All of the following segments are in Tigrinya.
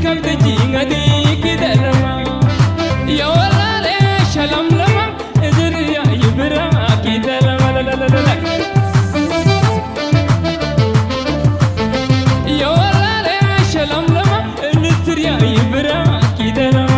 Kalkajingadi kidalama, yawalale shalamlama, izriya ibra kidalama, lalalala. Yawalale shalamlama, izriya ibra kidalama.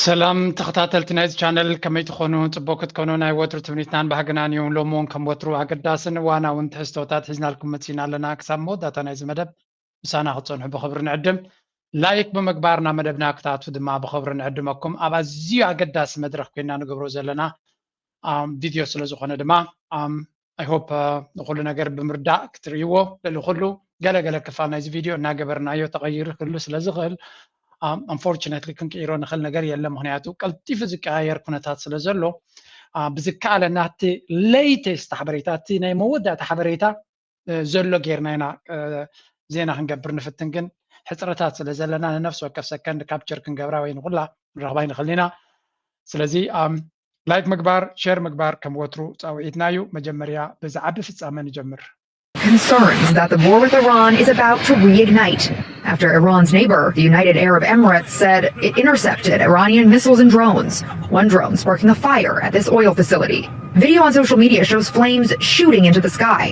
ሰላም ተኸታተልቲ ናይዚ ቻነል፣ ከመይ ትኾኑ? ጽቡቕ ክትኮኑ ናይ ወትሩ ትምኒትናን ባህግናን እዩ። ሎሚ እውን ከም ወትሩ ኣገዳስን እዋናውን ትሕዝቶታት ሒዝናልኩም መጺና ኣለና። ክሳብ መወዳእታ ናይዚ መደብ ምሳና ክትጸንሑ ብኽብሪ ንዕድም። ላይክ ብምግባር ናብ መደብና ክትኣትዉ ድማ ብኽብሪ ንዕድመኩም። ኣብ ኣዝዩ ኣገዳሲ መድረኽ ኮይና ንገብሮ ዘለና ቪድዮ ስለ ዝኾነ ድማ፣ I hope ንኹሉ ነገር ብምርዳእ ክትርእይዎ፣ ልዕሊ ኩሉ ገለገለ ክፋል ናይዚ ቪድዮ እናገበርናዮ ተቐይሩ ክህሉ ስለ ዝኽእል፣ unfortunately ክንቅይሮ ንኽእል ነገር የለን። ምኽንያቱ ቀልጢፉ ዝቀያየር ኩነታት ስለ ዘሎ፣ ብዝከኣለ ናቲ latest ሓበሬታ፣ እቲ ናይ መወዳእታ ሓበሬታ ዘሎ ጌርና ኢና ዜና ክንገብር ንፍትን። ግን ሕፅረታት ስለ ዘለና ንነፍሲ ወከፍ ሰከንድ ካፕቸር ክንገብራ ወይ ንኩላ ንረኽባ ይንኽእል ኢና። ስለዚ ላይክ ምግባር፣ ሼር ምግባር ከም ወትሩ ፃውዒትና እዩ። መጀመርያ ብዛዕቢ ፍፃመ ንጀምር። Concerns that the war with Iran is about to reignite after Iran's neighbor, the United Arab Emirates, said it intercepted Iranian missiles and drones, one drone sparking a fire at this oil facility. Video on social media shows flames shooting into the sky.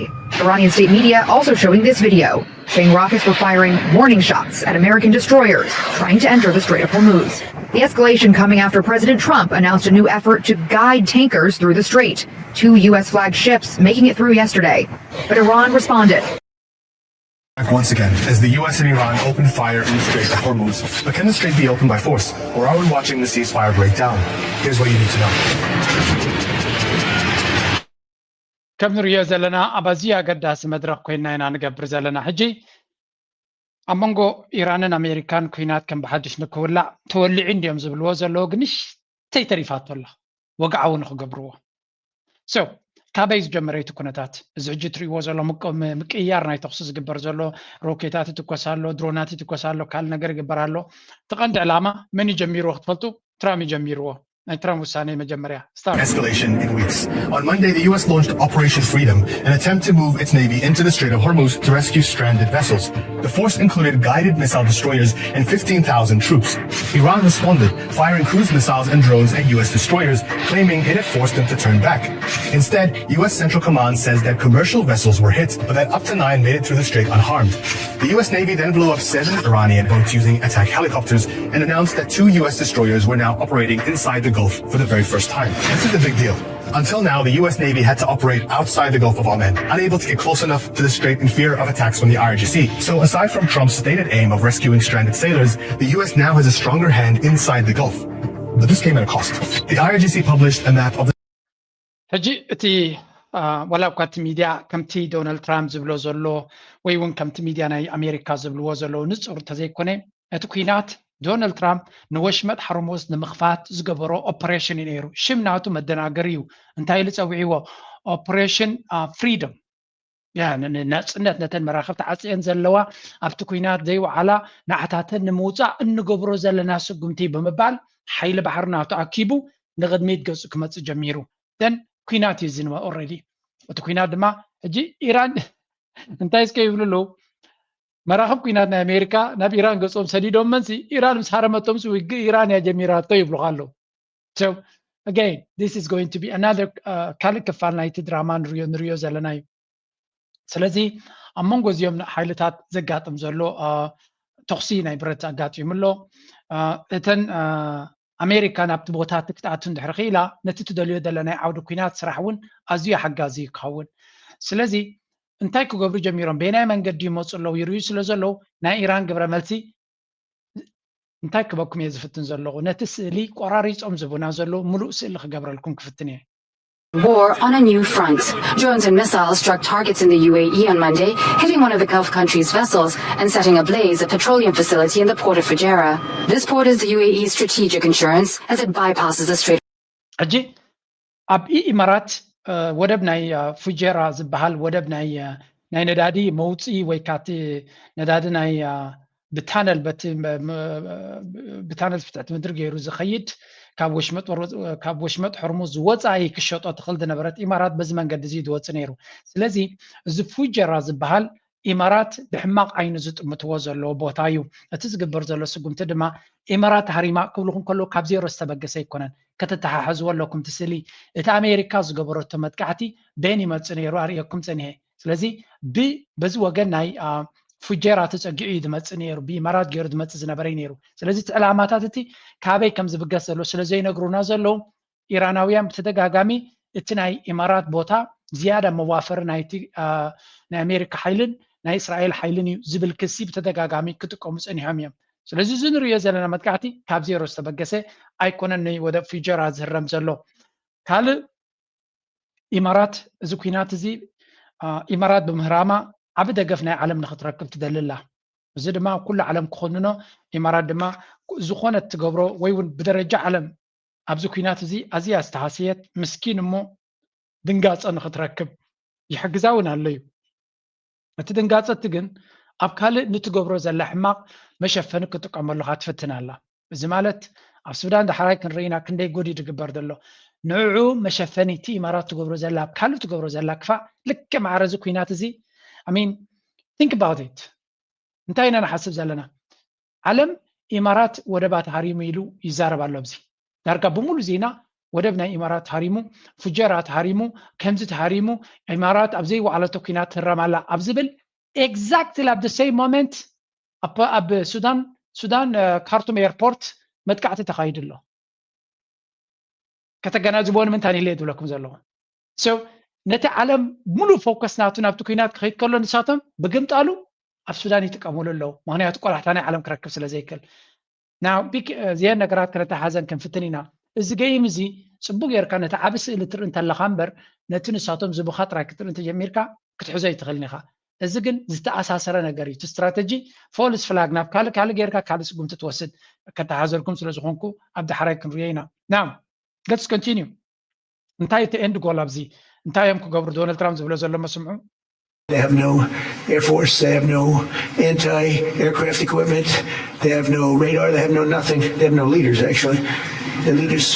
Iranian state media also showing this video, saying rockets were firing warning shots at American destroyers trying to enter the Strait of Hormuz. The escalation coming after President Trump announced a new effort to guide tankers through the strait. Two U S flagged ships making it through yesterday. But Iran responded. Back once again, as the U S and Iran open fire in the Strait of Hormuz. But can the strait be opened by force, or are we watching the ceasefire break down? Here's what you need to know. ከም ንሪኦ ዘለና ኣብ ኣዝዩ ኣገዳሲ መድረኽ ኮይንና ኢና ንገብር ዘለና። ሕጂ ኣብ መንጎ ኢራንን ኣሜሪካን ኩናት ከም ብሓድሽ ንክውላዕ ተወሊዑ እንዲዮም ዝብልዎ ዘለዉ፣ ግን ንእሽተይ ተሪፋቶ ኣላ ወግዓዊ ንክገብርዎ። So ካበይ ዝጀመረ እቲ ኩነታት? እዚ ሕጂ ትሪእዎ ዘሎ ምቅ- ም- ምቅይያር ናይ ተኽሲ ዝግበር ዘሎ፣ ሮኬታት ይትኮስ ኣሎ፣ ድሮናት ይትኮስ ኣሎ፣ ካልእ ነገር ይግበር ኣሎ። እቲ ቀንዲ ዕላማ መን እዩ ጀሚርዎ ክትፈልጡ? ትራምፕ እዩ ጀሚርዎ። ናይ ትራምፕ ውሳኔ መጀመርያ ስታርት። Escalation in weeks. On Monday, the U S launched Operation Freedom, an attempt to move its navy into the Strait of Hormuz to rescue stranded vessels. The force included guided missile destroyers and fifteen thousand troops. Iran responded, firing cruise missiles and drones at U S destroyers, claiming it had forced them to turn back. Instead, U S Central Command says that commercial vessels were hit, but that up to nine made it through the strait unharmed. The U S Navy then blew up seven Iranian boats using attack helicopters and announced that two U S destroyers were now operating inside the Gulf for the very first time. This is a big deal. Until now, the U S Navy had to operate outside the Gulf of Aden, unable to get close enough to the strait in fear of attacks from the I R G C. So, aside from Trump's stated aim of rescuing stranded sailors, the U S now has a stronger hand inside the Gulf. But this came at a cost. The I R G C published a map of the ሕጂ እቲ ዋላ እኳ እቲ ሚድያ ከምቲ ዶናልድ ትራምፕ ዝብሎ ዘሎ ወይ እውን ከምቲ ሚድያ ናይ ኣሜሪካ ዝብልዎ ዘለዉ ንፁር እንተዘይኮነ እቲ ኩናት ዶናልድ ትራምፕ ንወሽመጥ ሓርሙዝ ንምኽፋት ዝገበሮ ኦፐሬሽን እዩ ነይሩ። ሽም ናቱ መደናገሪ እዩ። እንታይ ኢሉ ፀዊዕዎ? ኦፐሬሽን ፍሪደም። ናፅነት ነተን መራኽብ ተዓፅየን ዘለዋ ኣብቲ ኩናት ዘይወዓላ ንዓታተን ንምውፃእ እንገብሮ ዘለና ስጉምቲ ብምባል ሓይሊ ባሕሪ ናቱ ኣኪቡ ንቕድሚት ገፁ ክመፅእ ጀሚሩ። ን ኩናት እዩ ዝንወ ኦረዲ እቲ ኩናት ድማ ሕጂ ኢራን እንታይ እስከ ይብሉ ኣለዉ? መራኽብ ኩናት ናይ ኣሜሪካ ናብ ኢራን ገጾም ሰዲዶም መንሲ ኢራን ምስ ሃረመቶም ውግእ ኢራን እያ ጀሚራቶ ይብሉኻ ኣለዉ። So again, this is going to be another ካልእ ክፋል ናይቲ ድራማ ንሪኦ ንሪኦ ዘለና እዩ። ስለዚ ኣብ መንጎ እዚኦም ሓይልታት ዘጋጥም ዘሎ ተኹሲ ናይ ብረት ኣጋጢሙ ኣሎ። እተን ኣሜሪካ ናብቲ ቦታ ክትኣቱ እንድሕር ክኢላ ነቲ ትደልዮ ዘለ ናይ ዓውዲ ኩናት ስራሕ እውን ኣዝዩ ሓጋዚ ክኸውን። ስለዚ እንታይ ክገብሩ ጀሚሮም? በየናይ መንገዲ ይመፁ ኣለዉ ይርእዩ ስለ ዘለዉ ናይ ኢራን ግብረ መልሲ እንታይ ክበኩም እየ ዝፍትን ዘለኹ። ነቲ ስእሊ ቆራሪፆም ዝቡና ዘለዉ ምሉእ ስእሊ ክገብረልኩም ክፍትን እየ። War on a new front. Drones and missiles struck targets in the U A E on Monday, hitting one of the Gulf country's vessels and setting ablaze a petroleum facility in the port of Fujairah. This port is the U A E's strategic insurance as it bypasses the Strait. ሕጂ ኣብ ኢማራት ወደብ ናይ ፉጀራ ዝበሃል ወደብ ናይ ናይ ነዳዲ መውፅኢ ወይ ካቲ ነዳዲ ናይ ብታነል በቲ ብታነል ፍትሕቲ ምድሪ ገይሩ ዝኸይድ ካብ ወሽመጥ ካብ ወሽመጥ ሕርሙዝ ዝወፃኢ ክሸጦ ትኽእል ዝነበረት ኢማራት በዚ መንገዲ እዚ ዝወፅ ነይሩ። ስለዚ እዚ ፉጀራ ዝበሃል ኢማራት ብሕማቕ ዓይኑ ዝጥምትዎ ዘለዎ ቦታ እዩ። እቲ ዝግበር ዘሎ ስጉምቲ ድማ ኢማራት ሃሪማ ክብልኹም ከለዉ ካብ ዜሮ ዝተበገሰ ኣይኮነን። ከተተሓሕዝዎ ኣለኩም እቲ ስእሊ። እቲ ኣሜሪካ ዝገበረቶ መጥቃዕቲ በየን ይመጽእ ነይሩ ኣርእየኩም ጸኒሐ። ስለዚ ብ በዚ ወገን ናይ ፉጀራ ተጸጊዑ እዩ ዝመጽእ ነይሩ። ብኢማራት ገይሩ ዝመጽእ ዝነበረ እዩ ነይሩ። ስለዚ እቲ ዕላማታት እቲ ካበይ ከም ዝብገስ ዘሎ ስለ ዘይነግሩና ዘለዉ ኢራናውያን ብተደጋጋሚ እቲ ናይ ኢማራት ቦታ ዝያዳ መዋፈሪ ናይቲ ናይ ኣሜሪካ ሓይልን ናይ እስራኤል ሓይልን እዩ ዝብል ክሲ ብተደጋጋሚ ክጥቀሙ ጸኒሖም እዮም። ስለዚ እዚ ንሪኦ ዘለና መጥቃዕቲ ካብ ዜሮ ዝተበገሰ ኣይኮነን ንወደብ ፊጀራ ዝህረም ዘሎ። ካልእ ኢማራት እዚ ኩናት እዚ ኢማራት ብምህራማ ዓቢ ደገፍ ናይ ዓለም ንክትረክብ ትደሊ ኣላ። እዚ ድማ ኩሉ ዓለም ክኾንኖ ኢማራት ድማ ዝኾነ ትገብሮ ወይ እውን ብደረጃ ዓለም ኣብዚ ኩናት እዚ ኣዝያ ዝተሃስየት ምስኪን እሞ ድንጋፀ ንክትረክብ ይሕግዛ እውን ኣሎ እዩ። እቲ ድንጋፀ እቲ ግን ኣብ ካልእ ንትገብሮ ዘላ ሕማቕ መሸፈኒ ክትጥቀመሉ ካ ትፍትን ኣላ። እዚ ማለት ኣብ ሱዳን ዳሕራይ ክንርኢና ክንደይ ጎዲ ዝግበር ዘሎ ንዕዑ መሸፈኒ እቲ ኢማራት ትገብሮ ዘላ ኣብ ካልእ ትገብሮ ዘላ ክፋእ ልክዕ ማዕረ እዚ ኩናት እዚ I mean think about it እንታይ ኢና ንሓስብ ዘለና? ዓለም ኢማራት ወደባት ሃሪሙ ኢሉ ይዛረብ ኣሎ። ኣብዚ ዳርጋ ብምሉ ዜና ወደብ ናይ ኢማራት ሃሪሙ፣ ፉጀራት ሃሪሙ፣ ከምዚ ተሃሪሙ፣ ኢማራት ኣብ ዘይወዓለቶ ኩናት ትህረም ኣላ ኣብ ዝብል exactly ኣብ the same moment ኣብ ሱዳን ሱዳን ካርቱም ኤርፖርት መጥቃዕቲ ተኻይዱ ኣሎ። ከተገናዝቦ ንምንታይ ኢለ ዝብለኩም ዘለኹ so ነቲ ዓለም ሙሉእ ፎከስ ናቱ ናብቲ ኩናት ክኸይድ ከሎ ንሳቶም ብግምጣሉ ኣብ ሱዳን ይጥቀምሉ ኣለዉ። ምክንያቱ ቆላሕታ ናይ ዓለም ክረክብ ስለ ዘይክእል። ናው ቢክ እዚአን ነገራት ክነተሓዘን ክንፍትን ኢና። እዚ ገይም እዚ ፅቡቅ ጌርካ ነቲ ዓቢ ስእሊ ትርኢ እንተለካ እምበር ነቲ ንሳቶም ዝቡካ ጥራይ ክትርኢ እንተጀሚርካ ክትሕዞ ኣይትኽእልን ኢኻ። እዚ ግን ዝተኣሳሰረ ነገር እዩ። እቲ ስትራተጂ ፎልስ ፍላግ ናብ ካልእ ካልእ ጌርካ ካልእ ስጉምቲ ትወስድ ከተሓዘልኩም ስለ ዝኾንኩ ኣብ ዳሕራይ ክንሪኦ ኢና። ናው let's continue እንታይ እቲ ኤንድ ጎል ኣብዚ እንታይ እዮም ክገብሩ ዶናልድ ትራምፕ ዝብሎ ዘሎ መስምዑ They have no air force. They have no anti-aircraft equipment. They have no radar. They have no nothing. They have no leaders, actually. The leaders,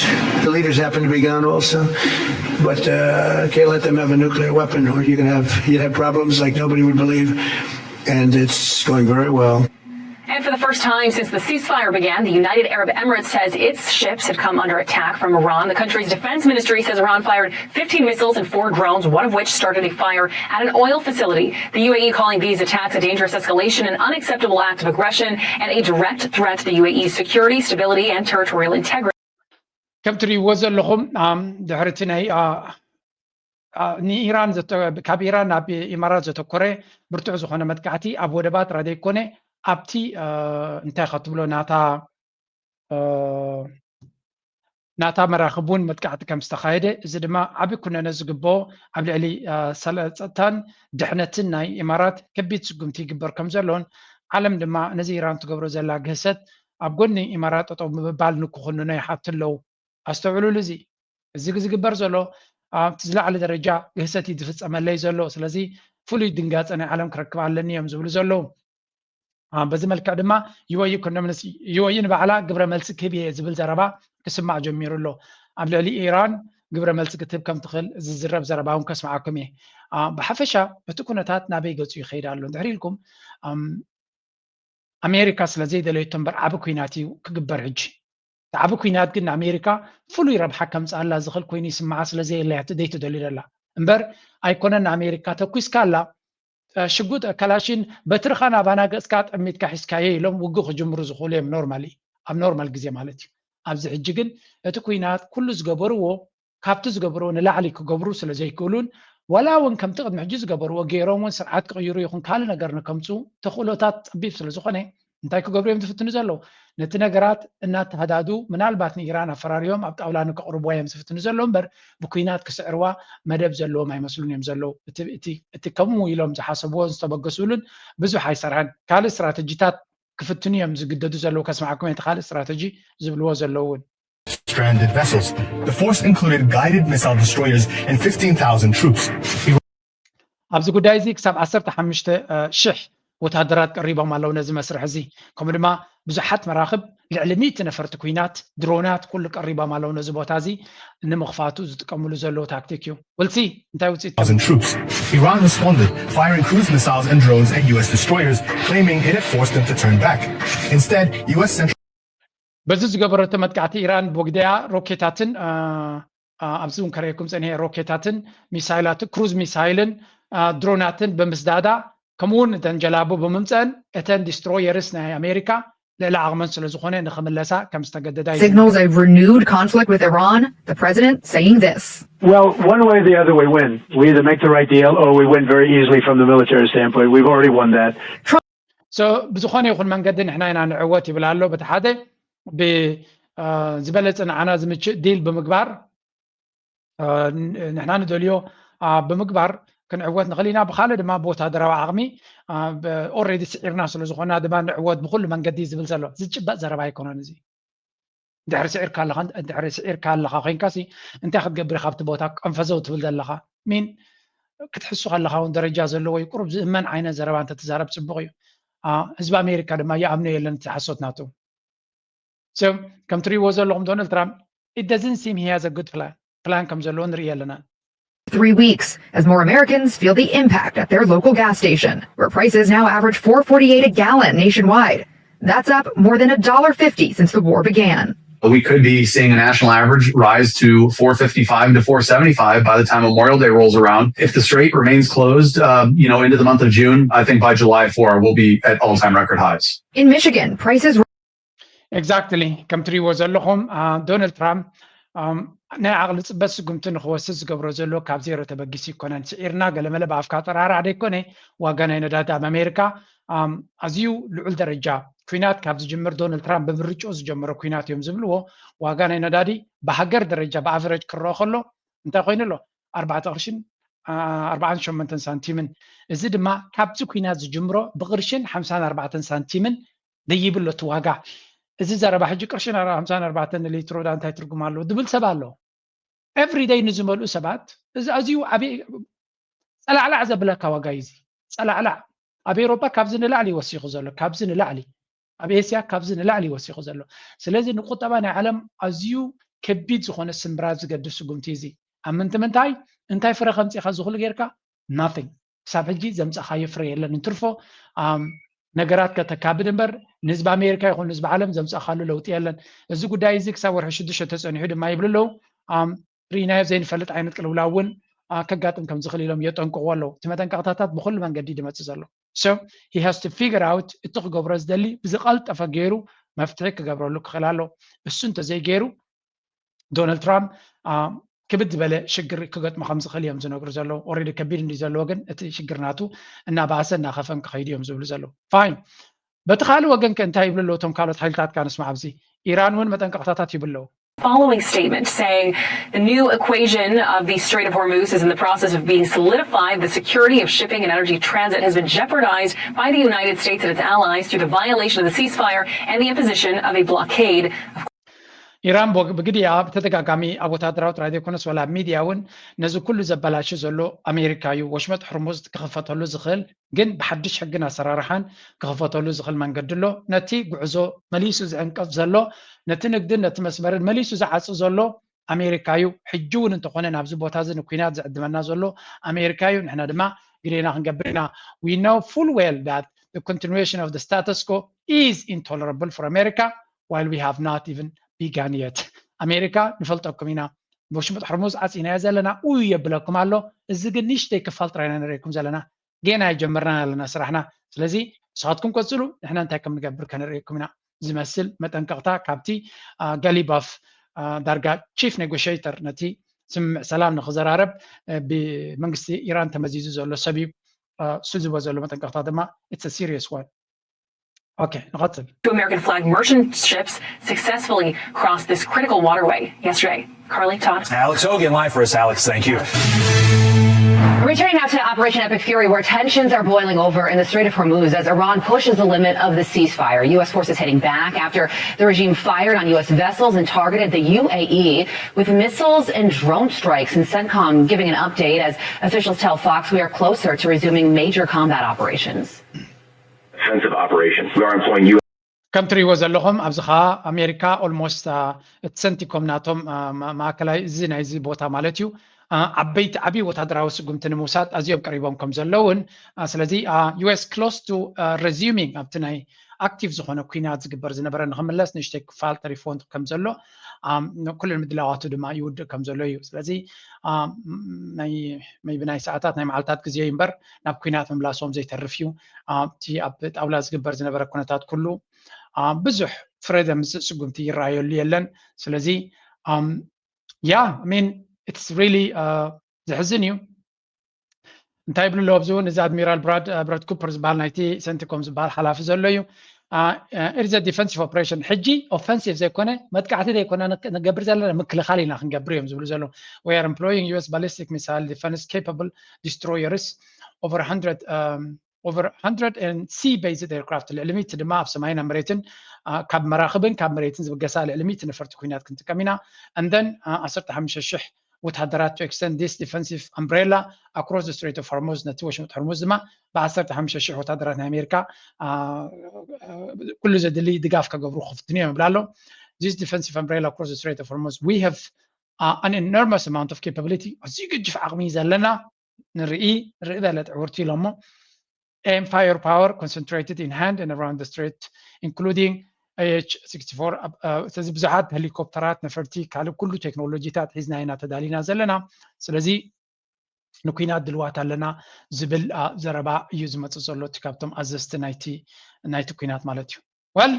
the leaders happen to be gone also. But uh, can't let them have a nuclear weapon, or you're gonna have you'd have problems like nobody would believe. And it's going very well. And for the first time since the ceasefire began, the United Arab Emirates says its ships had come under attack from Iran. The country's defense ministry says Iran fired fifteen missiles and four drones, one of which started a fire at an oil facility. The U A E calling these attacks a dangerous escalation, an unacceptable act of aggression, and a direct threat to the U A E's security, stability, and territorial integrity. ከም ትርእይዎ ዘለኹም ድሕሪ እቲ ናይ ንኢራን ካብ ኢራን ናብ ኢማራት ዘተኮረ ብርቱዕ ዝኾነ መጥቃዕቲ ኣብ ወደባት ጥራይ ዘይኮነ ኣብቲ እንታይ ከትብሎ ናታ ናታ መራኽብ እውን መጥቃዕቲ ከም ዝተኻየደ፣ እዚ ድማ ዓቢ ኩነነ ዝግብኦ ኣብ ልዕሊ ጸጥታን ድሕነትን ናይ ኢማራት ከቢድ ስጉምቲ ይግበር ከም ዘሎን ዓለም ድማ ነዚ ኢራን ትገብሮ ዘላ ግህሰት ኣብ ጎኒ ኢማራት ጠጠው ምባል ንክኹንኖ ይሓቱ ኣለዉ። ኣስተውዕሉሉ፣ እዚ እዚ ዝግበር ዘሎ ኣብቲ ዝለዓለ ደረጃ ግህሰት እዩ ዝፍጸመለይ ዘሎ። ስለዚ ፍሉይ ድንጋጸ ናይ ዓለም ክረክብ ኣለኒ እዮም ዝብሉ ዘለዉ። በዚ መልክዕ ድማ ዩኤኢ ኮንዶሚንስ ዩኤኢ ንባዕላ ግብረ መልሲ ክህብ እየ ዝብል ዘረባ ክስማዕ ጀሚሩ ኣሎ። ኣብ ልዕሊ ኢራን ግብረ መልሲ ክትህብ ከም ትኽእል ዝዝረብ ዘረባ እውን ከስምዓኩም እየ። ብሓፈሻ እቲ ኩነታት ናበይ ገጹ ይኸይድ ኣሎ እንድሕር ኢልኩም ኣሜሪካ ስለ ዘይደለየቶ እምበር ዓቢ ኩናት እዩ ክግበር ሕጂ። እቲ ዓቢ ኩናት ግን ንኣሜሪካ ፍሉይ ረብሓ ከምፅኣላ ዝኽእል ኮይኑ ይስምዓ ስለ ዘየለያ ዘይትደልዩ ደላ እምበር ኣይኮነን። ንኣሜሪካ ተኩስካ ኣላ ሽጉጥ ከላሽን በትርኻ ናባና ገፅካ ጠሚትካ ሒዝካዮ ኢሎም ውግእ ክጅምሩ ዝኽእሉ እዮም ኖርማሊ ኣብ ኖርማል ግዜ ማለት እዩ። ኣብዚ ሕጂ ግን እቲ ኩናት ኩሉ ዝገበርዎ ካብቲ ዝገበርዎ ንላዕሊ ክገብሩ ስለ ዘይክእሉን ዋላ እውን ከምቲ ቅድሚ ሕጂ ዝገበርዎ ገይሮም እውን ስርዓት ክቕይሩ ይኹን ካልእ ነገር ንከምፅኡ ተኽእሎታት ፀቢብ ስለ ዝኾነ እንታይ ክገብሩ እዮም ዝፍትኑ ዘለዉ? ነቲ ነገራት እናተሃዳዱ ምናልባት ንኢራን ኣፈራሪዮም ኣብ ጣውላ ንከቕርብዋ እዮም ዝፍትኑ ዘለዉ እምበር ብኩናት ክስዕርዋ መደብ ዘለዎም ኣይመስሉን እዮም ዘለዉ። እቲ ከምኡ ኢሎም ዝሓሰብዎን ዝተበገስሉን ብዙሕ ኣይሰርሐን። ካልእ ስትራተጂታት ክፍትኑ እዮም ዝግደዱ ዘለዉ። ከስምዓኩም እቲ ካልእ ስትራተጂ ዝብልዎ ዘለዉ እውን stranded vessels. The force included guided missile destroyers and fifteen thousand troops. ኣብዚ ጉዳይ እዚ ክሳብ ዓሰርተ ሓሙሽተ ሽሕ ወታደራት ቀሪቦም ኣለዉ ነዚ መስርሕ እዚ። ከምኡ ድማ ብዙሓት መራኽብ ልዕሊ ሚእቲ ነፈርቲ ኩናት ድሮናት ኩሉ ቀሪቦም ኣለዉ ነዚ ቦታ እዚ ንምኽፋቱ ዝጥቀምሉ ዘለዉ ታክቲክ እዩ። We'll see እንታይ ውፅኢት thousand troops. Iran responded, firing cruise missiles and drones at U S destroyers, claiming it had forced them to turn back. Instead, U S central በዚ ዝገበረቶ መጥቃዕቲ ኢራን ብወግዲኣ ሮኬታትን ኣብዚ እውን ከርእየኩም ፀኒሐ ሮኬታትን ሚሳይላትን ክሩዝ ሚሳይልን ድሮናትን ብምስዳዳ ከምኡ እውን እተን ጀላቡ ብምምፀአን እተን ዲስትሮየርስ ናይ ኣሜሪካ ልዕሊ ዓቕመን ስለ ዝኾነ ንኽምለሳ ከም ዝተገደዳ እዩ Signals a renewed conflict with Iran, the president saying this. Well, one way or the other, we win. We either make the right deal or we win very easily from the military standpoint. We've already won that. So ብዝኾነ ይኹን መንገዲ ንሕና ኢና ንዕወት ይብል ኣሎ። በቲ ሓደ ብዝበለፀ ንዓና ዝምችእ ዲል ብምግባር ንሕና ንደልዮ ብምግባር ክንዕወት ንኽእል ኢና። ብካልእ ድማ ብወታደራዊ ዓቕሚ ኦሬዲ ስዒርና ስለ ዝኾና ድማ ንዕወት ብኩሉ መንገዲ ዝብል ዘሎ ዝጭበጥ ዘረባ ኣይኮነን። እዚ ድሕሪ ስዒርካ ኣለኻ ድሕሪ ስዒርካ ኣለኻ ኮይንካሲ እንታይ ክትገብር ኢኻ ኣብቲ ቦታ ቀንፈዘው ትብል ዘለኻ ሚን ክትሕሱ ከለኻ እውን ደረጃ ዘለዎ እዩ። ቁሩብ ዝእመን ዓይነት ዘረባ እንተትዛረብ ፅቡቕ እዩ። ህዝቢ ኣሜሪካ ድማ ይኣምኖ የለን እቲ ሓሶት ናቱ። So ከም ትሪእዎ ዘለኹም ዶናልድ ትራምፕ it doesn't seem he has a good plan plan ከም ዘለዎ ንርኢ ኣለና። Three weeks as more Americans feel the impact at their local gas station, where prices now average four forty-eight a gallon nationwide. That's up more than a dollar fifty since the war began. We could be seeing a national average rise to four fifty-five to four seventy-five by the time Memorial Day rolls around. If the strait remains closed, uh, you know, into the month of June, I think by July four we'll be at all-time record highs. In Michigan, prices Exactly ከም ትሪእዎ ዘለኹም ዶናልድ ትራምፕ ናይ ዓቕሊ ፅበት ስጉምቲ ንክወስድ ዝገብሮ ዘሎ ካብ ዜሮ ተበጊሱ ይኮነን። ስዒርና ገለመለ ብኣፍካ ጠራርዓ ደይኮነ ዋጋ ናይ ነዳዲ ኣብ ኣሜሪካ ኣዝዩ ልዑል ደረጃ ኩናት ካብ ዝጅምር ዶናልድ ትራምፕ ብምርጭኡ ዝጀመሮ ኩናት እዮም ዝብልዎ። ዋጋ ናይ ነዳዲ ብሃገር ደረጃ ብኣቨረጅ ክረኦ ከሎ እንታይ ኮይኑ ኣሎ? ኣርባዕተ ቅርሽን ኣርባዓን ሸሞንተን ሳንቲምን። እዚ ድማ ካብዚ ኩናት ዝጅምሮ ብቅርሽን ሓምሳን ኣርባዕተን ሳንቲምን ደይብሎ እቲ ዋጋ። እዚ ዘረባ ሕጂ ቅርሽን ሓምሳን ኣርባዕተን ንሊትሮ ዳ እንታይ ትርጉም ኣለዎ ድብል ሰብ ኣሎ። ኤቭሪደይ ንዝመልኡ ሰባት እዚ ኣዝዩ ዓብዪ ጸላዕላዕ ዘብለካ ዋጋ እዩ። እዚ ጸላዕላዕ ኣብ ኤውሮጳ ካብዚ ንላዕሊ ይወሲኹ ዘሎ ካብዚ ንላዕሊ ኣብ ኤስያ ካብዚ ንላዕሊ ይወሲኹ ዘሎ። ስለዚ ንቁጠባ ናይ ዓለም ኣዝዩ ከቢድ ዝኾነ ስምብራት ዝገድፍ ስጉምቲ እዚ። ኣብ ምንቲ ምንታይ እንታይ ፍረ ከምፂኻ ዝኽሉ ጌርካ nothing ክሳብ ሕጂ ዘምፃኻዮ ፍረ የለን እንትርፎ ነገራት ከተካብድ እምበር ንህዝቢ ኣሜሪካ ይኹን ንህዝቢ ዓለም ዘምፃእካሉ ለውጢ የለን። እዚ ጉዳይ እዚ ክሳብ ወርሒ ሽዱሽተ ተፀኒሑ ድማ ይብሉ ኣለዉ። ርኢናዮ ዘይንፈልጥ ዓይነት ቅልውላው እውን ከጋጥም ከም ዝኽእል ኢሎም የጠንቅቑ ኣለዉ። እቲ መጠንቀቕታታት ብኩሉ መንገዲ ድመፅእ ዘሎ so he has to figure out እቲ ክገብሮ ዝደሊ ብዝቐልጠፈ ገይሩ መፍትሒ ክገብረሉ ክኽእል ኣሎ። እሱ እንተዘይገይሩ ዶናልድ ትራምፕ ክብድ ዝበለ ሽግር ክገጥሞ ከም ዝኽእል እዮም ዝነግሩ ዘለዉ። ኦልሬዲ ከቢድ እንዲ ዘለዎ ግን እቲ ሽግር ናቱ እናባእሰ እናኸፈን ክኸይዱ እዮም ዝብሉ ዘለዉ። ፋይን። በቲ ካልእ ወገን ከ እንታይ ይብሉ ኣለዉ እቶም ካልኦት ሓይልታት? ካ ንስማዕ። ኣብዚ ኢራን እውን መጠንቀቕታታት ይብለዉ። Following statement saying the new equation of the Strait of Hormuz is in the process of being solidified. The security of shipping and energy transit has been jeopardized by the United States and its allies through the violation of the ceasefire and the imposition of a blockade. ኢራን ብግዲኣ ብተደጋጋሚ ኣብ ወታደራዊ ጥራይ ዘይኮነስ ወላ ኣብ ሚድያ እውን ነዚ ኩሉ ዘበላሽ ዘሎ ኣሜሪካ እዩ። ወሽመጥ ሕርሙዝ ክኽፈተሉ ዝኽእል ግን ብሓድሽ ሕግን ኣሰራርሓን ክኽፈተሉ ዝኽእል መንገዲ ኣሎ። ነቲ ጉዕዞ መሊሱ ዝዕንቀፍ ዘሎ፣ ነቲ ንግድን ነቲ መስመርን መሊሱ ዝዓጽእ ዘሎ ኣሜሪካ እዩ። ሕጂ እውን እንተኾነ ናብዚ ቦታ እዚ ንኩናት ዝዕድመና ዘሎ ኣሜሪካ እዩ። ንሕና ድማ ግዴና ክንገብር ኢና። We know full well that the continuation of the status quo is intolerable for America while we have not even begun yet. ኣሜሪካ ንፈልጠኩም ኢና፣ ወሽመጥ ሕርሙዝ ዓፂናዮ ዘለና እዩ የብለኩም ኣሎ። እዚ ግን ንእሽተይ ክፋል ጥራይ ኢና ንርእየኩም ዘለና፣ ጌና ኣይጀመርናን ኣለና ስራሕና። ስለዚ ንስኻትኩም ቀፅሉ፣ ንሕና እንታይ ከም ንገብር ከነርእየኩም ኢና ዝመስል መጠንቀቕታ ካብቲ ገሊባፍ ዳርጋ ቺፍ ኔጎሽተር ነቲ ስምምዕ ሰላም ንክዘራረብ ብመንግስቲ ኢራን ተመዚዙ ዘሎ ሰብ እዩ። እሱ ዝቦ ዘሎ መጠንቀቕታ ድማ it's a serious one. Okay, ንቐፅል። Two American flag merchant ships successfully crossed this critical waterway yesterday. Carly, Todd. Alex Hogan, live for us. Alex, thank you. Returning now to Operation Epic Fury, where tensions are boiling over in the Strait of Hormuz as Iran pushes the limit of the ceasefire. U S forces hitting back after the regime fired on U S vessels and targeted the U A E with missiles and drone strikes. And CENTCOM giving an update as officials tell Fox we are closer to resuming major combat operations. Offensive operation. We are employing U. ከም ትሪእዎ ዘለኹም ኣብዚ ኸዓ ኣሜሪካ ኦልሞስት እቲ ሰንቲኮም ናቶም ማእከላይ እዚ ናይዚ ቦታ ማለት እዩ ዓበይቲ ዓብዪ ወታደራዊ ስጉምቲ ንምውሳድ ኣዝዮም ቀሪቦም ከም ዘለውን ስለዚ U S close to resuming ኣብቲ ናይ ኣክቲቭ ዝኾነ ኩናት ዝግበር ዝነበረ ንክምለስ ንእሽተይ ክፋል ተሪፎ ከም ዘሎ ኩሉ ምድላዋቱ ድማ ይውድእ ከም ዘሎ እዩ። ስለዚ ቢ ናይ ሰዓታት ናይ መዓልታት ግዜ እዩ እምበር ናብ ኩናት ምምላሶም ዘይተርፍ እዩ። እቲ ኣብ ጣውላ ዝግበር ዝነበረ ኩነታት ኩሉ ብዙሕ ፍረ ዘምፅእ ስጉምቲ ይረኣየሉ የለን። ስለዚ yeah I mean it's really ዘሕዝን እዩ። እንታይ ይብሉ ኣለዉ ኣብዚ እውን እዚ ኣድሚራል ብራድ ብራድ ኩፐር ዝበሃል ናይቲ ሰንቲኮም ዝበሃል ሓላፊ ዘሎ እዩ። It is a defensive operation ሕጂ ኦፈንሲቭ ዘይኮነ መጥቃዕቲ ዘይኮነ ንገብር ዘለና ምክልኻል ኢና ክንገብር እዮም ዝብሉ ዘለዉ። We are employing U S ballistic missile defense capable destroyers over one hundred over one hundred and sea based aircraft ልዕሊ ሚእቲ ድማ ኣብ ሰማይን ኣብ መሬትን ካብ መራኽብን ካብ መሬትን ዝብገሳ ልዕሊ ሚእቲ ነፈርቲ ኩናት ክንጥቀም ኢና። And then ዓሰርተ ሓሙሽተ ሽሕ ወታደራት to extend this defensive umbrella across the Strait of Hormuz ነቲ ወሽመጥ ሕርሙዝ ድማ ብ ዓሰርተ ሓሙሽተ ሽሕ ወታደራት ናይ ኣሜሪካ ኩሉ ዘድሊ ድጋፍ ከገብሩ ክፍትኑ እዮም ይብል ኣሎ። This defensive umbrella across the Strait of Hormuz we have an enormous amount of capability ኣዝዩ ገጅፍ ዓቕሚ እዩ ዘለና። ንርኢ ርኢ በለ ጥዕውርቲ ኢሎሞ and firepower concentrated in hand and around the strait including A H sixty-four ስለዚ ብዙሓት ሄሊኮፕተራት ነፈርቲ ካልእ ኩሉ ቴክኖሎጂታት ሒዝና ኢና ተዳሊና ዘለና። ስለዚ ንኩናት ድልዋት ኣለና ዝብል ዘረባ እዩ ዝመፅእ ዘሎ እቲ ካብቶም ኣዘዝቲ ናይቲ ናይቲ ኩናት ማለት እዩ። Well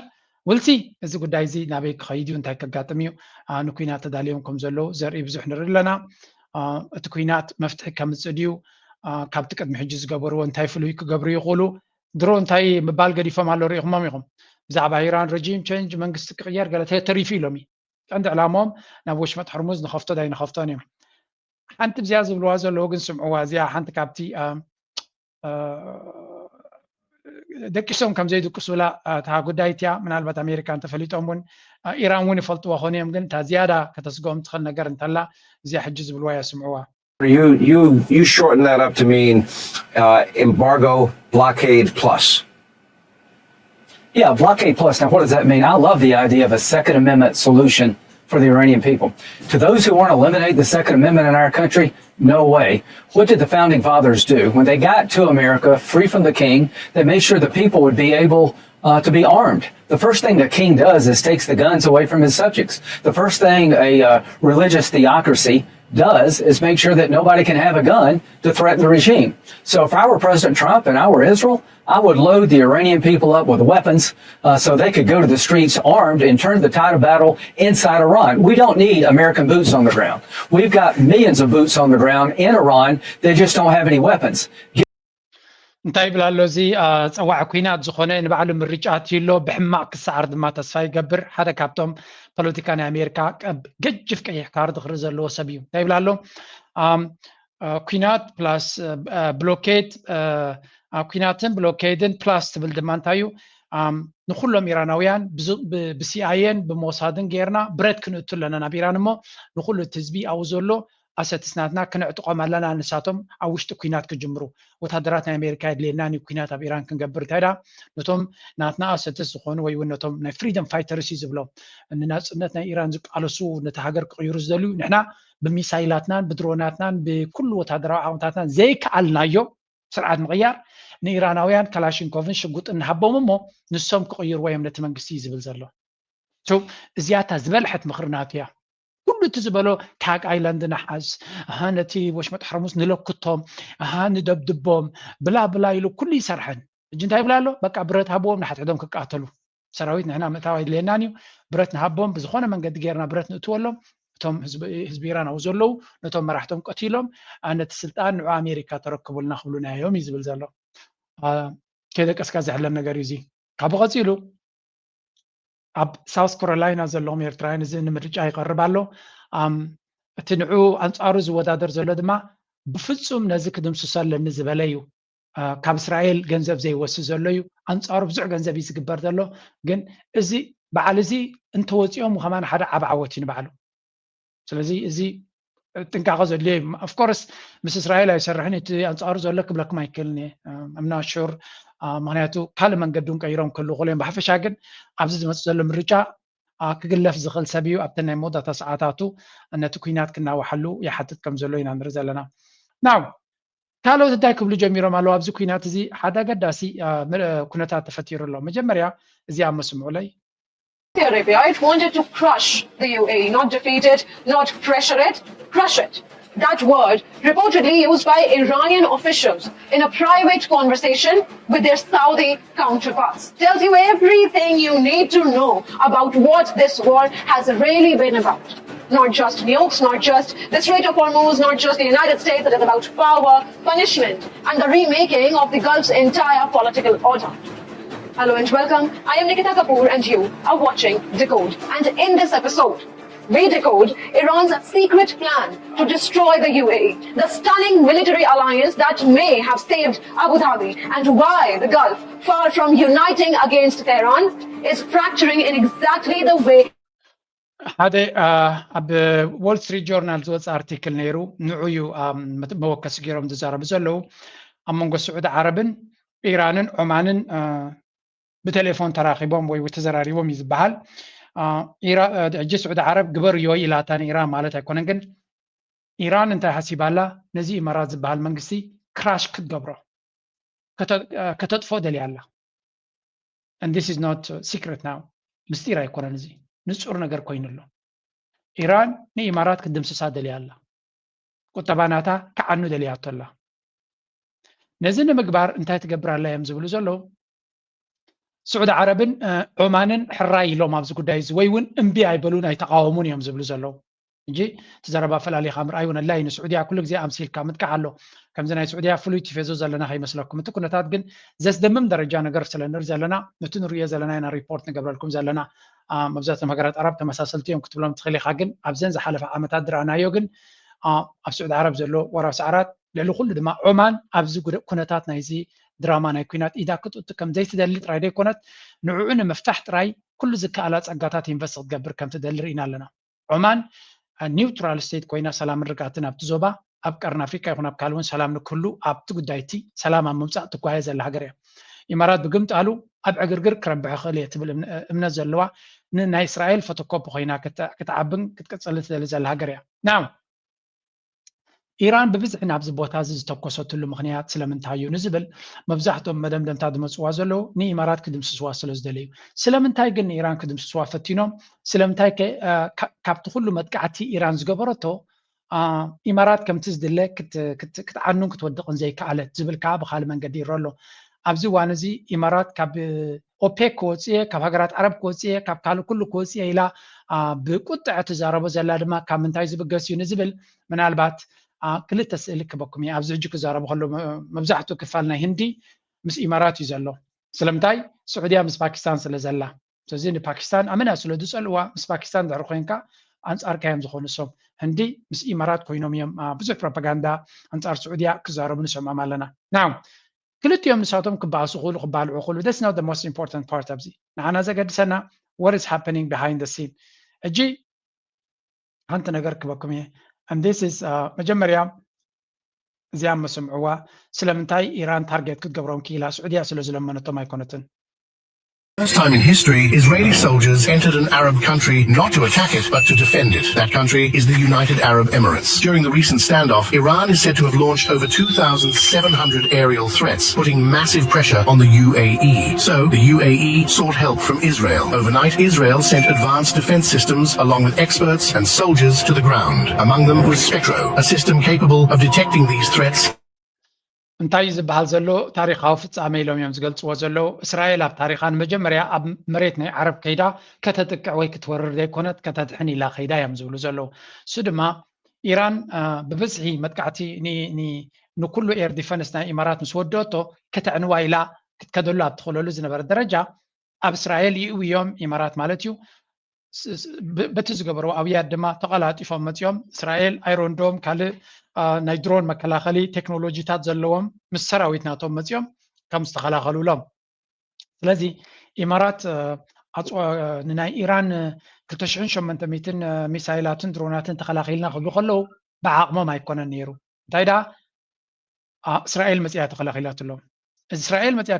we'll see እዚ ጉዳይ እዚ ናበይ ክኸይድ እዩ እንታይ ከጋጥም እዩ። ንኩናት ተዳልዮም ከም ዘለዉ ዘርኢ ብዙሕ ንርኢ ኣለና። እቲ ኩናት መፍትሒ ከምፅእ ድዩ ካብቲ ቅድሚ ሕጂ ዝገበርዎ እንታይ ፍሉይ ክገብሩ ይኽእሉ? ድሮ እንታይ ምባል ገዲፎም ኣሎ ርኢኹሞም ኢኹም። ብዛዕባ ኢራን ረጂም ቸንጅ መንግስቲ ክቕየር ገለ ተሪፉ ኢሎም እዩ። ቀንዲ ዕላማኦም ናብ ወሽመጥ ሕርሙዝ ንኸፍቶ ዳይ ንኸፍቶን እዮም። ሓንቲ ብዚኣ ዝብልዋ ዘለዉ ግን ስምዕዋ እዚኣ ሓንቲ ካብቲ ደቂሶም ከም ዘይድቅሱላ እታ ጉዳይ እቲያ ምናልባት ኣሜሪካ እንተፈሊጦም እውን ኢራን እውን ይፈልጥዎ ኾኑ እዮም። ግን እታ ዝያዳ ከተስግኦም ትኽእል ነገር እንተላ እዚኣ ሕጂ ዝብልዋ እያ ስምዕዋ። You you you shorten that up to mean uh, embargo blockade plus. Yeah, blockade plus. Now, what does that mean? I love the idea of a Second Amendment solution for the Iranian people. To those who want to eliminate the Second Amendment in our country, no way. What did the founding fathers do? When they got to America, free from the king, they made sure the people would be able uh, to be armed. The first thing the king does is takes the guns away from his subjects. The first thing a uh, religious theocracy does is make sure that nobody can have a gun to threaten the regime. So if I were President Trump and I were Israel, I would load the Iranian people up with weapons uh, so they could go to the streets armed and turn the tide of battle inside Iran. We don't need American boots on the ground. We've got millions of boots on the ground in Iran. They just don't have any weapons. እንታይ ይብል ኣሎ እዚ ጸዋዕ ኩናት ዝኾነ ንባዕሉ ምርጫ ኣትዩሎ ብሕማቕ ክሰዓር ድማ ተስፋ ይገብር። ሓደ ካብቶም ፖለቲካ ናይ ኣሜሪካ ገጅፍ ቀይሕ ካርድ ክርኢ ዘለዎ ሰብ እዩ። እንታይ ይብል ኣሎ? ኩናት ፕላስ ብሎኬድ፣ ኩናትን ብሎኬድን ፕላስ ትብል ድማ እንታይ እዩ? ንኩሎም ኢራናውያን ብሲኣይኤን ብሞሳድን ጌርና ብረት ክንእቱ ኣለና ናብ ኢራን፣ እሞ ንኩሉ እቲ ህዝቢ ኣብኡ ዘሎ ኣሰትስ ናትና ክነዕጥቆም ኣለና። ንሳቶም ኣብ ውሽጢ ኩናት ክጅምሩ፣ ወታደራት ናይ ኣሜሪካ የድልየናን እዩ ኩናት ኣብ ኢራን ክንገብር። እንታይ ዳ ነቶም ናትና ኣሰትስ ዝኾኑ ወይ እውን ነቶም ናይ ፍሪደም ፋይተርስ እዩ ዝብሎም፣ ንናፅነት ናይ ኢራን ዝቃለሱ፣ ነቲ ሃገር ክቕይሩ ዝደልዩ፣ ንሕና ብሚሳይላትናን ብድሮናትናን ብኩሉ ወታደራዊ ዓቕምታትናን ዘይከኣልናዮ ስርዓት ምቕያር፣ ንኢራናውያን ካላሽንኮቭን ሽጉጥን ንሃቦም እሞ ንሶም ክቕይርዎ እዮም ነቲ መንግስቲ እዩ ዝብል ዘሎ። እዚኣታ ዝበልሐት ምኽሪ ናቱ እያ። ኩሉ እቲ ዝበሎ ካብ ኣይላንድ ንሓዝ፣ ኣሃ ነቲ ወሽመጥ ሕርሙዝ ንለክቶም፣ ኣሃ ንደብድቦም፣ ብላ ብላ ኢሉ ኩሉ ይሰርሐን። ሕጂ እንታይ ይብላ ኣሎ? በቃ ብረት ሃብዎም ንሓድሕዶም ክቃተሉ። ሰራዊት ንሕና ምእታው ኣይድልየናን እዩ፣ ብረት ንሃቦም፣ ብዝኾነ መንገዲ ጌርና ብረት ንእትወሎም። እቶም ህዝቢ ኢራን ኣብኡ ዘለዉ ነቶም መራሕቶም ቀቲሎም፣ ነቲ ስልጣን ንዑ ኣሜሪካ ተረክቡልና ክብሉና እዮም እዩ ዝብል ዘሎ። ከይደቀስካ ዘሕለን ነገር እዩ እዚ። ካብኡ ቀፂሉ ኣብ ሳውስ ካሮላይና ዘለኹም ኤርትራውያን እዚ ንምርጫ ይቐርብ ኣሎ። እቲ ንዑ ኣንጻሩ ዝወዳደር ዘሎ ድማ ብፍጹም ነዚ ክድምስሶ ኣለኒ ዝበለ እዩ። ካብ እስራኤል ገንዘብ ዘይወስድ ዘሎ እዩ። ኣንጻሩ ብዙሕ ገንዘብ እዩ ዝግበር ዘሎ። ግን እዚ በዓል እዚ እንተወፂኦም ከማን ሓደ ዓብ ዓወት እዩ ንባዕሉ። ስለዚ እዚ ጥንቃቐ ዘድልዮ እዩ። ኦፍኮርስ ምስ እስራኤል ኣይሰርሕን፣ እቲ ኣንጻሩ ዘሎ ክብለኩም ኣይክእልን እየ። እምና ሹር፣ ምክንያቱ ካልእ መንገዲ እውን ቀይሮም ክህልዉ ክእሉ እዮም። ብሓፈሻ ግን ኣብዚ ዝመፅእ ዘሎ ምርጫ ክግለፍ ዝኽእል ሰብ እዩ። ኣብተን ናይ መወዳእታ ሰዓታቱ ነቲ ኩናት ክናዋሓሉ ይሓትት ከም ዘሎ ኢና ንርኢ ዘለና። ናው ካልኦት እንታይ ክብሉ ጀሚሮም ኣለዉ? ኣብዚ ኩናት እዚ ሓደ ኣገዳሲ ኩነታት ተፈጢሩ ኣሎ። መጀመርያ እዚኣ መስምዑለይ። Saudi Arabia, it wanted to crush the U A E, not defeat it, not pressure it, crush it. That word reportedly used by Iranian officials in a private conversation with their Saudi counterparts tells you everything you need to know about what this war has really been about. Not just nukes, not just the Strait of Hormuz, not just the United States, it is about power, punishment, and the remaking of the Gulf's entire political order. Hello and welcome. I am Nikita Kapoor and you are watching Decode. And in this episode, we decode Iran's secret plan to destroy the U A E, the stunning military alliance that may have saved Abu Dhabi, and why the Gulf, far from uniting against Tehran, is fracturing in exactly the way ሓደ ኣብ Wall Street Journal ዝወፀ ኣርቲክል ነይሩ። ንዑ እዩ መወከሲ ገይሮም ዝዛረቡ ዘለዉ። ኣብ መንጎ ስዑዲ ዓረብን ኢራንን ዖማንን ብቴሌፎን ተራኺቦም ወይ ተዘራሪቦም እዩ ዝበሃል። ሕጂ ስዑዲ ዓረብ ግበርዮ ኢላታ ንኢራን ማለት ኣይኮነን፣ ግን ኢራን እንታይ ሓሲባ ኣላ? ነዚ ኢማራት ዝበሃል መንግስቲ ክራሽ ክትገብሮ፣ ከተጥፎ ደልያ ኣላ። And this is not secret now፣ ምስጢር ኣይኮነን፣ እዚ ንጹር ነገር ኮይኑ ኣሎ። ኢራን ንኢማራት ክትድምስሳ ደልያ ኣላ። ቁጠባ ናታ ክዓኑ ደልያቶ ኣላ። ነዚ ንምግባር እንታይ ትገብር ኣላ እዮም ዝብሉ ዘለዉ። ስዑዲ ዓረብን ዖማንን ሕራይ ኢሎም ኣብዚ ጉዳይ እዚ፣ ወይ እውን እምቢ ኣይበሉን ኣይተቃወሙን እዮም ዝብሉ ዘለዉ። ሕጂ እቲ ዘረባ ፈላሊኻ ምርኣይ እውን ኣድላይ። ንስዑድያ ኩሉ ግዜ ኣምሲልካ ምጥቃዕ ኣሎ። ከምዚ ናይ ስዑድያ ፍሉይ ቲፌዞ ዘለና ከይመስለኩም። እቲ ኩነታት ግን ዘስደምም ደረጃ ነገር ስለ ንርኢ ዘለና፣ ነቲ ንርእዮ ዘለና ኢና ሪፖርት ንገብረልኩም ዘለና። መብዛሕትኦም ሃገራት ኣረብ ተመሳሰልቲ እዮም ክትብሎም ትኽእል ኢኻ። ግን ኣብዘን ዝሓለፈ ዓመታት ዝረኣናዮ ግን ኣብ ስዑዲ ዓረብ ዘሎ ወራር ሰዓራት፣ ልዕሊ ኩሉ ድማ ዖማን ኣብዚ ኩነታት ናይዚ ድራማ ናይ ኩናት ኢዳ ክትእቱ ከም ዘይትደሊ ጥራይ ዘይኮነት፣ ንዕኡ ንምፍታሕ ጥራይ ኩሉ ዝከኣላ ጸጋታት ኢንቨስት ክትገብር ከም ትደሊ ርኢና ኣለና። ዖማን ኒውትራል ስቴት ኮይና ሰላምን ርግኣትን ኣብቲ ዞባ፣ ኣብ ቀርኒ ኣፍሪካ ይኹን ኣብ ካልእ እውን ሰላም ንክህሉ ኣብቲ ጉዳይ እቲ ሰላም ኣብ ምምፃእ ትጓየ ዘላ ሃገር እያ። ኢማራት ብግምጣሉ ኣብ ዕግርግር ክረብሕ ይኽእል እየ ትብል እምነት ዘለዋ፣ ንናይ እስራኤል ፎቶኮፒ ኮይና ክትዓብን ክትቅፅልን ትደሊ ዘላ ሃገር እያ። ናው ኢራን ብብዝሒ ናብዚ ቦታ እዚ ዝተኮሰትሉ ምኽንያት ስለምንታይ እዩ ንዝብል፣ መብዛሕትኦም መደምደምታ ዝመፅዋ ዘለዉ ንኢማራት ክድምስስዋ ስለ ዝደለዩ። ስለምንታይ ግን ንኢራን ክድምስስዋ ፈቲኖም? ስለምንታይ ከ ካብቲ ኩሉ መጥቃዕቲ ኢራን ዝገበረቶ ኢማራት ከምቲ ዝድለ ክትዓኑን ክትወድቕን ዘይከኣለት ዝብል ከዓ ብካልእ መንገዲ ይረሎ። ኣብዚ እዋን እዚ ኢማራት ካብ ኦፔክ ክወፅእ እየ፣ ካብ ሃገራት ዓረብ ክወፅእ እየ፣ ካብ ካልእ ኩሉ ክወፅእ እየ ኢላ ብቁጥዐ ትዛረቦ ዘላ ድማ ካብ ምንታይ ዝብገስ እዩ ንዝብል ምናልባት ክልተ ስእሊ ክበኩም እየ። ኣብዚ ሕጂ ክዛረቡ ከሎ መብዛሕትኡ ክፋል ናይ ህንዲ ምስ ኢማራት እዩ ዘሎ። ስለምንታይ? ስዑድያ ምስ ፓኪስታን ስለ ዘላ። ስለዚ ንፓኪስታን ኣመና ስለ ዝፀልዋ ምስ ፓኪስታን ድሕሪ ኮይንካ ኣንፃርካ እዮም ዝኾኑ እሶም። ህንዲ ምስ ኢማራት ኮይኖም እዮም ብዙሕ ፕሮፓጋንዳ ኣንፃር ስዑድያ ክዛረቡ ንሰምዖም ኣለና። ናው ክልቲኦም ንሳቶም ክበኣሱ ክእሉ ክባልዑ ክእሉ that's not the most important part። ኣብዚ ንዓና ዘገድሰና what is happening behind the scene። ሕጂ ሓንቲ ነገር ክበኩም እየ። And this is መጀመርያ እዚኣ መስምዕዋ ስለምንታይ ኢራን ታርጌት ክትገብሮም ክኢላ? ስዑድያ ስለ ዝለመነቶም ኣይኮነትን። First time in history, Israeli soldiers entered an Arab country not to attack it, but to defend it. That country is the United Arab Emirates. During the recent standoff, Iran is said to have launched over two thousand seven hundred aerial threats, putting massive pressure on the U A E. So, the U A E sought help from Israel. Overnight, Israel sent advanced defense systems along with experts and soldiers to the ground. Among them was Spectro, a system capable of detecting these threats. እንታይ እዩ ዝበሃል ዘሎ? ታሪኻዊ ፍጻሜ ኢሎም እዮም ዝገልጽዎ ዘለዉ። እስራኤል ኣብ ታሪኻ ንመጀመርያ ኣብ መሬት ናይ ዓረብ ከይዳ ከተጥቅዕ ወይ ክትወርር ዘይኮነት ከተድሕን ኢላ ከይዳ እዮም ዝብሉ ዘለዉ። እሱ ድማ ኢራን ብብዝሒ መጥቃዕቲ ንኩሉ ኤር ዲፈንስ ናይ ኢማራት ምስ ወደኦቶ ከተዕንዋ ኢላ ክትከደሉ ኣብ ትኽእለሉ ዝነበረ ደረጃ ኣብ እስራኤል ይእውዮም ኢማራት ማለት እዩ። በቲ ዝገበርዎ ኣብያት ድማ ተቐላጢፎም መፂኦም እስራኤል ኣይሮንዶም ካልእ ናይ ድሮን መከላኸሊ ቴክኖሎጂታት ዘለዎም ምስ ሰራዊት ናቶም መፂኦም ከም ዝተኸላኸሉሎም። ስለዚ ኢማራት ንናይ ኢራን ክልተ ሽሕን ሸሞንተ ሚእትን ሚሳይላትን ድሮናትን ተኸላኺልና ክብሉ ከለዉ ብዓቕሞም ኣይኮነን ነይሩ። እንታይ ደኣ እስራኤል መፅያ ተኸላኺላትሎም። እስራኤል መፅያ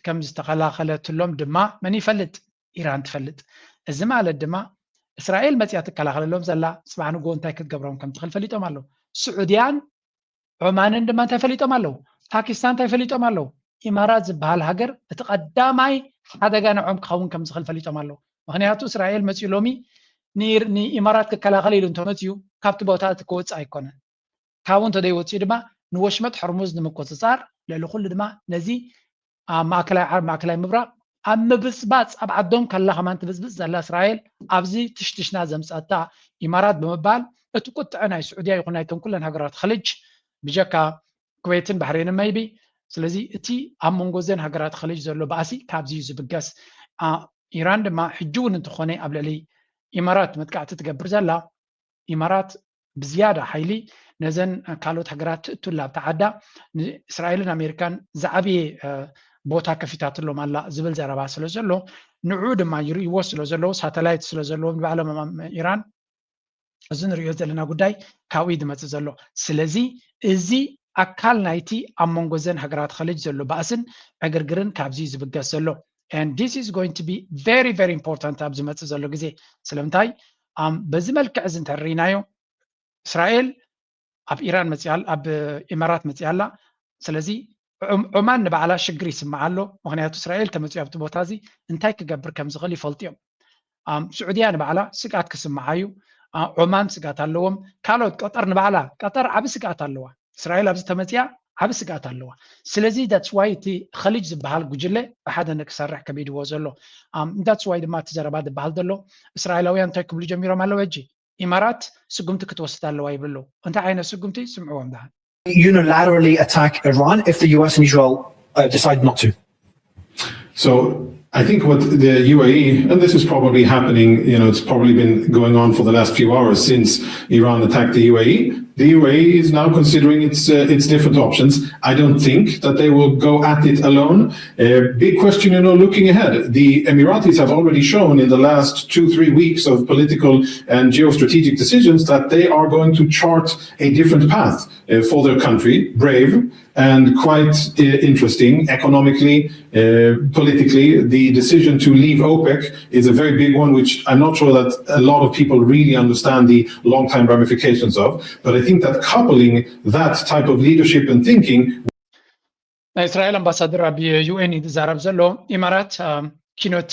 ከም ዝተኸላኸለትሎም ድማ መን ይፈልጥ? ኢራን ትፈልጥ። እዚ ማለት ድማ እስራኤል መፅያ ትከላኸለሎም ዘላ ፅባሕ ንጎ እንታይ ክትገብሮም ከም ትኽእል ፈሊጦም ኣለዉ። ስዑድያን ዖማንን ድማ እንታይ ፈሊጦም ኣለዉ? ፓኪስታን እንታይ ፈሊጦም ኣለዉ? ኢማራት ዝበሃል ሃገር እቲ ቀዳማይ ሓደጋ ንዖም ክኸውን ከም ዝኽእል ፈሊጦም ኣለዉ። ምክንያቱ እስራኤል መፅኡ ሎሚ ንኢማራት ክከላኸል ኢሉ እንተመፅኡ ካብቲ ቦታ እቲ ክወፅእ ኣይኮነን። ካብኡ እንተደይወፅኡ ድማ ንወሽመጥ ሕርሙዝ ንምቁፅፃር ልዕሊ ኩሉ ድማ ነዚ ኣብ ማእከላይ ዓረብ ማእከላይ ምብራቕ ኣብ ምብፅባፅ ኣብ ዓዶም ከላ ከማን ትብፅብፅ ዘላ እስራኤል ኣብዚ ትሽትሽና ዘምፀኣታ ኢማራት ብምባል እቲ ቁጥዐ ናይ ስዑድያ ይኹን ናይተን ኩለን ሃገራት ኸልጅ ብጀካ ኩዌትን ባሕሬንን መይቢ። ስለዚ እቲ ኣብ መንጎ ዘን ሃገራት ኸልጅ ዘሎ ባእሲ ካብዚ እዩ ዝብገስ። ኢራን ድማ ሕጂ እውን እንተኾነ ኣብ ልዕሊ ኢማራት መጥቃዕቲ ትገብር ዘላ ኢማራት ብዝያዳ ሓይሊ ነዘን ካልኦት ሃገራት ትእቱላ ኣብታ ዓዳ ንእስራኤልን ኣሜሪካን ዝዓብየ ቦታ ከፊታትሎም ኣላ ዝብል ዘረባ ስለ ዘሎ ንዑ ድማ ይርእይዎ ስለ ዘለዉ ሳተላይት ስለ ዘለዎም ንባዕሎም ኢራን እዚ ንሪኦ ዘለና ጉዳይ ካብኡ ዝመፅእ ዘሎ። ስለዚ እዚ ኣካል ናይቲ ኣብ መንጎ ዘን ሃገራት ኸልጅ ዘሎ ባእስን ዕግርግርን ካብዚ ዝብገስ ዘሎ። And this is going to be very very important ኣብ ዝመፅእ ዘሎ ግዜ። ስለምንታይ በዚ መልክዕ እዚ እንተርኢናዮ እስራኤል ኣብ ኢራን መፅያ ኣብ ኢማራት መፅያ ኣላ። ስለዚ ዑማን ንባዕላ ሽግር ይስምዓ ኣሎ። ምክንያቱ እስራኤል ተመፅኡ ኣብቲ ቦታ እዚ እንታይ ክገብር ከም ዝኽእል ይፈልጡ እዮም። ስዑድያ ንባዕላ ስግኣት ክስምዓ እዩ። ዖማን ስግኣት ኣለዎም። ካልኦት ቀጠር ንባዕላ ቀጠር ዓብ ስግኣት ኣለዋ። እስራኤል ኣብዚ ተመፅያ ዓብ ስግኣት ኣለዋ። ስለዚ that's why እቲ ኸልጅ ዝበሃል ጉጅለ ብሓደ ንክሰርሕ ከቢድዎ ዘሎ። That's why ድማ እቲ ዘረባ ዝበሃል ዘሎ እስራኤላውያን እንታይ ክብሉ ጀሚሮም ኣለዉ ሕጂ ኢማራት ስጉምቲ ክትወስድ ኣለዋ ይብሉ ኣለዉ። እንታይ ዓይነት ስጉምቲ? ስምዕዎም ደሓን። Unilaterally attack Iran if the U S and Israel uh, decide not to? So I think what the U A E, and this is probably happening, you know, it's probably been going on for the last few hours since Iran attacked the U A E. The U A E is now considering its uh, its different options. I don't think that they will go at it alone. A big question, you know, looking ahead, the Emiratis have already shown in the last two, three weeks of political and geostrategic decisions that they are going to chart a different path uh, for their country, brave and quite uh, interesting economically, uh, politically. The decision to leave OPEC is a very big one, which I'm not sure that a lot of people really understand the long-term ramifications of. But I think that coupling that type of leadership and thinking ናይ እስራኤል ኣምባሳደር ኣብ ዩ ኤን እዩ ዝዛረብ ዘሎ። ኢማራት ኪኖቲ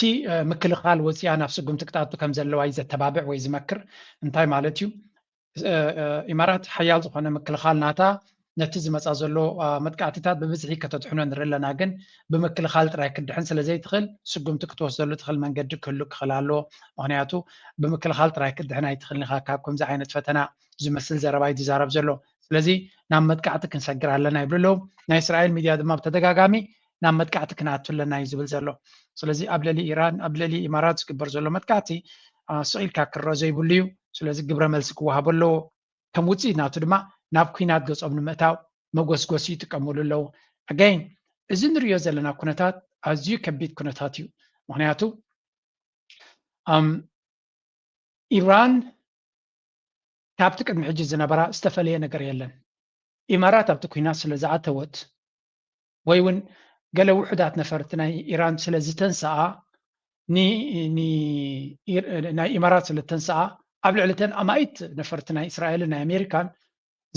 ምክልኻል ወፂኣ ናብ ስጉምቲ ክትኣቱ ከም ዘለዋ እዩ ዘተባብዕ ወይ ዝመክር። እንታይ ማለት እዩ? ኢማራት ሓያል ዝኾነ ምክልኻል ናታ ነቲ ዝመፃ ዘሎ መጥቃዕትታት ብብዝሒ ከተድሕኖ ንርኢ ኣለና። ግን ብምክልኻል ጥራይ ክትድሕን ስለ ዘይትኽእል ስጉምቲ ክትወስደሉ ትኽእል መንገዲ ክህሉ ክኽእል ኣለዎ። ምክንያቱ ብምክልኻል ጥራይ ክትድሕን ኣይትኽእልን ኢኻ ካብ ከምዚ ዓይነት ፈተና ዝመስል ዘረባ እዩ ዝዛረብ ዘሎ። ስለዚ ናብ መጥቃዕቲ ክንሰግር ኣለና ይብሉ ኣለዉ። ናይ እስራኤል ሚድያ ድማ ብተደጋጋሚ ናብ መጥቃዕቲ ክንኣቱ ኣለና እዩ ዝብል ዘሎ። ስለዚ ኣብ ልዕሊ ኢራን ኣብ ልዕሊ ኢማራት ዝግበር ዘሎ መጥቃዕቲ ስቕ ኢልካ ክረአ ዘይብሉ እዩ። ስለዚ ግብረ መልሲ ክወሃቦ ኣለዎ። ከም ውፅኢት ናቱ ድማ ናብ ኲናት ገፆም ንምእታው መጎስጎሲ ይጥቀምሉ ኣለዉ። ኣጋይን እዚ ንሪኦ ዘለና ኩነታት ኣዝዩ ከቢድ ኩነታት እዩ። ምክንያቱ ኢራን ካብቲ ቅድሚ ሕጂ ዝነበራ ዝተፈለየ ነገር የለን። ኢማራት ኣብቲ ኲናት ስለ ዝኣተወት ወይ እውን ገለ ውሑዳት ነፈርቲ ናይ ኢራን ስለ ዝተንስኣ ናይ ኢማራት ስለ ዝተንስኣ ኣብ ልዕሊ ተን ኣማኢት ነፈርቲ ናይ እስራኤልን ናይ ኣሜሪካን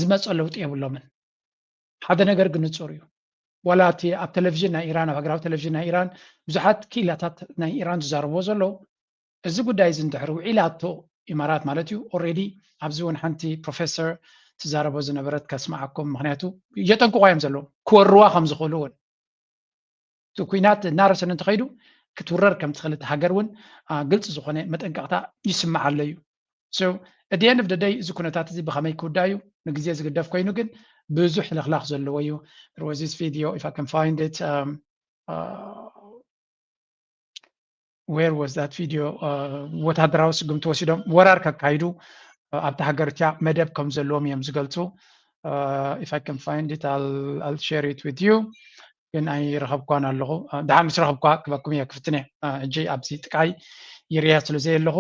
ዝመፀ ለውጢ የብሎምን። ሓደ ነገር ግን ንፁር እዩ። ዋላ እቲ ኣብ ቴሌቪዥን ናይ ኢራን ኣብ ሃገራዊ ቴሌቪዥን ናይ ኢራን ብዙሓት ክኢላታት ናይ ኢራን ዝዛረብዎ ዘለዉ እዚ ጉዳይ እዚ እንድሕር ውዒላቶ ኢማራት ማለት እዩ። ኦሬዲ ኣብዚ እውን ሓንቲ ፕሮፌሰር ትዛረቦ ዝነበረት ከስማዓኩም። ምክንያቱ እየጠንቅቋ እዮም ዘለዉ ክወርዋ ከም ዝኽእሉ እውን እቲ ኩናት እናረሰነ እንተኸይዱ ክትውረር ከም ትኽእል እቲ ሃገር እውን ግልፂ ዝኾነ መጠንቀቕታ ይስማዓሎ እዩ። So at the end of the day እዚ ኩነታት እዚ ብኸመይ ክውዳእ እዩ ንግዜ ዝግደፍ ኮይኑ ግን ብዙሕ ለኽላኽ ዘለዎ እዩ። There was this video, if I can find it, um, uh, where was that video? ወታደራዊ ስጉምቲ ወሲዶም ወራር ከካይዱ ኣብቲ ሃገር እቲያ መደብ ከም ዘለዎም እዮም ዝገልፁ። If I can find it, I'll share it with you. ግን ኣይረኸብኳን ኣለኹ። ድሓር ምስ ረኸብኳ ክበኩም እየ ክፍትን እየ። ሕጂ ኣብዚ ጥቃይ ይርያ ስለ ዘየለኹ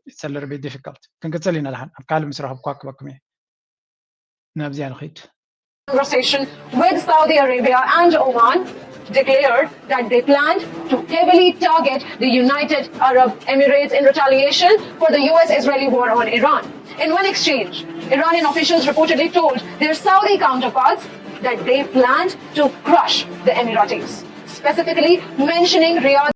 it's a little bit difficult። ክንቅፅል ኢና ድሓን ኣብ ካልእ ምስ ረኸብኳ ክበኩም እየ። ናብዚኣ ንኸይድ። Conversation with Saudi Arabia and Oman declared that they planned to heavily target the United Arab Emirates in retaliation for the U S Israeli war on Iran. In one exchange, Iranian officials reportedly told their Saudi counterparts that they planned to crush the Emiratis, specifically mentioning Riyadh.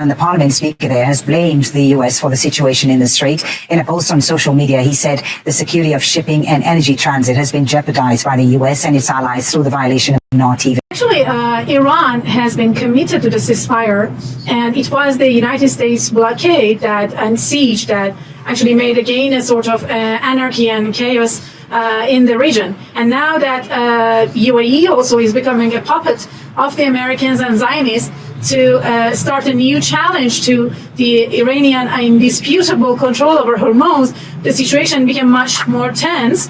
And the parliament speaker there has blamed the U S for the situation in the Strait. In a post on social media, he said the security of shipping and energy transit has been jeopardized by the U S and its allies through the violation of N A T V. Actually, uh, Iran has been committed to the ceasefire, and it was the United States blockade that and siege that actually made again a sort of uh, anarchy and chaos uh, in the region. And now that uh, U A E also is becoming a puppet of the Americans and Zionists to uh, start a new challenge to the Iranian indisputable control over Hormuz, the situation became much more tense.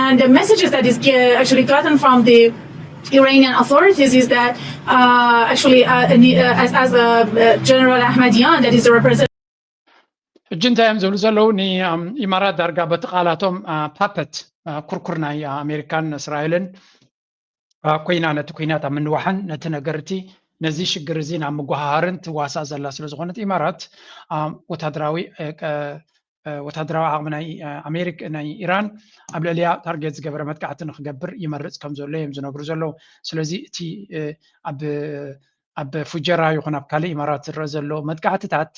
And the messages that is uh, actually gotten from the Iranian authorities is that uh, actually, uh, as, as uh, General Ahmadian, that is the representative. ሕጂ እንታይ እዮም ዝብሉ ዘለዉ? ንኢማራት ዳርጋ በቲ ቃላቶም ፓፐት ኩርኩር ናይ ኣሜሪካን እስራኤልን ኮይና ነቲ ኩናት ኣብ ምንዋሕን ነቲ ነገር እቲ ነዚ ሽግር እዚ ናብ ምጉሃሃርን ትዋሳእ ዘላ ስለ ዝኾነት ኢማራት ወታደራዊ ወታደራዊ ዓቕሚ ናይ ኣሜሪካ ናይ ኢራን ኣብ ልዕሊያ ታርጌት ዝገበረ መጥቃዕቲ ንክገብር ይመርፅ ከም ዘሎ እዮም ዝነግሩ ዘለዉ። ስለዚ እቲ ኣብ ኣብ ፉጀራ ይኹን ኣብ ካልእ ኢማራት ዝረአ ዘሎ መጥቃዕትታት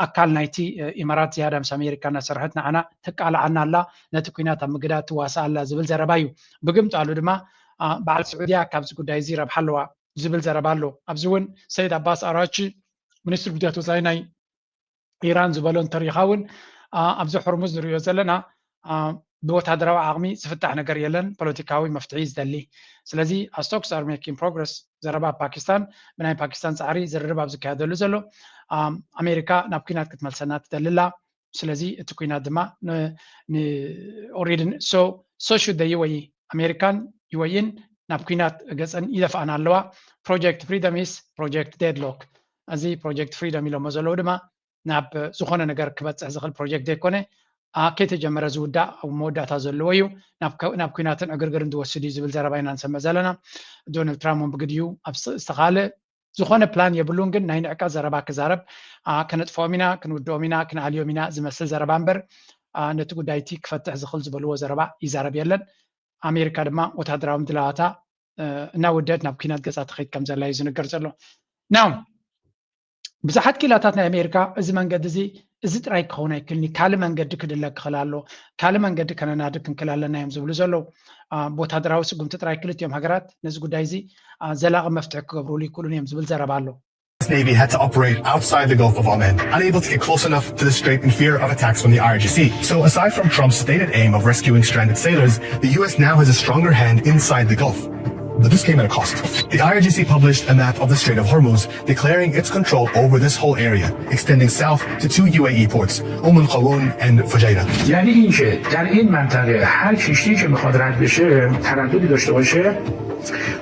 ኣካል ናይቲ ኢማራት ዝያዳ ምስ ኣሜሪካ እናሰርሐት ንዓና ተቃልዓና ኣላ፣ ነቲ ኲናት ኣብ ምግዳድ ትዋሳእ ኣላ ዝብል ዘረባ እዩ። ብግምጣሉ ድማ በዓል ስዑድያ ካብዚ ጉዳይ እዚ ረብሓ ኣለዋ ዝብል ዘረባ ኣሎ። ኣብዚ እውን ሰይድ ኣባስ ኣራቺ ሚኒስትር ጉዳያት ወፃኢ ናይ ኢራን ዝበሎ እንተሪኢኻ እውን ኣብዚ ሕርሙዝ ንሪኦ ዘለና ብወታደራዊ ዓቕሚ ዝፍታሕ ነገር የለን፣ ፖለቲካዊ መፍትሒ ዝደሊ። ስለዚ as talks are making progress ዘረባ ኣብ ፓኪስታን ብናይ ፓኪስታን ፃዕሪ ዝርርብ ኣብ ዝካየደሉ ዘሎ ኣሜሪካ ናብ ኲናት ክትመልሰና ትደሊ ኣላ። ስለዚ እቲ ኲናት ድማ already so so should the U A E ኣሜሪካን U A E ን ናብ ኲናት ገፀን ይደፍኣና ኣለዋ። Project Freedom is Project Deadlock። እዚ Project Freedom ኢሎሞ ዘለዉ ድማ ናብ ዝኾነ ነገር ክበፅሕ ዝኽእል ፕሮጀክት ዘይኮነ ከይተጀመረ ዝውዳእ መወዳእታ ዘለዎ እዩ። ናብ ኲናትን ዕግርግርን ዝወስድ እዩ ዝብል ዘረባ ኢና ንሰምዕ ዘለና። ዶናልድ ትራምፕ እውን ብግዲኡ ኣብ ዝተኻለ ዝኾነ ፕላን የብሉን፣ ግን ናይ ንዕቀት ዘረባ ክዛረብ ከነጥፍኦም ኢና፣ ክንውድኦም ኢና፣ ክንኣልዮም ኢና ዝመስል ዘረባ እምበር ነቲ ጉዳይ እቲ ክፈትሕ ዝኽእል ዝበልዎ ዘረባ ይዛረብ የለን። ኣሜሪካ ድማ ወታደራዊ ምድላዋታ እናወደአት ናብ ኲናት ገፃ ትኸይድ ከም ዘላ እዩ ዝንገር ዘሎ። ናው ብዙሓት ክኢላታት ናይ ኣሜሪካ እዚ መንገዲ እዚ እዚ ጥራይ ክኸውን ኣይክልኒ፣ ካልእ መንገዲ ክድለ ክኽእል ኣሎ፣ ካልእ መንገዲ ከነናድር ክንክእል ኣለና እዮም ዝብሉ ዘለዉ። ወታደራዊ ስጉምቲ ጥራይ ክልቲኦም ሃገራት ነዚ ጉዳይ እዚ ዘላቒ መፍትሒ ክገብሩሉ ይክእሉን እዮም ዝብል ዘረባ ኣሎ። Navy had to operate outside the Gulf of Oman, unable to get close enough to the strait in fear of attacks from the I R G C. So, aside from Trump's stated aim of rescuing stranded sailors, the U S now has a stronger hand inside the Gulf. But this came at a cost. The I R G C published a map of the Strait of Hormuz, declaring its control over this whole area, extending south to two U A E ports, Umm al Qawun and Fujairah. یعنی اینکه در این منطقه هر کشتی که میخواد رد بشه، ترددی داشته باشه،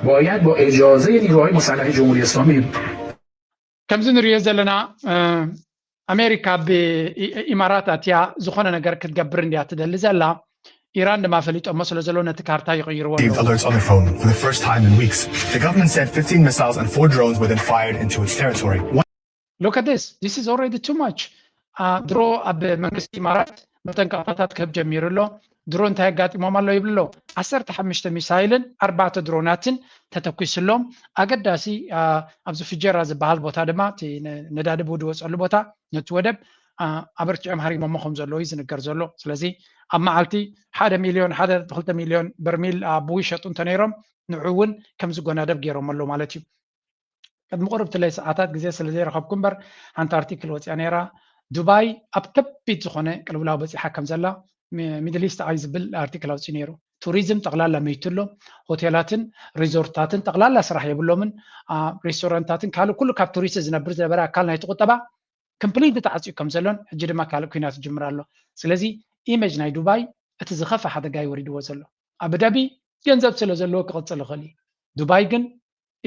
باید با اجازه نیروهای مسلح جمهوری اسلامی ከምዚ ንሪኦ ዘለና ኣሜሪካ ብኢማራት ኣትያ ዝኾነ ነገር ክትገብር እንድያ ትደሊ ዘላ። ኢራን ድማ ፈሊጦሞ ስለ ዘለዉ ነቲ ካርታ ይቕይርዎ ኣለዉ። Alerts on their phone for the first time in weeks. The government said fifteen missiles and four drones were then fired into its territory. Look at this. This is already too much. ድሮ ኣብ መንግስቲ ኢማራት መጠንቀቕታታት ክህብ ጀሚሩ ኣሎ። ድሮ እንታይ ኣጋጢሞም ኣሎ ይብል ኣሎ። ዓሰርተ ሓሙሽተ ሚሳይልን ኣርባዕተ ድሮናትን ተተኲስሎም። ኣገዳሲ ኣብዚ ፍጀራ ዝበሃል ቦታ ድማ ነዳዲ ብድወፀሉ ቦታ ነቲ ወደብ ኣበርቲዖም ሃሪሞሞ ከም ዘለዉ እዩ ዝንገር ዘሎ። ስለዚ ኣብ መዓልቲ ሓደ ሚልዮን ሓደ ክልተ ሚልዮን በርሚል ብዊ ሸጡ እንተነይሮም ንዑ እውን ከም ዝጎናደብ ገይሮም ኣለዉ ማለት እዩ። ቅድሚ ቁርብ ትለይ ሰዓታት ግዜ ስለ ዘይረኸብኩ እምበር ሓንቲ ኣርቲክል ወፅያ ነይራ። ዱባይ ኣብ ከቢድ ዝኾነ ቅልውላው በፂሓ ከም ዘላ ሚድል ኢስት ኣይ ዝብል ኣርቲክል ኣውፅኡ ነይሩ። ቱሪዝም ጠቕላላ መይቱ ኣሎ። ሆቴላትን ሪዞርትታትን ጠቕላላ ስራሕ የብሎምን። ሬስቶራንታትን ካልእ ኩሉ ካብ ቱሪስት ዝነብር ዝነበረ ኣካል ናይቲ ቁጠባ ኮምፕሊት ተዓፅዩ ከም ዘሎን ሕጂ ድማ ካልእ ኩናት ይጅምር ኣሎ። ስለዚ ኢሜጅ ናይ ዱባይ እቲ ዝኸፍአ ሓደጋ እዩ ወሪድዎ ዘሎ። ኣቡዳቢ ገንዘብ ስለ ዘለዎ ክቕፅል ይኽእል እዩ። ዱባይ ግን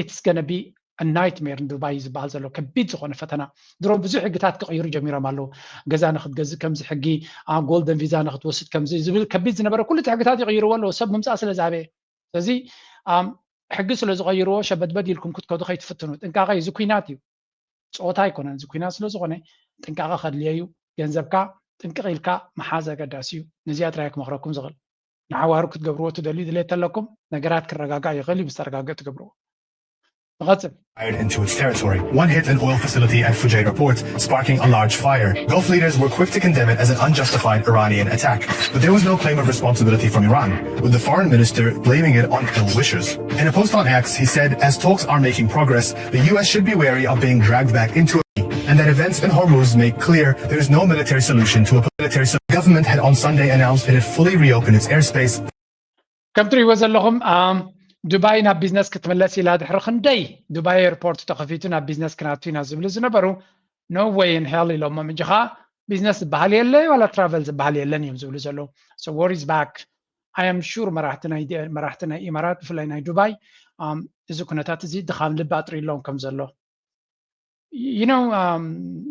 it's gonna be a nightmare ንዱባይ ዝበሃል ዘሎ ከቢድ ዝኾነ ፈተና። ድሮ ብዙሕ ሕግታት ክቕይሩ ጀሚሮም ኣለዉ። ገዛ ንክትገዝእ ከምዚ ሕጊ፣ ጎልደን ቪዛ ንክትወስድ ከምዚ ዝብል ከቢድ ዝነበረ ኩሉ እቲ ሕግታት ይቕይርዎ ኣለዉ። ሰብ ምምፃእ ስለ ዝኣበየ። ስለዚ ሕጊ ስለ ዝቐይርዎ ሸበድበድ ኢልኩም ክትከዱ ከይትፍትኑ። ጥንቃቐ እዩ። እዚ ኩናት እዩ። ፀወታ ኣይኮነን። እዚ ኩናት ስለ ዝኾነ ጥንቃቐ ከድልዮ እዩ። ገንዘብካ ጥንቅቕ ኢልካ ምሓዝ ኣገዳሲ እዩ። ነዚኣ ጥራይ ክመኽረኩም ዝኽእል። ንሓዋሩ ክትገብርዎ ትደልዩ ድሌት ተለኩም ነገራት ክረጋጋእ ይኽእል እዩ ምስ ተረጋገእ ትገብርዎ። ንቐጽል። Fired into its territory. One hit an oil facility at Fujairah port, sparking a large fire. Gulf leaders were quick to condemn it as an unjustified Iranian attack. But there was no claim of responsibility from Iran, with the foreign minister blaming it on ill wishers. In a post on X, he said, as talks are making progress, the U S should be wary of being dragged back into it, and that events in Hormuz make clear there is no military solution to a military solution. The government had on Sunday announced it had fully reopened its airspace. ከም ትሪእዎ ዘለኹም ዱባይ ናብ ቢዝነስ ክትምለስ ኢላ ድሕሪ ክንደይ ዱባይ ኤርፖርት ተኸፊቱ ናብ ቢዝነስ ክናቱ ኢና ዝብሉ ዝነበሩ no way in hell ኢሎሞም እንጂ ኸዓ ቢዝነስ ዝበሃል የለ ዋላ ትራቨል ዝበሃል የለን እዮም ዝብሉ ዘለዉ። So war is back. I am sure መራሕቲ ናይ ኢማራት ብፍላይ ናይ ዱባይ እዚ ኩነታት እዚ ድኻም ልቢ ኣጥርዩሎም ከም ዘሎ you know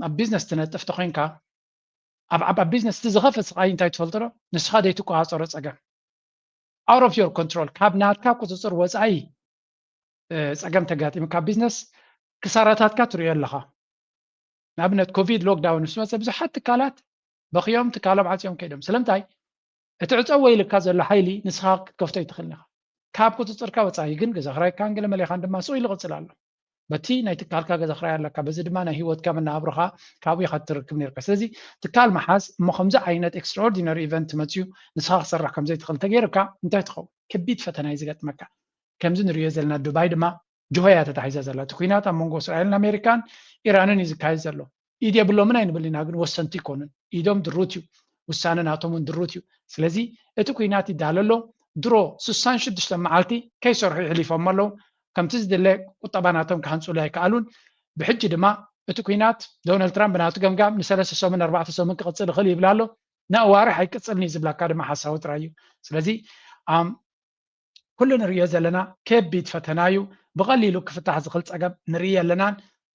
ኣብ ቢዝነስ ትነጥፍ ተኾይንካ ኣብ ቢዝነስ እቲ ዝኸፍእ ስቓይ እንታይ ትፈልጦ ዶ? ንስኻ ዘይትቆፃፀሮ ፀገም out of your control ካብ ናትካ ቁፅፅር ወፃኢ ፀገም ተጋጢምካ ቢዝነስ ክሳራታትካ ትሪኦ ኣለኻ። ንኣብነት ኮቪድ ሎክዳውን ምስ መፀ ብዙሓት ትካላት በኽዮም ትካሎም ዓፅዮም ከይዶም። ስለምንታይ? እቲ ዕፀዎ ኢልካ ዘሎ ሓይሊ ንስኻ ክትከፍቶ ኣይትኽእልን ኢኻ። ካብ ቁፅፅርካ ወፃኢ ግን ገዛ ክራይካን ገለ መሌኻን ድማ ስቕ ኢሉ ይቕፅል ኣሎ። በቲ ናይ ትካልካ ገዛ ክራይ ኣለካ፣ በዚ ድማ ናይ ህይወትካ መነባብሮኻ ካብኡ ኢኻ ትረክብ ነርካ። ስለዚ ትካል ምሓዝ እሞ ከምዚ ዓይነት extraordinary event መፅዩ ንስኻ ክሰርሕ ከምዘይትኽእል እንተገይርካ እንታይ ትኸውን? ከቢድ ፈተና እዩ ዝገጥመካ። ከምዚ ንሪኦ ዘለና ዱባይ ድማ ጅሆ እያ ተታሒዛ ዘላ። እቲ ኩናት ኣብ መንጎ እስራኤልን ኣሜሪካን ኢራንን እዩ ዝካየድ ዘሎ። ኢድ የብሎምን ኣይንብል ኢና፣ ግን ወሰንቲ ይኮኑን። ኢዶም ድሩት እዩ፣ ውሳነ ናቶም እውን ድሩት እዩ። ስለዚ እቲ ኩናት ይዳሎ ኣሎ። ድሮ ስሳን ሽዱሽተ መዓልቲ ከይሰርሑ ይሕሊፎም ኣለዉ። ከምቲ ዝድለ ቁጠባ ናቶም ክሃንፁሉ ኣይከኣሉን። ብሕጂ ድማ እቲ ኩናት ዶናልድ ትራምፕ ብናቱ ገምጋም ንሰለስተ ሰሙን ኣርባዕተ ሰሙን ክቕፅል ይኽእል ይብል ኣሎ። ንኣዋርሕ ኣይቅፅልን እዩ ዝብላካ ድማ ሓሳዊ ጥራይ እዩ። ስለዚ ኩሉ ንርእዮ ዘለና ከቢድ ፈተና እዩ። ብቐሊሉ ክፍታሕ ዝኽእል ጸገም ንርኢ ኣለናን።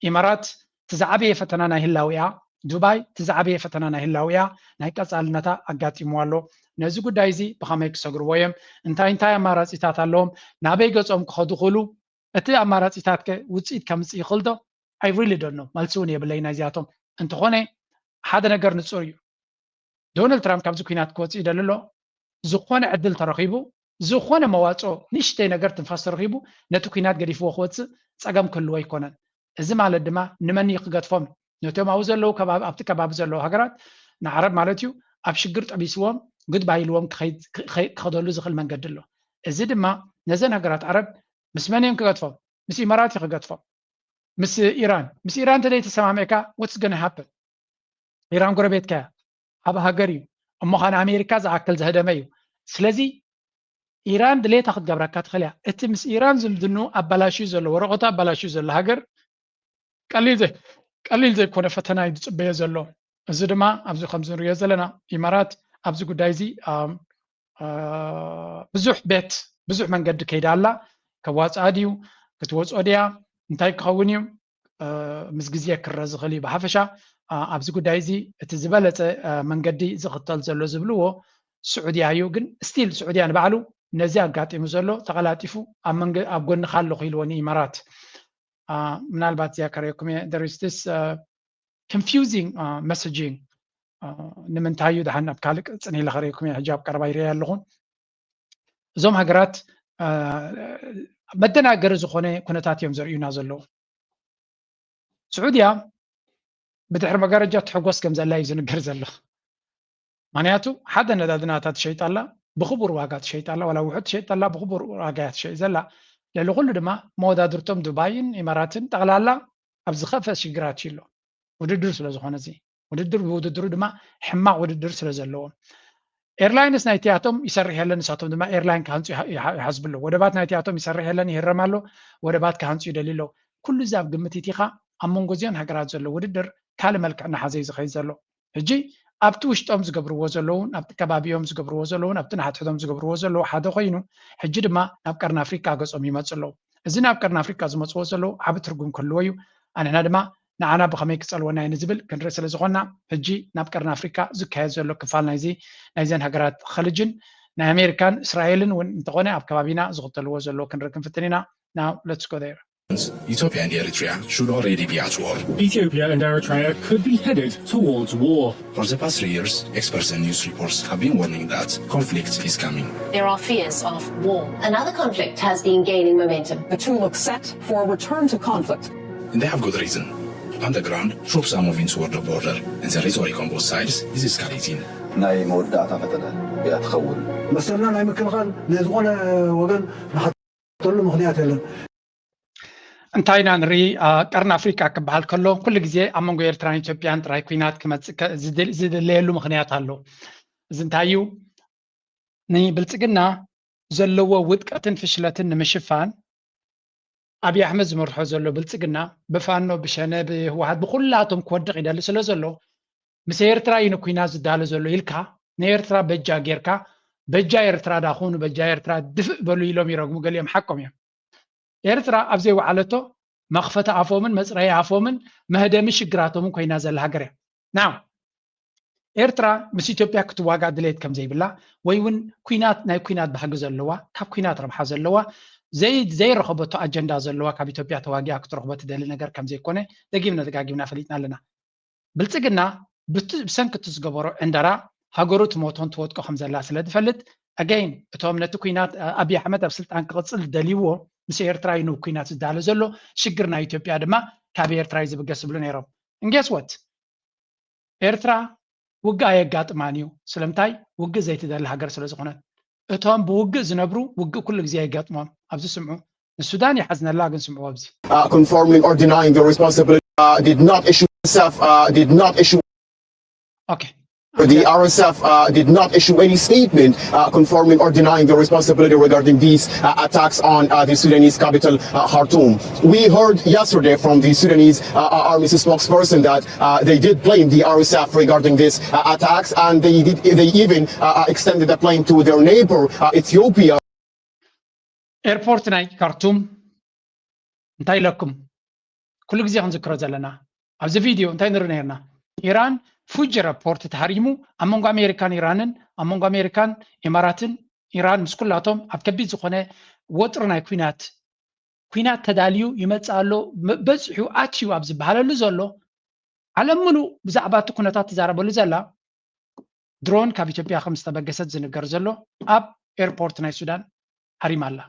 ኢማራት እቲ ዝዓበየ ፈተና ናይ ህላዊኣ፣ ዱባይ እቲ ዝዓበየ ፈተና ናይ ህላዊኣ ናይ ቀጻልነታ ኣጋጢምዋ ኣሎ። ነዚ ጉዳይ እዚ ብኸመይ ክሰግርዎ እዮም? እንታይ እንታይ ኣማራጺታት ኣለዎም? ናበይ ገጾም ክኸዱ ክእሉ? እቲ ኣማራጺታት ከ ውጽኢት ከምጽእ ይኽእል ዶ? I really don't know። መልሲ እውን የብለይ ናይዚኣቶም። እንተኾነ ሓደ ነገር ንጹር እዩ። ዶናልድ ትራምፕ ካብዚ ኩናት ክወፅእ ይደሊ ኣሎ። ዝኾነ ዕድል ተረኺቡ፣ ዝኾነ መዋፅኦ ንእሽተይ ነገር ትንፋስ ተረኺቡ ነቲ ኩናት ገዲፍዎ ክወፅእ ፀገም ክህልዎ ኣይኮነን። እዚ ማለት ድማ ንመን እዩ ክገድፎም? ነቶም ኣብኡ ዘለዉ ከባቢ ኣብቲ ከባቢ ዘለዉ ሃገራት ንዓረብ ማለት እዩ ኣብ ሽግር ጠቢስዎም ግድባይ ኢልዎም ክኸደሉ ዝኽእል መንገዲ ኣሎ። እዚ ድማ ነዘን ሃገራት ዓረብ ምስ መን እዮም ክገድፎም? ምስ ኢማራት እዩ ክገድፎም። ምስ ኢራን ምስ ኢራን እንተዘይተሰማሚዕካ what's gonna happen? ኢራን ጎረቤትካ እያ፣ ዓቢ ሃገር እዩ። እሞ ኸኣ ንኣሜሪካ ዝኣክል ዘህደመ እዩ። ስለዚ ኢራን ድሌታ ክትገብረካ ትኽእል እያ። እቲ ምስ ኢራን ዝምድንኡ ኣባላሽዩ ዘሎ፣ ወረቐቱ ኣባላሽዩ ዘሎ ሃገር ቀሊል ዘይ ቀሊል ዘይኮነ ፈተና እዩ ዝጽበዮ ዘሎ። እዚ ድማ ኣብዚ ከምዚ ንሪኦ ዘለና ኢማራት ኣብዚ ጉዳይ እዚ ብዙሕ ቤት ብዙሕ መንገዲ ከይዳ ኣላ። ከዋፅኣ ድዩ ክትወፅኦ ድያ እንታይ ክኸውን እዩ ምስ ግዜ ክረ ዝኽእል እዩ። ብሓፈሻ ኣብዚ ጉዳይ እዚ እቲ ዝበለፀ መንገዲ ዝኽተል ዘሎ ዝብልዎ ስዑድያ እዩ። ግን ስቲል ስዑድያ ንባዕሉ ነዚ ኣጋጢሙ ዘሎ ተቐላጢፉ ኣብ ጎንኻ ኣለኹ ኢልዎ ንኢማራት። ምናልባት እዚኣ ከርእየኩም እየ። There is this confusing messaging ንምንታይ እዩ ደሓን ናብ ካልእ ቅጽን ኢለ ከርእየኩም እየ። ሕጂ ኣብ ቀረባ ይርእያ ኣለኹ። እዞም ሃገራት መደናገሪ ዝኾነ ኩነታት እዮም ዘርእዩና ዘለዉ። ስዑድያ ብድሕሪ መጋረጃ ትሕጎስ ከም ዘላ እዩ ዝንገር ዘሎ። ምክንያቱ ሓደ ነዳዲ ናታ ትሸይጥ ኣላ፣ ብኽቡር ዋጋ ትሸይጥ ኣላ፣ ዋላ ውሑድ ትሸይጥ ኣላ፣ ብኽቡር ዋጋ እያ ትሸይጥ ዘላ። ልዕሊ ኩሉ ድማ መወዳድርቶም ዱባይን ኢማራትን ጠቕላላ ኣብ ዝኸፍአ ሽግራት እዩ ኣሎ። ውድድር ስለ ዝኾነ እዚ ውድድር ብውድድሩ ድማ ሕማቕ ውድድር ስለ ዘለዎ ኤርላይንስ ናይቲኣቶም ይሰርሕ የለን። ንሳቶም ድማ ኤርላይን ክሃንፁ ይሓስቡ ኣለዉ። ወደባት ናይቲኣቶም ይሰርሕ የለን፣ ይህረም ኣሎ። ወደባት ክሃንፁ ይደልዩ ኣለዉ። ኩሉ እዚ ኣብ ግምት ኢቲኻ ኣብ መንጎ እዚኦን ሃገራት ዘሎ ውድድር ካልእ መልክዕ እናሓዘ እዩ ዝኸይድ ዘሎ። ሕጂ ኣብቲ ውሽጦም ዝገብርዎ ዘለውን ኣብቲ ከባቢኦም ዝገብርዎ ዘለውን ኣብቲ ንሓድሕዶም ዝገብርዎ ዘለዉ ሓደ ኮይኑ ሕጂ ድማ ናብ ቀርኒ ኣፍሪካ ገጾም ይመፁ ኣለዉ። እዚ ናብ ቀርኒ ኣፍሪካ ዝመፅዎ ዘለዉ ዓቢ ትርጉም ክህልዎ እዩ። ኣንሕና ድማ ንዓና ብኸመይ ክፀልወና እዩ ንዝብል ክንርኢ ስለ ዝኾንና ሕጂ ናብ ቀርኒ ኣፍሪካ ዝካየድ ዘሎ ክፋል ናይዚ ናይዘን ሃገራት ኸልጅን ናይ ኣሜሪካን እስራኤልን እውን እንተኾነ ኣብ ከባቢና ዝኽተልዎ ዘለዉ ክንርኢ ክንፍትን ኢና። Now let's go there. Ethiopia and Eritrea should already be at war. Ethiopia and Eritrea could be headed towards war. For the past three years, experts and news reports have been warning that conflict is coming. There are fears of war. Another conflict has been gaining momentum. The two look set for a return to conflict. And they have good reason. On the ground, troops are moving toward the border, and the rhetoric on both sides is escalating. ናይ መወዳእታ ፈተነ እያ ትኸውን። መሰልና ናይ ምክልኻል ናይ ዝኾነ ወገን ንሓተሉ ምኽንያት የለን። እንታይ ኢና ንርኢ? ቀርኒ ኣፍሪቃ ክበሃል ከሎ ኩሉ ግዜ ኣብ መንጎ ኤርትራን ኢትዮጵያን ጥራይ ኩናት ክመፅእ ዝድለየሉ ምኽንያት ኣሎ። እዚ እንታይ እዩ? ንብልፅግና ዘለዎ ውድቀትን ፍሽለትን ንምሽፋን ኣብይ ኣሕመድ ዝመርሖ ዘሎ ብልፅግና ብፋኖ ብሸነ ብህወሓት ብኩላቶም ክወድቕ ይደሊ ስለ ዘሎ ምስ ኤርትራ እዩ ንኩናት ዝዳሎ ዘሎ ኢልካ ንኤርትራ በጃ ጌርካ በጃ ኤርትራ ዳኹኑ በጃ ኤርትራ ድፍእ በሉ ኢሎም ይረግሙ ገሊኦም ሓቆም እዮም። ኤርትራ ኣብ ዘይወዓለቶ መኽፈቲ ኣፎምን መፅረይ ኣፎምን መህደሚ ሽግራቶምን ኮይና ዘላ ሃገር እያ። ናው ኤርትራ ምስ ኢትዮጵያ ክትዋጋእ ድሌት ከም ዘይብላ ወይ እውን ኩናት ናይ ኩናት ባህጊ ዘለዋ ካብ ኩናት ረብሓ ዘለዋ ዘይረኸበቶ ኣጀንዳ ዘለዋ ካብ ኢትዮጵያ ተዋጊኣ ክትረኽቦ ትደሊ ነገር ከም ዘይኮነ ደጊምና ደጋጊምና ፈሊጥና ኣለና። ብልፅግና ብሰንኪ እቲ ዝገበሮ ዕንደራ ሃገሩ ትሞቶን ትወድቆ ከም ዘላ ስለ ዝፈልጥ ኣገይን እቶም ነቲ ኩናት ኣብይ ኣሕመድ ኣብ ስልጣን ክቕፅል ዝደልይዎ ምስ ኤርትራ እዩ ንኩናት ዝዳሎ ዘሎ ሽግር ናይ ኢትዮጵያ ድማ ካብ ኤርትራ እዩ ዝብገስ ዝብሉ ነይሮም። እንጌስወት ኤርትራ ውግእ ኣየጋጥማን እዩ። ስለምንታይ? ውግእ ዘይትደሊ ሃገር ስለ ዝኾነት። እቶም ብውግእ ዝነብሩ ውግእ ኩሉ ግዜ የጋጥሞም። ኣብዚ ስምዑ። ንሱዳን ይሓዝነላ ግን ስምዑ ኣብዚ። Uh, confirming or denying the responsibility uh, did not issue itself uh, did not issue Okay. The R S F uh, did not issue any statement uh, confirming or denying the responsibility regarding these uh, attacks on uh, the Sudanese capital, uh, Khartoum. We heard yesterday from the Sudanese uh, uh, army spokesperson that uh, they did blame the R S F regarding these uh, attacks, and they did, they even uh, uh, extended the blame to their neighbor uh, Ethiopia. ኤርፖርት ናይ ካርቱም እንታይ ኢለኩም? ኩሉ ግዜ ክንዝክሮ ዘለና ኣብዚ ቪድዮ እንታይ ንርኢ ነርና? ኢራን ፉጂ ኤርፖርት ተሃሪሙ ኣብ መንጎ ኣሜሪካን ኢራንን ኣብ መንጎ ኣሜሪካን ኢማራትን ኢራን ምስ ኩላቶም ኣብ ከቢድ ዝኾነ ወጥሪ ናይ ኩናት ኩናት ተዳልዩ ይመፅእ ኣሎ በፂሑ ኣትዩ ኣብ ዝበሃለሉ ዘሎ ዓለም ምሉእ ብዛዕባ እቲ ኩነታት ትዛረበሉ ዘላ ድሮን ካብ ኢትዮጵያ ከም ዝተበገሰት ዝንገር ዘሎ ኣብ ኤርፖርት ናይ ሱዳን ሃሪማ ኣላ።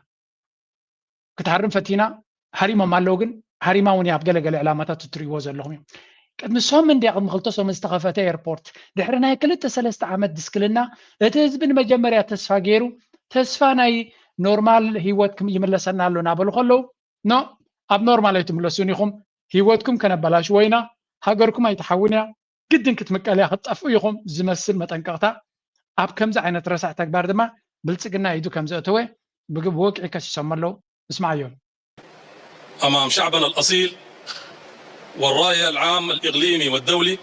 ክትሃርም ፈቲና ሃሪሞም ኣለዉ ግን ሃሪማ እውን ኣብ ገለገለ ዕላማታት እትሪእዎ ዘለኹም እዩ። ቅድሚ ሰሙን እንድያ ቅድሚ ክልተ ሰሙን ዝተኸፈተ ኤርፖርት ድሕሪ ናይ ክልተ ሰለስተ ዓመት ድስክልና እቲ ህዝቢ ንመጀመርያ ተስፋ ገይሩ ተስፋ ናይ ኖርማል ህይወት ይምለሰና ኣሎ እናበሉ ከለዉ ኖ ኣብ ኖርማል ኣይትምለሱን ኢኹም፣ ህይወትኩም ከነበላሽዎ ኢና፣ ሃገርኩም ኣይትሓውን እያ፣ ግድን ክትምቀል እያ፣ ክትጠፍኡ ኢኹም ዝመስል መጠንቀቕታ ኣብ ከምዚ ዓይነት ረሳሕ ተግባር ድማ ብልፅግና ኢዱ ከም ዘእተወ ብወግዒ ከሲሶም ኣለዉ። እስማዓዮም። أمام شعبنا الأصيل والرأي العام الإقليمي والدولي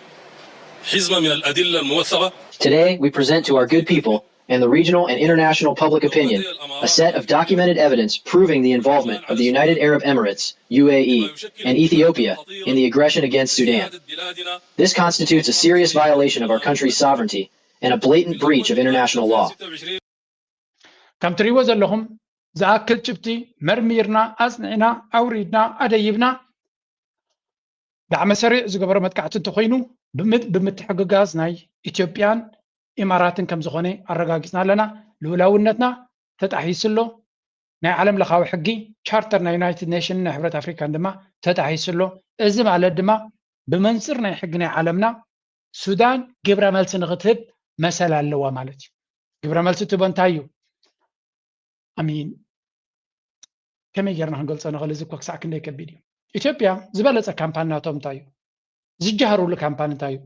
حزمة من الأدلة الموثقة. Today, we present to our good people and the regional and international public opinion a set of documented evidence proving the involvement of the United Arab Emirates, U A E, and Ethiopia in the aggression against Sudan. This constitutes a serious violation of our country's sovereignty and a blatant breach of international law. ከም ትሪእዎ ዘለኹም ዝኣክል ጭብጢ መርሚርና ኣጽኒዕና ኣውሪድና ኣደይብና ዳዕመ ሰሪዕ ዝገበሮ መጥቃዕቲ እንተኾይኑ ብምትሕግጋዝ ናይ ኢትዮጵያን ኢማራትን ከም ዝኾነ ኣረጋጊፅና ኣለና። ልኡላውነትና ተጣሒሱ ኣሎ። ናይ ዓለም ለኻዊ ሕጊ ቻርተር ናይ ዩናይትድ ኔሽን ናይ ሕብረት ኣፍሪካን ድማ ተጣሒሱ ኣሎ። እዚ ማለት ድማ ብመንፅር ናይ ሕጊ ናይ ዓለምና ሱዳን ግብረ መልሲ ንክትህብ መሰል ኣለዋ ማለት እዩ። ግብረ መልሲ ትህቦ እንታይ እዩ? ኣሚን ከመይ ጌርና ክንገልፆ ንኽእል? እዚ እኮ ክሳዕ ክንደይ ከቢድ እዩ። ኢትዮጵያ ዝበለፀ ካምፓኒ ናቶም እንታይ እዩ? ዝጀሃርሉ ካምፓኒ እንታይ እዩ?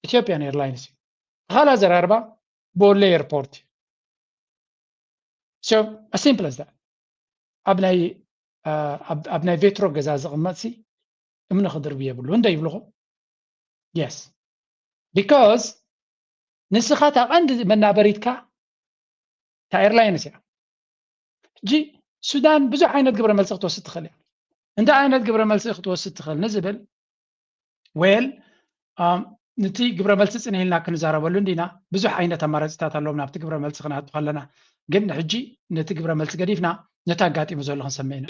ኢትዮጵያን ኤርላይንስ እዩ። ተኻላ ዘራርባ ቦሌ ኤርፖርት እዩ። So as simple as that ኣብ ናይ ኣብ ናይ ቬትሮ ገዛ ዝቕመጥሲ እምኒ ክድርብ የብሉ እንደ ይብልኹም። Yes because ንስኻ እታ ቀንዲ መናበሪትካ እታ ኤርላይንስ እያ። ሕጂ ሱዳን ብዙሕ ዓይነት ግብረ መልሲ ክትወስድ ትኽእል እያ። እንታይ ዓይነት ግብረ መልሲ ክትወስድ ትኽእል ንዝብል well ንቲ ግብረ መልሲ ፅን ኢልና ክንዛረበሉ እንዲና። ብዙሕ ዓይነት ኣማራፂታት ኣለዎም ናብቲ ግብረ መልሲ ክነኣቱ ከለና፣ ግን ንሕጂ ነቲ ግብረ መልሲ ገዲፍና ነቲ ኣጋጢሙ ዘሎ ክንሰምዕ ኢና።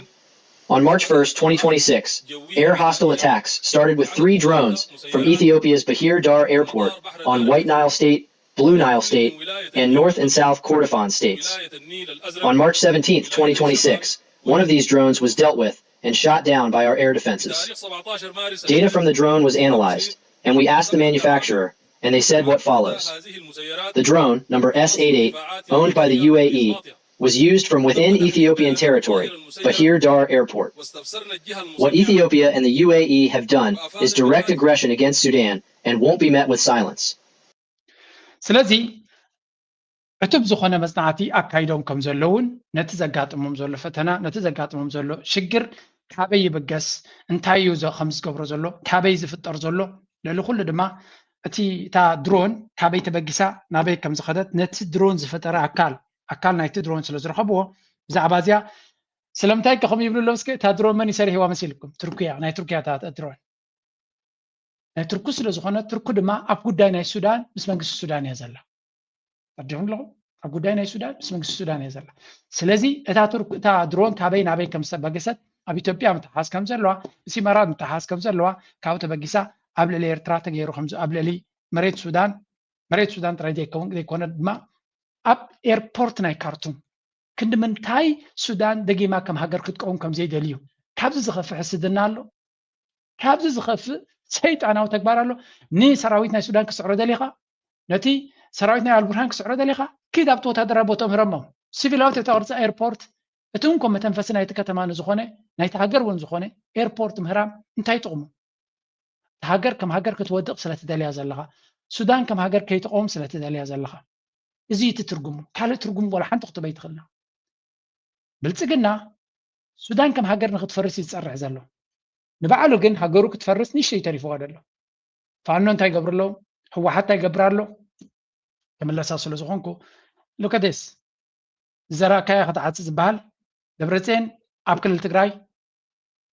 On March first, twenty twenty-six, air hostile attacks started with three drones from Ethiopia's Bahir Dar airport on White Nile State, Blue Nile State, and North and South Kordofan states. On March seventeenth, twenty twenty-six, one of these drones was dealt with and shot down by our air defenses. Data from the drone was analyzed, and we asked the manufacturer, and they said what follows. The drone, number S eight eight, owned by the U A E, was used from within Ethiopian territory, Bahir Dar Airport. What Ethiopia and the U A E have done is direct aggression against Sudan and won't be met with silence. ስለዚ ዕቱብ ዝኾነ መጽናዕቲ ኣካይዶም ከም ዘለውን ነቲ ዘጋጥሞም ዘሎ ፈተና፣ ነቲ ዘጋጥሞም ዘሎ ሽግር ካበይ ይብገስ፣ እንታይ እዩ ከም ዝገብሮ ዘሎ፣ ካበይ ዝፍጠር ዘሎ፣ ልዕሊ ኩሉ ድማ እቲ እታ ድሮን ካበይ ተበጊሳ ናበይ ከም ዝኸደት ነቲ ድሮን ዝፈጠረ ኣካል ኣካል ናይቲ ድሮን ስለ ዝረኸብዎ ብዛዕባ እዚኣ ስለምንታይ ከ ከምኡ ይብሉ ኣለዉ? እስከ እታ ድሮን መን ይሰሪሕዋ መሲልኩም? ቱርኪያ፣ ናይ ቱርኪያ እታ ድሮን ናይ ቱርኩ ስለ ዝኾነ ቱርኩ ድማ ኣብ ጉዳይ ናይ ሱዳን ምስ መንግስቲ ሱዳን እያ ዘላ። ተረዲኹም ኣለኹም? ኣብ ጉዳይ ናይ ሱዳን ምስ መንግስቲ ሱዳን እያ ዘላ። ስለዚ እታ ቱርክ እታ ድሮን ካበይ ናበይ ከም ዝተበገሰት ኣብ ኢትዮጵያ ምትሓዝ ከም ዘለዋ ምስ ኢማራት ምትሓዝ ከም ዘለዋ ካብኡ ተበጊሳ ኣብ ልዕሊ ኤርትራ ተገይሩ ከም ኣብ ልዕሊ መሬት ሱዳን መሬት ሱዳን ጥራይ ዘይከውን ዘይኮነ ድማ ኣብ ኤርፖርት ናይ ካርቱም ክንዲ ምንታይ ሱዳን ደጊማ ከም ሃገር ክትቀውም ከም ዘይደልዩ ካብዚ ዝኸፍእ ሕስድና ኣሎ። ካብዚ ዝኸፍእ ሰይጣናዊ ተግባር ኣሎ። ንሰራዊት ናይ ሱዳን ክስዕሮ ደሊኻ፣ ነቲ ሰራዊት ናይ ኣልቡርሃን ክስዕሮ ደሊኻ፣ ኪድ ኣብቲ ወታደራዊ ቦትኦም ህረሞም። ሲቪላዊ ትሕተ ቅርፂ ኤርፖርት እቲ እንኮ መተንፈሲ ናይቲ ከተማ ንዝኾነ ናይቲ ሃገር እውን ዝኾነ ኤርፖርት ምህራም እንታይ ጥቕሙ? እታ ሃገር ከም ሃገር ክትወድቕ ስለ ትደልያ ዘለኻ፣ ሱዳን ከም ሃገር ከይትቐውም ስለ ትደልያ ዘለኻ። እዚ እዩ እቲ ትርጉሙ። ካልእ ትርጉም ዋላ ሓንቲ ክትህበ ኣይትኽእልና። ብልፅግና ሱዳን ከም ሃገር ንክትፈርስ እዩ ዝፀርሕ ዘሎ። ንባዕሉ ግን ሃገሩ ክትፈርስ ንእሽተይ ተሪፍዋ ዘሎ። ፋኖ እንታይ ይገብሩ ኣለዉ? ህወሓት እንታይ ይገብር ኣሎ? ተመለሳ ስለ ዝኾንኩ look at this ዝዘራእካያ ክትዓጽ ዝበሃል ደብረፅዮን ኣብ ክልል ትግራይ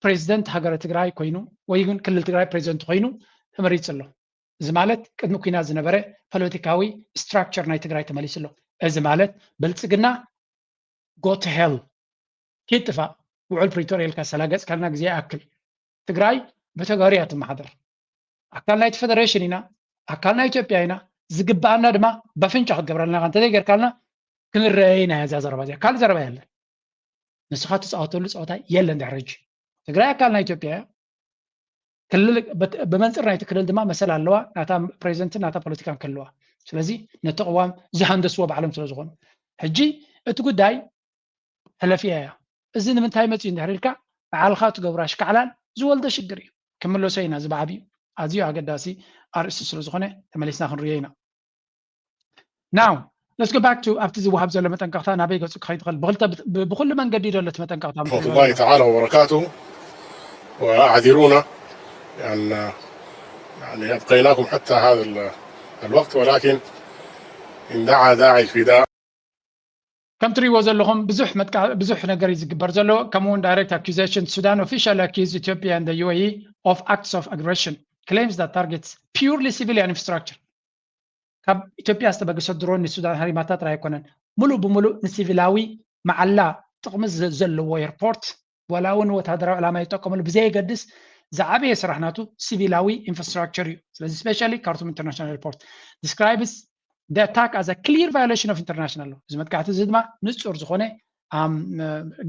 ፕሬዚደንት ሃገረ ትግራይ ኮይኑ ወይ ግን ክልል ትግራይ ፕሬዚደንት ኮይኑ ተመሪፁ ኣሎ። እዚ ማለት ቅድሚ ኩናት ዝነበረ ፖለቲካዊ ስትራክቸር ናይ ትግራይ ተመሊሱ ኣሎ። እዚ ማለት ብልፅግና go to hell ኪድ ጥፋእ ውዕል ፕሪቶርያ ኢልካ ሰላገፅካልና ግዜ ይኣክል። ትግራይ ብተጋሩ እያ ትመሓደር። ኣካል ናይቲ ፌደሬሽን ኢና፣ ኣካል ናይ ኢትዮጵያ ኢና፣ ዝግበኣና ድማ በፍንጫ ክትገብረልና ኢኻ። እንተዘይገርካልና ክንረኣይ ናይ እዛ ዘረባ እዚኣ ካልእ ዘረባ የለን። ንስኻ ትፃወተሉ ፀወታ የለን ድሕሪ ሕጂ። ትግራይ ኣካል ናይ ኢትዮጵያ እያ። ክልል ብመንፅር ናይቲ ክልል ድማ መሰል ኣለዋ፣ ናታ ፕሬዚደንትን ናታ ፖለቲካን ክህልዋ። ስለዚ ነቲ ቅዋም ዝሃንደስዎ ባዕሎም ስለ ዝኾኑ ሕጂ እቲ ጉዳይ ተለፊያ እያ። እዚ ንምንታይ መፅኡ እንድሕር ኢልካ ባዕልኻ ትገብሮ ኣሽካዕላል ዝወልዶ ሽግር እዩ። ክምለሶ ኢና፣ እዚ ብዓብዩ ኣዝዩ ኣገዳሲ ኣርእስቲ ስለ ዝኾነ ተመሊስና ክንርእዮ ኢና። Now let's go back to ኣብቲ ዝወሃብ ዘሎ መጠንቀቕታ ናበይ ገፁ ክኸይድ ይኽእል? ብክልተ ብኩሉ መንገዲ ዶ ኣለቲ መጠንቀቕታ? ورحمة الله تعالى وبركاته. وأعذرونا لأن يعني أبقيناكم حتى هذا الوقت، ولكن إن دعا داعي الفداء. ከም ትሪእዎ ዘለኹም ብዙሕ መጥቃ ብዙሕ ነገር እዩ ዝግበር ዘሎ። ከምኡ እውን direct accusation, Sudan official accuse Ethiopia and the U A E of acts of aggression, claims that targets purely civilian infrastructure. ካብ ኢትዮጵያ ዝተበገሰ ድሮን ንሱዳን ሃሪማታ ጥራይ ኣይኮነን፣ ሙሉእ ብሙሉእ ንሲቪላዊ መዓላ ጥቕሚ ዘለዎ ኤርፖርት፣ ዋላ እውን ወታደራዊ ዕላማ ይጠቀምሉ ብዘየገድስ ዝዓበየ ስራሕ ናቱ ሲቪላዊ ኢንፍራስትራክቸር እዩ። ስለዚ especially Khartoum International Airport describes the attack as a clear violation of international law። እዚ መጥቃዕቲ እዚ ድማ ንፁር ዝኾነ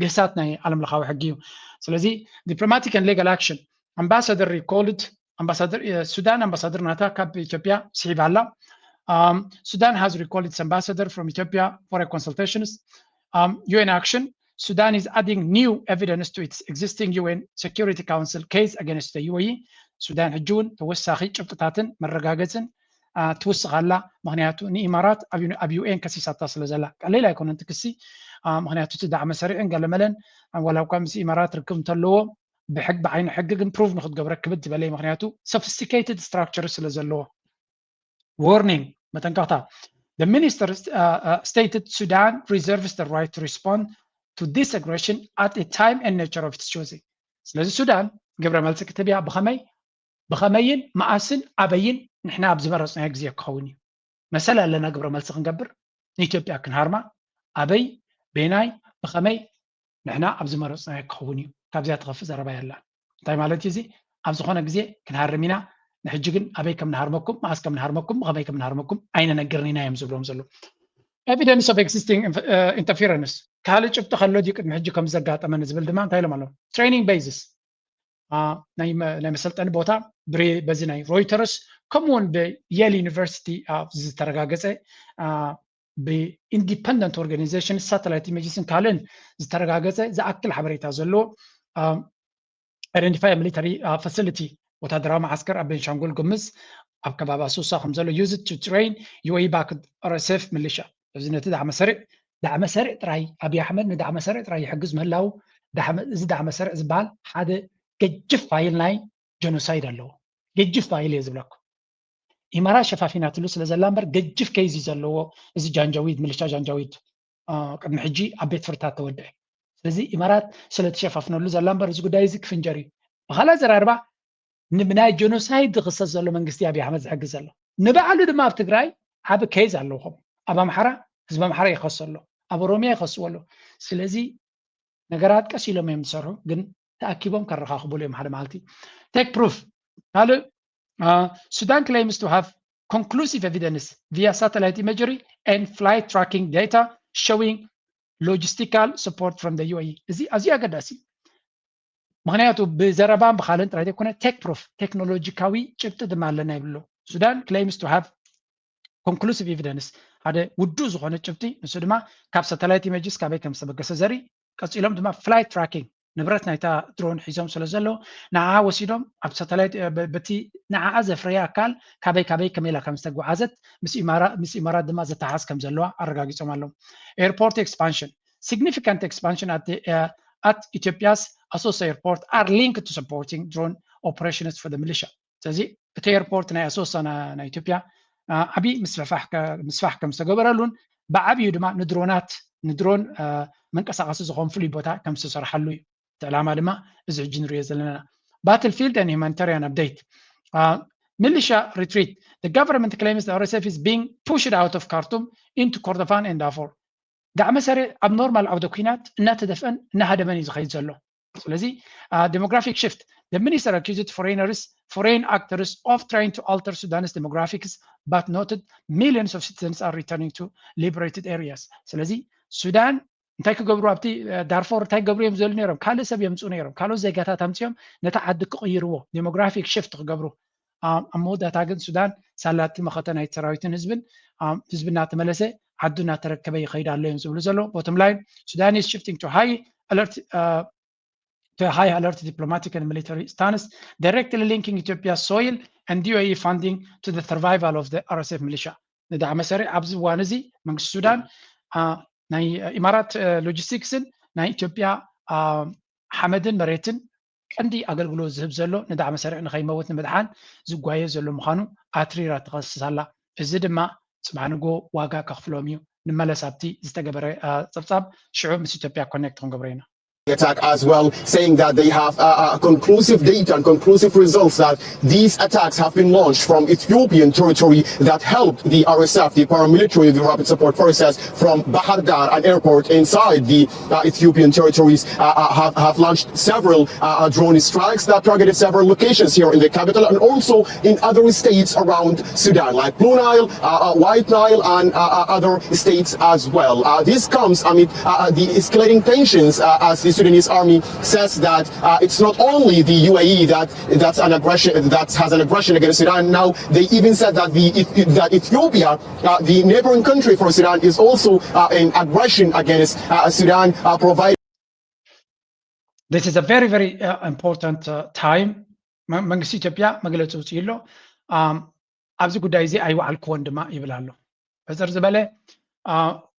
ግህሳት ናይ ዓለም ለኻዊ ሕጊ እዩ። ስለዚ diplomatic and legal action, ambassador recalled, ኣምባሳደር ሱዳን ኣምባሳደር ናታ ካብ ኢትዮጵያ ስሒባ ኣላ። Sudan has recalled its ambassador from Ethiopia for a consultations. U N action, Sudan is adding new evidence to its existing U N Security Council case against the U A E. ሱዳን ሕጂ እውን ተወሳኺ ጭብጥታትን መረጋገፅን ትውስኽ ኣላ። ምክንያቱ ንኢማራት ኣብ ዩ- ኣብ ዩ ኤን ከሲሳታ ስለ ዘላ ቀሊል ኣይኮነን እቲ ክሲ። ምክንያቱ እቲ ዳዕመ ሰሪዕን ገለመለን ዋላ እኳ ምስ ኢማራት ርክብ እንተለዎ ብሕግ ብዓይኒ ሕጊ ግን ፕሩቭ ንክትገብረ ክብድ ዝበለ እዩ። ምክንያቱ sophisticated structure ስለ ዘለዎ። Warning, መጠንቀቕታ። The minister stated Sudan reserves the right to respond to this aggression at a time and nature of its choosing. ስለዚ ሱዳን ግብረ መልሲ ክትህብ እያ። ብኸመይ ብኸመይን መኣስን ኣበይን ንሕና ኣብ ዝመረፅናዮ ግዜ ክኸውን እዩ። መሰል ኣለና ግብረ መልሲ ክንገብር፣ ንኢትዮጵያ ክንሃርማ፣ ኣበይ፣ በየናይ፣ ብኸመይ ንሕና ኣብ ዝመረፅናዮ ክኸውን እዩ። ካብዚኣ ትኸፍእ ዘረባ የላን። እንታይ ማለት እዩ እዚ? ኣብ ዝኾነ ግዜ ክንሃርም ኢና። ንሕጂ ግን ኣበይ ከም ንሃርመኩም፣ መኣስ ከም ንሃርመኩም፣ ብኸመይ ከም ንሃርመኩም ኣይንነግርን ኢና እዮም ዝብሎም ዘለዉ። Evidence of existing interference፣ ካልእ ጭብጢ ከሎ ድዩ ቅድሚ ሕጂ ከም ዘጋጠመ ንዝብል ድማ እንታይ ኢሎም ኣለዉ? Training bases፣ ናይ መሰልጠኒ ቦታ በዚ ናይ ሮይተርስ ከምኡውን ብየል ዩኒቨርሲቲ ዝተረጋገፀ ብ independent organization satellite images ን ካልእን ዝተረጋገፀ ዝኣክል ሓበሬታ ዘለዎ identify military facility ወታደራዊ መዓስከር ኣብ ቤንሻንጉል ጉምዝ ኣብ ከባቢ ኣሶሳ ከም ዘሎ used to train U A E backed R S F militia። እዚ ነቲ ዳዕመ ሰሪዕ ዳዕመ ሰሪዕ ጥራይ ኣብይ ኣሕመድ ንዳዕመ ሰሪዕ ጥራይ ይሕግዝ ምህላው እዚ ዳዕመ ሰሪዕ ዝበሃል ሓደ ገጅፍ ፋይል ናይ ጀኖሳይድ ኣለዎ። ገጅፍ ፋይል እየ ዝብለኩም። ኢማራት ሸፋፊናትሉ ስለ ዘላ እምበር ገጅፍ ኬዝ እዩ ዘለዎ። እዚ ጃንጃዊድ ምልሻ ጃንጃዊድ ቅድሚ ሕጂ ኣብ ቤት ፍርታት ተወድአ። ስለዚ ኢማራት ስለ ትሸፋፍነሉ ዘላ እምበር እዚ ጉዳይ እዚ ክፍንጀር እዩ። ብካልእ ኣዘራርባ ንብናይ ጀኖሳይድ ዝኽሰስ ዘሎ መንግስቲ ኣብይ ኣሕመድ ዝሕግዝ ዘሎ። ንባዕሉ ድማ ኣብ ትግራይ ዓቢ ኬዝ ኣለዎ። ኣብ ኣምሓራ ህዝቢ ኣምሓራ ይኸሱ ኣሎ፣ ኣብ ኦሮሚያ ይኸስዎ ኣሎ። ስለዚ ነገራት ቀስ ኢሎም እዮም ዝሰርሑ፣ ግን ተኣኪቦም ከረኻኽቡሉ እዮም ሓደ መዓልቲ። Take proof፣ ካልእ Sudan claims to have conclusive evidence via satellite imagery and flight tracking data showing logistical support from the U A E። እዚ ኣዝዩ ኣገዳሲ እዩ። ምክንያቱ ብዘረባን ብካልእን ጥራይ ዘይኮነ take proof፣ ቴክኖሎጂካዊ ጭብጢ ድማ ኣለና ይብሉ። Sudan claims to have conclusive evidence፣ ሓደ ውዱእ ዝኾነ ጭብጢ፣ ንሱ ድማ ካብ ሳተላይት ኢሜጅስ ካበይ ከም ዝተበገሰ ዘርኢ፣ ቀፂሎም ድማ flight tracking ንብረት ናይታ ድሮን ሒዞም ስለ ዘለዉ ንዓኣ ወሲዶም ኣብ ሳተላይት በቲ ንዓኣ ዘፍረየ ኣካል ካበይ ካበይ ከመይ ኢላ ከም ዝተጓዓዘት ምስ ኢማራት ድማ ዘተሓዝ ከም ዘለዋ ኣረጋጊፆም ኣለዉ። Airport expansion, significant expansion at Ethiopia's Asosa airport are linked to supporting drone operations for the militia. ስለዚ እቲ ኤርፖርት ናይ ኣሶሳ ናይ ኢትዮጵያ ዓብዪ ምስፋሕ ከም ዝተገበረሉን ብዓብዩ ድማ ንድሮናት ንድሮን መንቀሳቐሲ ዝኾን ፍሉይ ቦታ ከም ዝተሰርሓሉ እዩ። እቲ ዕላማ ድማ እዚ ሕጂ ንሪኦ ዘለና። Battlefield and humanitarian update, militia retreat, the government claims the R S F is being pushed out of Khartoum into Kordofan and Darfur. ዳዕመ ሰሪዕ ኣብ ኖርማል ዓውደ ኲናት እናተደፍአን እናሃደመን እዩ ዝኸይድ ዘሎ። ስለዚ demographic shift, the minister accused foreigners, foreign actors of trying to alter Sudan's demographics but noted millions of citizens are returning to liberated areas. ስለዚ ሱዳን እንታይ ክገብሩ ኣብቲ ዳርፎር እንታይ ክገብሩ እዮም ዝደልዩ ነይሮም? ካልእ ሰብ የምፅኡ ነይሮም፣ ካልኦት ዜጋታት ኣምፅኦም ነቲ ዓዲ ክቕይርዎ፣ ዴሞግራፊክ ሽፍት ክገብሩ። ኣብ መወዳእታ ግን ሱዳን ሳላቲ መኸተ ናይቲ ሰራዊትን ህዝብን ህዝቢ እናተመለሰ ዓዱ እናተረከበ ይኸይድ ኣሎ እዮም ዝብሉ ዘለዉ። ቦቶም ላይን ሱዳን is shifting to high alert to high alert diplomatic and military stance, directly linking Ethiopia's soil and U A E funding to the survival of the R S F militia. ንዳዕመ ሰሪዕ ኣብዚ እዋን እዚ መንግስቲ ሱዳን ናይ ኢማራት ሎጂስቲክስን ናይ ኢትዮጵያ ሓመድን መሬትን ቀንዲ ኣገልግሎት ዝህብ ዘሎ ንዳዕመ ሰሪዕ ንኸይመውት ንምድሓን ዝጓየ ዘሎ ምዃኑ ኣትሪራ ትኸስስ ኣላ። እዚ ድማ ጽባሕ ንጎ ዋጋ ከኽፍሎም እዩ። ንመለስ ኣብቲ ዝተገበረ ጸብጻብ ሽዑ ምስ ኢትዮጵያ ኮኔክት ክንገብሮ ኢና። attack as well, saying that they have uh, uh, conclusive data and conclusive results that these attacks have been launched from Ethiopian territory that helped the R S F, the paramilitary of the Rapid Support Forces, from Bahar Dar, an airport inside the uh, Ethiopian territories, uh, uh, have, have launched several uh, uh, drone strikes that targeted several locations here in the capital and also in other states around Sudan, like Blue Nile, uh, uh, White Nile, and uh, uh, other states as well. Uh, this comes amid uh, uh, the escalating tensions uh, as the Sudanese army says that uh, it's not only the U A E that that's an aggression that has an aggression against Sudan. Now they even said that the that Ethiopia, uh, the neighboring country for Sudan, is also uh, an aggression against uh, Sudan, uh, providing This is a very very uh, important uh, time. መንግስቲ ኢትዮጵያ መግለፂ ውፅኡ ኣሎ። ኣብዚ ጉዳይ እዚ ኣይወዓልክዎን ድማ ይብል ኣሎ። ሕፅር ዝበለ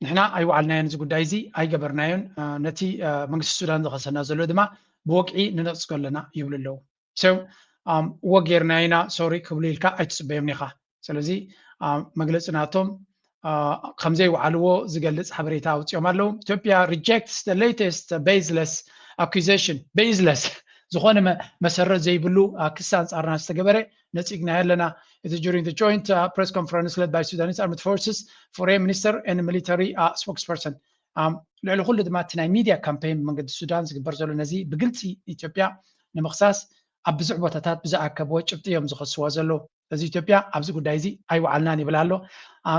ንሕና ኣይወዓልናዮን፣ እዚ ጉዳይ እዚ ኣይገበርናዮን፣ ነቲ መንግስቲ ሱዳን ዝኸሰና ዘሎ ድማ ብወግዒ ንነፅጎ ኣለና ይብሉ ኣለዉ። So እወ ጌርና ኢና ሶሪ ክብሉ ኢልካ ኣይትፅበዮም ኒኻ። ስለዚ መግለፂ ናቶም ከምዘይወዓልዎ ዝገልፅ ሓበሬታ ኣውፅኦም ኣለዉ። ኢትዮጵያ rejects the latest baseless accusation. Baseless ዝኾነ መሰረት ዘይብሉ ክሲ ኣንፃርና ዝተገበረ ነፂግናዮ ኣለና። It is during the joint uh, press conference led by Sudanese Armed Forces foreign minister and military uh, spokesperson. ልዕሊ ኩሉ ድማ እቲ ናይ ሚድያ ካምፔን ብመንገዲ ሱዳን ዝግበር ዘሎ ነዚ ብግልፂ ኢትዮጵያ ንምኽሳስ ኣብ ብዙሕ ቦታታት ብዝኣከብዎ ጭብጢ እዮም ዝኸስዋ ዘለዉ። እዚ ኢትዮጵያ ኣብዚ ጉዳይ እዚ ኣይወዓልናን ይብል ኣሎ።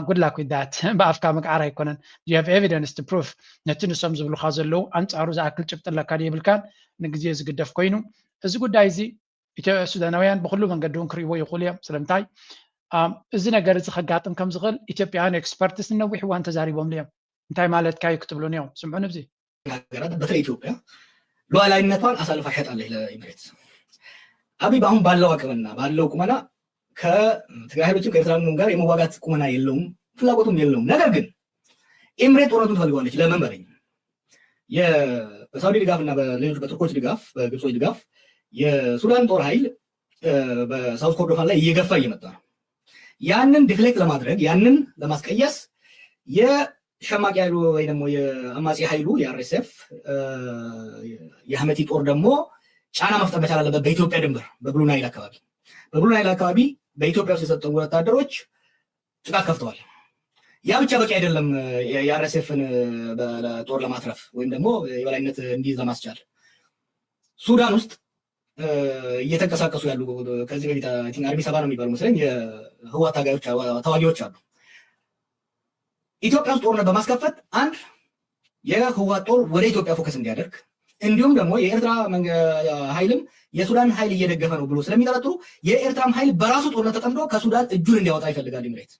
Good luck with that። ብኣፍካ ምግዓር ኣይኮነን። You have evidence to prove ነቲ ንሶም ዝብሉካ ዘለዉ ኣንፃሩ ዝኣክል ጭብጢ ኣለካ የብልካን። ንግዜ ዝግደፍ ኮይኑ እዚ ጉዳይ እዚ ሱዳናውያን ብኩሉ መንገዲ እውን ክርእይዎ ይኽእሉ እዮም። ስለምንታይ እዚ ነገር እዚ ከጋጥም ከም ዝኽእል ኢትዮጵያውያን ኤክስፐርትስ ንነዊሕ እዋን ተዛሪቦምሉ እዮም። እንታይ ማለትካ እዩ ክትብሉን እዮም። ስምዑን እዚ ሀገራት በተለይ ኢትዮጵያ ሉዓላዊነቷን አሳልፋ ሸጣለች ለኢምሬትስ። አብይ አሁን ባለው አቅምና ባለው ቁመና ከትግራይ ኃይሎችም ከኤርትራ ጋር የመዋጋት ቁመና የለውም፣ ፍላጎቱም የለውም። ነገር ግን ኢምሬት ጦርነቱን ትፈልገዋለች። ለምን በለኝ በሳውዲ ድጋፍ እና በሌሎች በቱርኮች ድጋፍ በግብጾች ድጋፍ የሱዳን ጦር ኃይል በሳውዝ ኮርዶፋን ላይ እየገፋ እየመጣ ነው። ያንን ዲፍሌክት ለማድረግ ያንን ለማስቀየስ የሸማቂ ኃይሉ ወይ ደግሞ የአማጺ ኃይሉ የ አር ኤስ ኤፍ የህመቲ ጦር ደግሞ ጫና መፍጠር መቻል አለበት። በኢትዮጵያ ድንበር በብሉ ናይል አካባቢ በብሉ ናይል አካባቢ በኢትዮጵያ ውስጥ የሰጠው ወታደሮች ጥቃት ከፍተዋል። ያ ብቻ በቂ አይደለም። የ አር ኤስ ኤፍን ጦር ለማትረፍ ወይም ደግሞ የበላይነት እንዲይዝ ለማስቻል ሱዳን ውስጥ እየተንቀሳቀሱ ያሉ ከዚህ በፊት አርሚ ሰባ ነው የሚባሉ መስለኝ የህወሓት ታጋዮች ተዋጊዎች አሉ። ኢትዮጵያ ውስጥ ጦርነት በማስከፈት አንድ የህወሓት ጦር ወደ ኢትዮጵያ ፎከስ እንዲያደርግ እንዲሁም ደግሞ የኤርትራ ኃይልም የሱዳን ኃይል እየደገፈ ነው ብሎ ስለሚጠረጥሩ የኤርትራም ኃይል በራሱ ጦርነት ተጠምዶ ከሱዳን እጁን እንዲያወጣ ይፈልጋል ኢምሬት።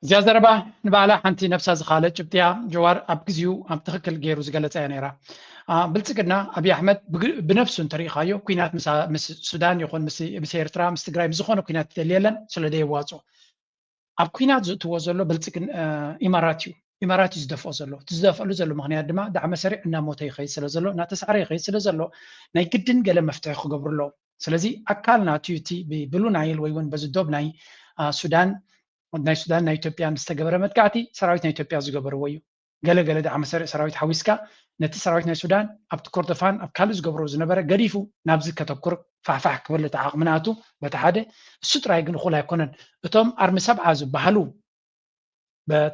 እዚኣ ዘረባ ንባዕላ ሓንቲ ነብሳ ዝኻለ ጭብጢያ። ጀዋር ኣብ ግዚኡ ኣብ ትኽክል ገይሩ ዝገለጸ እያ ነይራ። ብልጽግና ኣብይ ኣሕመድ ብነፍሱ እንተሪኢኻዮ ኩናት ምስ ሱዳን ይኹን ምስ ኤርትራ ምስ ትግራይ ምስ ዝኾነ ኩናት ይደሊ የለን ስለ ደየዋፅኦ። ኣብ ኩናት ዝእትዎ ዘሎ ብልፅግና ኢማራት እዩ። ኢማራት እዩ ዝደፍኦ ዘሎ። እቲ ዝደፍኣሉ ዘሎ ምኽንያት ድማ ዳዕመ ሰሪዕ እናሞተ ይኸይድ ስለ ዘሎ እናተሳዕረ ይኸይድ ስለ ዘሎ ናይ ግድን ገለ መፍትሒ ክገብሩ ኣለዎም። ስለዚ ኣካል ናቱ እቲ ብብሉ ናይል ወይ እውን በዚ ዶብ ናይ ሱዳን ናይ ሱዳን ናይ ኢትዮጵያን ዝተገበረ መጥቃዕቲ ሰራዊት ናይ ኢትዮጵያ ዝገበርዎ እዩ። ገለ ገለ ዳዕመ ሰሪዕ ሰራዊት ሓዊስካ ነቲ ሰራዊት ናይ ሱዳን ኣብቲ ኮርዶፋን ኣብ ካልእ ዝገብሮ ዝነበረ ገዲፉ ናብዚ ከተኩር ፋሕፋሕ ክብል እቲ ዓቕሚ ናቱ በቲ ሓደ። እሱ ጥራይ ግን እኹል ኣይኮነን። እቶም ኣርሚ ሰብዓ ዝበሃሉ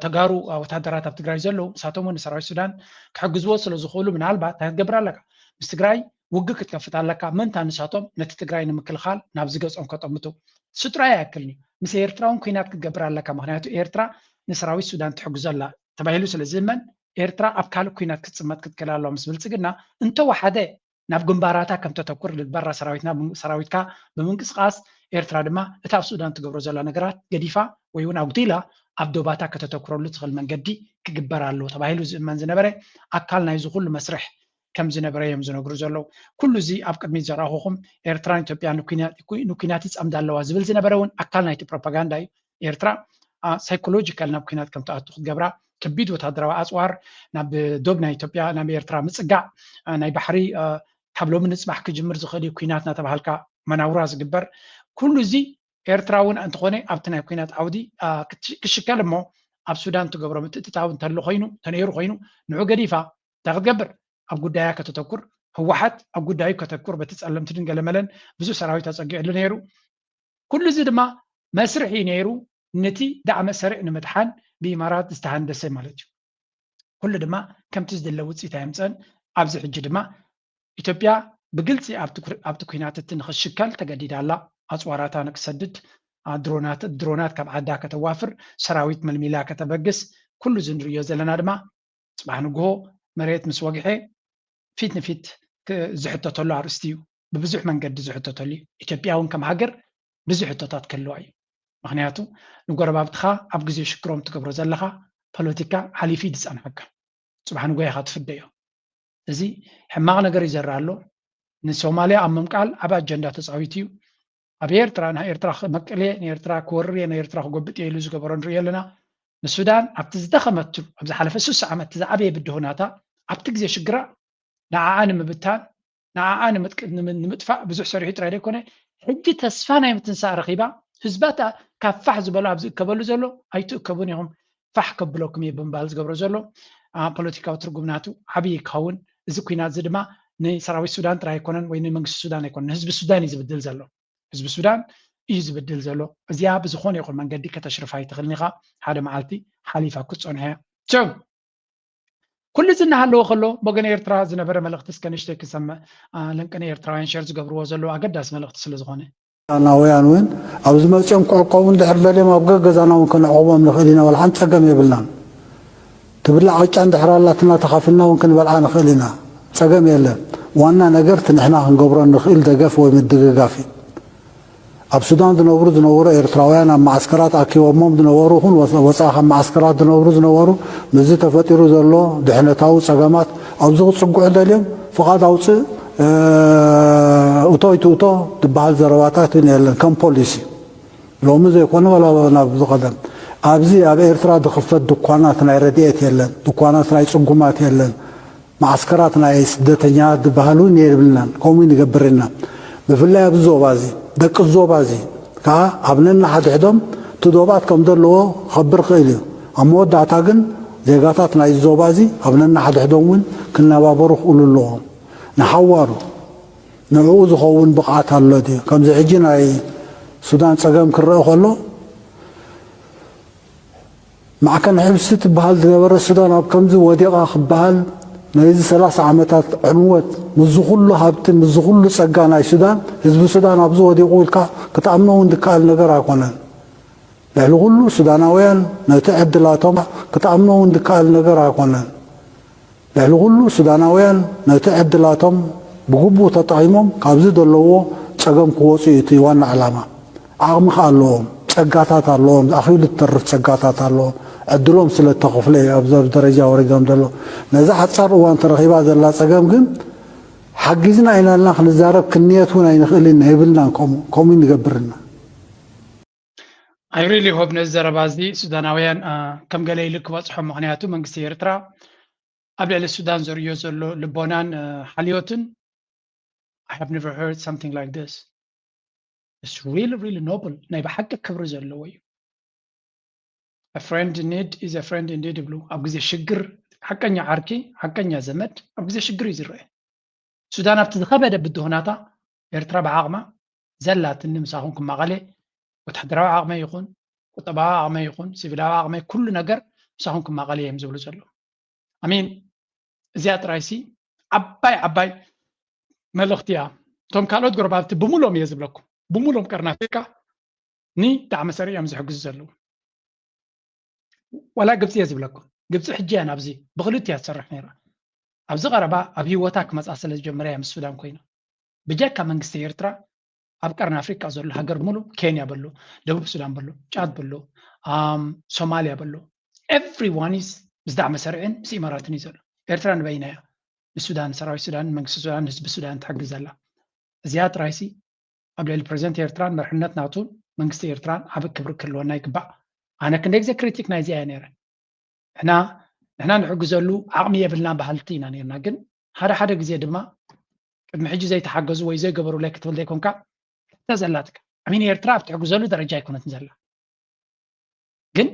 ተጋሩ ወታደራት ኣብ ትግራይ ዘለዉ ንሳቶም እውን ንሰራዊት ሱዳን ክሕግዝዎ ስለ ዝኽእሉ ምናልባት እንታይ ክትገብር ኣለካ? ምስ ትግራይ ውግእ ክትከፍት ኣለካ። ምእንታ ንሳቶም ነቲ ትግራይ ንምክልኻል ናብዚ ገጾም ከጠምቱ። እሱ ጥራይ ኣይኣክልን እዩ። ምስ ኤርትራ እውን ኩናት ክትገብር ኣለካ። ምኽንያቱ ኤርትራ ንሰራዊት ሱዳን ትሕግዞ ኣላ ተባሂሉ ስለ ዝእመን ኤርትራ ኣብ ካልእ ኩናት ክትጽመት ክትክእል ኣለዋ ምስ ብልጽግና እንተወሓደ ናብ ግንባራታ ከም ተተኩር ልግበራ ሰራዊትና ሰራዊትካ ብምንቅስቃስ ኤርትራ ድማ እቲ ኣብ ሱዳን ትገብሮ ዘላ ነገራት ገዲፋ ወይ እውን ኣጉዲላ ኣብ ዶባታ ከተተኩረሉ ትኽእል መንገዲ ክግበር ኣለዎ ተባሂሉ ዝእመን ዝነበረ ኣካል ናይዚ ኩሉ መስርሕ ከም ዝነበረ እዮም ዝነግሩ ዘለዉ። ኩሉ እዚ ኣብ ቅድሚት ዘረኣኹኹም ኤርትራን ኢትዮጵያ ንኩናት ይጸምዳ ኣለዋ ዝብል ዝነበረ እውን ኣካል ናይቲ ፕሮፓጋንዳ እዩ። ኤርትራ ሳይኮሎጂካል ናብ ኩናት ከም ትኣቱ ክትገብራ ከቢድ ወታደራዊ ኣፅዋር ናብ ዶብ ናይ ኢትዮጵያ ናብ ኤርትራ ምፅጋዕ ናይ ባሕሪ ካብ ሎሚ ንፅባሕ ክጅምር ዝኽእል እዩ ኩናት እናተባሃልካ መናውራ ዝግበር ኩሉ እዚ ኤርትራ እውን እንተኾነ ኣብቲ ናይ ኩናት ዓውዲ ክሽከል እሞ ኣብ ሱዳን ትገብሮ ምትእትታው እንተሎ ኮይኑ ተነይሩ ኮይኑ ንዑ ገዲፋ እንታይ ክትገብር ኣብ ጉዳያ ከተተኩር ህወሓት ኣብ ጉዳዩ ከተኩር በቲ ፀለምቲ ድንገለመለን ብዙሕ ሰራዊት ኣፀጊዕሉ ነይሩ። ኩሉ እዚ ድማ መስርሕ እዩ ነይሩ። ነቲ ዳዕመ ሰሪዕ ንምድሓን ብኢማራት ዝተሃንደሰ ማለት እዩ። ኩሉ ድማ ከምቲ ዝድለ ውፅኢት ኣየምፀን። ኣብዚ ሕጂ ድማ ኢትዮጵያ ብግልፂ ኣብቲ ኩናት እቲ ንክትሽከል ተገዲዳ ኣላ። ኣፅዋራታ ንክትሰድድ፣ ድሮናት ካብ ዓዳ ከተዋፍር፣ ሰራዊት መልሚላ ከተበግስ፣ ኩሉ እዚ ንርእዮ ዘለና ድማ ፅባሕ ንግሆ መሬት ምስ ወግሐ ፊት ንፊት ዝሕተተሉ ኣርእስቲ እዩ። ብብዙሕ መንገዲ ዝሕተተሉ እዩ። ኢትዮጵያ እውን ከም ሃገር ብዙሕ ሕቶታት ክህልዋ እዩ። ምክንያቱ ንጎረባብትኻ ኣብ ግዜ ሽግሮም ትገብሮ ዘለኻ ፖለቲካ ሓሊፉ እዩ ዝፀንሐካ። ፅባሕ ንጎ ኢኻ ትፍደዮ። እዚ ሕማቕ ነገር ይዘርእ ኣሎ። ንሶማልያ ኣብ ምምቃል ዓቢ ኣጀንዳ ተፃዊቱ እዩ። ኣብ ኤርትራ ንኤርትራ መቅልየ ንኤርትራ ክወርር እየ ንኤርትራ ክጎብጥ እየ ኢሉ ዝገበሮ ንሪኦ ኣለና። ንሱዳን ኣብቲ ዝደኸመትሉ ኣብ ዝሓለፈ ሱሳ ዓመት ዝዓበየ ብድሆናታ ኣብቲ ግዜ ሽግራ ንዓኣ ንምብታን ንዓኣ ንምጥፋእ ብዙሕ ሰሪሑ ጥራይ ዘይኮነ ሕጂ ተስፋ ናይ ምትንሳእ ረኺባ ህዝባ ካብ ፋሕ ዝበሎ ኣብ ዝእከበሉ ዘሎ ኣይትእከቡን ኢኹም ፋሕ ከብለኩም እየ ብምባል ዝገብሮ ዘሎ ፖለቲካዊ ትርጉም ናቱ ዓብዪ ክኸውን እዚ ኩናት እዚ ድማ ንሰራዊት ሱዳን ጥራይ ኣይኮነን ወይ ንመንግስቲ ሱዳን ኣይኮነን ንህዝቢ ሱዳን እዩ ዝብድል ዘሎ ህዝቢ ሱዳን እዩ ዝብድል ዘሎ እዚኣ ብዝኾነ ይኹን መንገዲ ከተሽርፋ ኣይትኽእልን ኢኻ ሓደ መዓልቲ ሓሊፋ ክትፀንሖ እያ ኩሉ እዚ እናሃለወ ከሎ ብወገን ኤርትራ ዝነበረ መልእኽቲ እስከ ንእሽተይ ክሰምዕ ለንቅነ ኤርትራውያን ሸር ዝገብርዎ ዘለዉ ኣገዳሲ መልእኽቲ ስለ ዝኾነ ናውያን እውን ኣብዚ መፅኦም ክዕቆቡ እንድሕር ደልዮም ኣብ ገገዛና እውን ክንዕቆቦም ንኽእል ኢና ዋላ ሓንቲ ፀገም የብልናን ትብላዕ ቅጫ እንድሕር ኣላትና ተኻፍልና እውን ክንበልዓ ንኽእል ኢና ፀገም የለን ዋና ነገር እቲ ንሕና ክንገብሮ ንኽእል ደገፍ ወይ ምድግጋፍ እዩ ኣብ ሱዳን ዝነብሩ ዝነበሩ ኤርትራውያን ኣብ መዓስከራት ኣኪቦሞም ዝነበሩ ይኹን ወፃኢ ካብ መዓስከራት ዝነብሩ ዝነበሩ ምስዚ ተፈጢሩ ዘሎ ድሕነታዊ ፀገማት ኣብዚ ክፅግዑ ደልዮም ፍቓድ ኣውፅእ እቶ ኣይትእቶ ዝበሃል ዘረባታት እውን የለን ከም ፖሊሲ ሎሚ ዘይኮነ ዋላ ናብዚ ቀደም ኣብዚ ኣብ ኤርትራ ዝኽፈት ድኳናት ናይ ረድኤት የለን ድኳናት ናይ ፅጉማት የለን መዓስከራት ናይ ስደተኛታት ዝበሃል እውን የብልናን ከምኡ ንገብር ኢና ብፍላይ ኣብዚ ዞባ እዚ ደቂ ዞባ እዚ ከዓ ኣብ ነናሓድሕዶም እቲ ዶባት ከም ዘለዎ ክኸብር ክእል እዩ ኣብ መወዳእታ ግን ዜጋታት ናይ ዞባ እዚ ኣብ ነናሓድሕዶም እውን ክነባበሩ ክእሉ ኣለዎም ንሓዋሩ ንዕኡ ዝኸውን ብቕዓት ኣሎ ድዩ ከምዚ ሕጂ ናይ ሱዳን ፀገም ክረአ ከሎ ማዕከን ሕብሲ ትበሃል ዝነበረ ሱዳን ኣብ ከምዚ ወዲቓ ክበሃል ነዚ ሰላሳ ዓመታት ዕንወት ምስዚ ኩሉ ሃብቲ ምስዚ ኩሉ ጸጋ ናይ ሱዳን ህዝቢ ሱዳን ኣብዚ ወዲቑ ኢልካ ክትኣምኖ እውን ዝከኣል ነገር ኣይኮነን። ልዕሊ ኩሉ ሱዳናውያን ነቲ ዕድላቶም ክትኣምኖ እውን ዝከኣል ነገር ኣይኮነን። ልዕሊ ኩሉ ሱዳናውያን ነቲ ዕድላቶም ብግቡእ ተጠቒሞም ካብዚ ዘለውዎ ጸገም ክወጹ እዩ እቲ ዋና ዕላማ። ዓቕሚ ከኣ ኣለዎም፣ ጸጋታት ኣለዎም፣ ኣኺሉ ዝተርፍ ጸጋታት ኣለዎም። ዕድሎም ስለ እተኸፍለ እዩ ኣብዚ ደረጃ ወሪዶም ዘለዉ። ነዛ ሓጻር እዋን ተረኺባ ዘላ ጸገም ግን ሓጊዝና ኢና ኢልና ክንዛረብ ክንንየት እውን ኣይንኽእልን ኢና፣ የብልናን ከምኡ፣ ከምኡ ንገብር ኢና። I really hope ነዚ ዘረባ እዚ ሱዳናውያን ከም ገለ ኢሉ ክበጽሖም፣ ምኽንያቱ መንግስቲ ኤርትራ ኣብ ልዕሊ ሱዳን ዘርእዮ ዘሎ ልቦናን ሓልዮትን I have never heard something like this. It's really, really noble. ናይ ብሓቂ ክብሪ ዘለዎ እዩ። A friend in need is a friend indeed ይብሉ። ኣብ ግዜ ሽግር ሓቀኛ ዓርኪ፣ ሓቀኛ ዘመድ ኣብ ግዜ ሽግር እዩ ዝረአ። ሱዳን ኣብቲ ዝኸበደ ብድሆናታ ኤርትራ ብዓቕማ ዘላትኒ ምሳኹም ክማቐለ ወታደራዊ ዓቕመይ ይኹን ቁጠባዊ ዓቕመይ ይኹን ሲቪላዊ ዓቕመይ ኩሉ ነገር ምሳኹም ክማቐለ እዮም ዝብሉ ዘለዉ። ኣሚን እዚኣ ጥራይሲ ዓባይ ዓባይ መልእኽቲ እያ። እቶም ካልኦት ጎረባብቲ ብሙሎም እየ ዝብለኩም፣ ብሙሎም ቀርኒ ኣፍሪቃ ንዳዕመ ሰሪዕ እዮም ዝሕግዙ ዘለዉ። ዋላ ግብፂ እየ ዝብለኩም፣ ግብፂ ሕጂ እያ ናብዚ ብክልቲኡ እያ ትሰርሕ ነይራ። ኣብዚ ቀረባ ኣብ ህይወታ ክመፃ ስለ ዝጀመረ እያ ምስ ሱዳን ኮይና። ብጀካ መንግስቲ ኤርትራ ኣብ ቀርኒ ኣፍሪቃ ዘሎ ሃገር ሙሉ፣ ኬንያ በሎ፣ ደቡብ ሱዳን በሎ፣ ጫድ በሎ፣ ኣም፣ ሶማልያ በሎ፣ everyone is ምስ ዳዕመ ሰሪዕን ምስ ኢማራትን እዩ ዘሎ። ኤርትራ ንበይና እያ ንሱዳን፣ ሰራዊት ሱዳን፣ መንግስቲ ሱዳን፣ ህዝቢ ሱዳን ትሕግዝ ዘላ። እዚኣ ጥራይሲ ኣብ ልዕሊ ፕሬዚደንት ኤርትራን መርሕነት ናቱ መንግስቲ ኤርትራን ዓቢ ክብሪ ክህልወና ይግባእ። ኣነ ክንደይ ግዜ ክሪቲክ ናይዚኣ እየ ነይረ። ንሕና ንሕና ንሕግዘሉ ዓቕሚ የብልና በሃልቲ ኢና ነርና። ግን ሓደ ሓደ ግዜ ድማ ቅድሚ ሕጂ ዘይተሓገዙ ወይ ዘይገበሩለይ ክትብል ዘይኮንካ፣ እታ ዘላትካ ኣሚን ኤርትራ ኣብ ትሕግዘሉ ደረጃ ኣይኮነትን ዘላ። ግን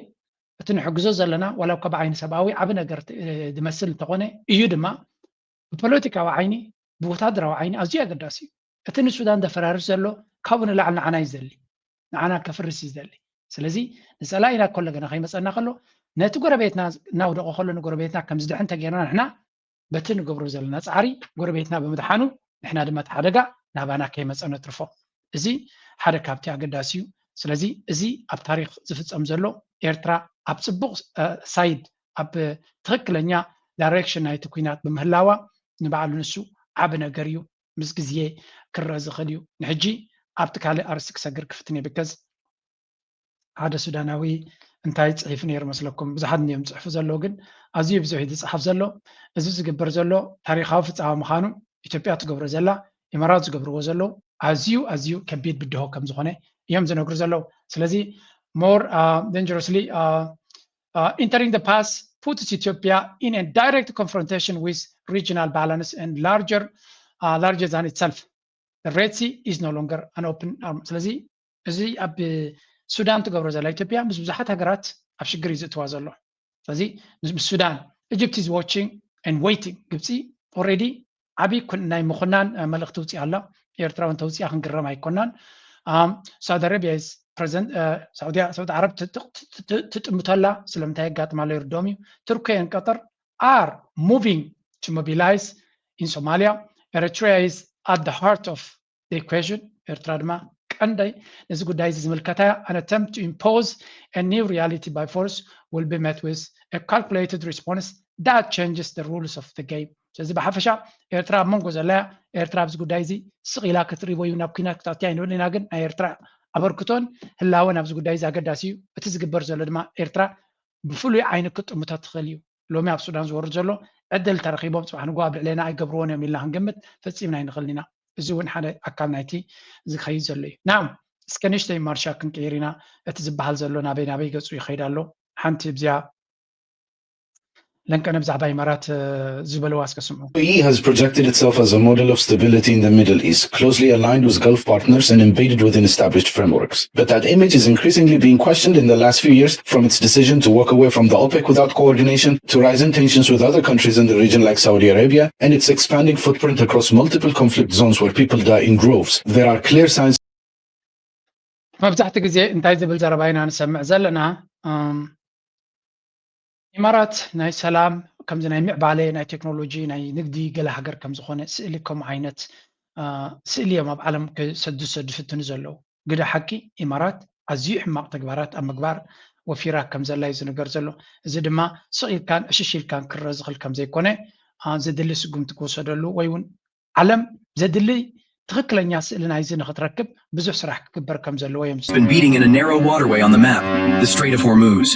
እቲ ንሕግዞ ዘለና ዋላ እኳ ብዓይኒ ሰብኣዊ ዓቢ ነገር ት- ዝመስል እንተኾነ፣ እዩ ድማ ብፖለቲካዊ ዓይኒ፣ ብወታደራዊ ዓይኒ ኣዝዩ ኣገዳሲ እዩ። እቲ ንሱዳን ዘፈራርስ ዘሎ ካብኡ ንላዕሊ ንዓና እዩ ዘሊ፣ ንዓና ከፍርስ እዩ ዘሊ። ስለዚ ንጸላኢና ከሎ ገና ከይመጸና ከሎ ነቲ ጎረቤትና እናውደቐ ከሎ ንጎረቤትና ከም ዝድሕን ተጌርና ንሕና በቲ ንገብሮ ዘለና ጻዕሪ ጎረቤትና ብምድሓኑ ንሕና ድማ እቲ ሓደጋ ናባና ከይመጸ ነትርፎ። እዚ ሓደ ካብቲ ኣገዳሲ እዩ። ስለዚ እዚ ኣብ ታሪክ ዝፍጸም ዘሎ ኤርትራ ኣብ ጽቡቕ ሳይድ ኣብ ትኽክለኛ ዳይሬክሽን ናይቲ ኩናት ብምህላዋ ንባዕሉ ንሱ ዓቢ ነገር እዩ። ምስ ግዜ ክረአ ዝኽእል እዩ። ንሕጂ ኣብቲ ካልእ ኣርእስቲ ክሰግር ክፍትን እየ። ብከዝ ሓደ ሱዳናዊ እንታይ ጽሒፉ ነይሩ መስለኩም? ብዙሓት እዮም ዝጽሕፉ ዘለዉ፣ ግን ኣዝዩ ብዙሕ እዩ ዝጽሓፍ ዘሎ። እዚ ዝግበር ዘሎ ታሪኻዊ ፍጻመ ምዃኑ ኢትዮጵያ ትገብሮ ዘላ፣ ኢማራት ዝገብርዎ ዘለዉ ኣዝዩ ኣዝዩ ከቢድ ብድሆ ከም ዝኾነ እዮም ዝነግሩ ዘለዉ። ስለዚ more uh, dangerously uh, uh, entering the pass puts Ethiopia in a direct confrontation with regional balance and larger uh, larger than itself. The Red Sea is no longer an open arm. ስለዚ እዚ ኣብ ሱዳን ትገብሮ ዘላ ኢትዮጵያ ምስ ብዙሓት ሃገራት ኣብ ሽግር እዩ ዝእትዋ ዘሎ። ስለዚ ምስ ሱዳን Egypt is watching and waiting. ግብፂ already ዓብዪ ናይ ምኹናን መልእኽቲ ውፅእ ኣላ። ኤርትራ እውን ተውፅኣ ክንግረም ኣይኮናን። ሳውዲ ኣረቢያ ፕሬዚደንት ሳውዲ ዓረብ ትጥምተላ ስለምንታይ የጋጥማ ኣሎ ይርድኦም እዩ። ቱርኪ and Qatar are moving to mobilize in Somalia. Eritrea is at the heart of the equation. ኤርትራ ድማ ቀንደይ ነዚ ጉዳይ እዚ ዝምልከታ እያ። An attempt to impose a new reality by force will be met with a calculated response that changes the rules of the game. ስለዚ ብሓፈሻ ኤርትራ ኣብ መንጎ ዘላ እያ። ኤርትራ ኣብዚ ጉዳይ እዚ ስቕ ኢላ ክትሪቦ እዩ ናብ ኩናት ክትኣትያ ይንብል ኢና። ግን ናይ ኤርትራ ኣበርክቶን ህላወን ኣብዚ ጉዳይ እዚ ኣገዳሲ እዩ። እቲ ዝግበር ዘሎ ድማ ኤርትራ ብፍሉይ ዓይኒ ክትጥምቶ ትኽእል እዩ። ሎሚ ኣብ ሱዳን ዝወርድ ዘሎ ዕድል ተረኺቦም ጽባሕ ንግሆ ኣብ ልዕሌና ኣይገብርዎን እዮም ኢልና ክንግምት ፈጺምና ኣይንኽእልን ኢና። እዚ እውን ሓደ ኣካል ናይቲ ዝኸይድ ዘሎ እዩ። ናው እስከ ንእሽተይ ማርሻ ክንቅይር ኢና። እቲ ዝበሃል ዘሎ ናበይ ናበይ ገጹ ይኸይድ ኣሎ? ሓንቲ ብዚኣ ለንቀነ ብዛዕባ ኢማራት ዝበለዋ እስከ ስምዑ። U A E has projected itself as a model of stability in the Middle East, closely aligned with Gulf partners and embedded within established frameworks. But that image is increasingly being questioned in the last few years, from its decision to walk away from the OPEC without coordination, to rising tensions with other countries in the region like Saudi Arabia, and its expanding footprint across multiple conflict zones where people die in droves. There are clear signs መብዛሕቲ ግዜ እንታይ ዝብል ዘረባ ኢና ንሰምዕ ዘለና? ኢማራት ናይ ሰላም፣ ከምዚ ናይ ምዕባለ፣ ናይ ቴክኖሎጂ፣ ናይ ንግዲ ገለ ሃገር ከም ዝኾነ ስእሊ፣ ከምኡ ዓይነት ስእሊ እዮም ኣብ ዓለም ክሰዱ ዝሰዱ ዝፍትኑ ዘለዉ። ግደ ሓቂ ኢማራት ኣዝዩ ሕማቕ ተግባራት ኣብ ምግባር ወፊራ ከም ዘላ እዩ ዝንገር ዘሎ። እዚ ድማ ስቕ ኢልካን ዕሽሽ ኢልካን ክረአ ዝኽእል ከም ዘይኮነ፣ ዘድሊ ስጉምቲ ክወሰደሉ ወይ እውን ዓለም ዘድሊ ትኽክለኛ ስእሊ ናይዚ ንኽትረክብ ብዙሕ ስራሕ ክግበር ከም ዘለዎ እዮም been beating in a narrow waterway on the map, the Strait of Hormuz.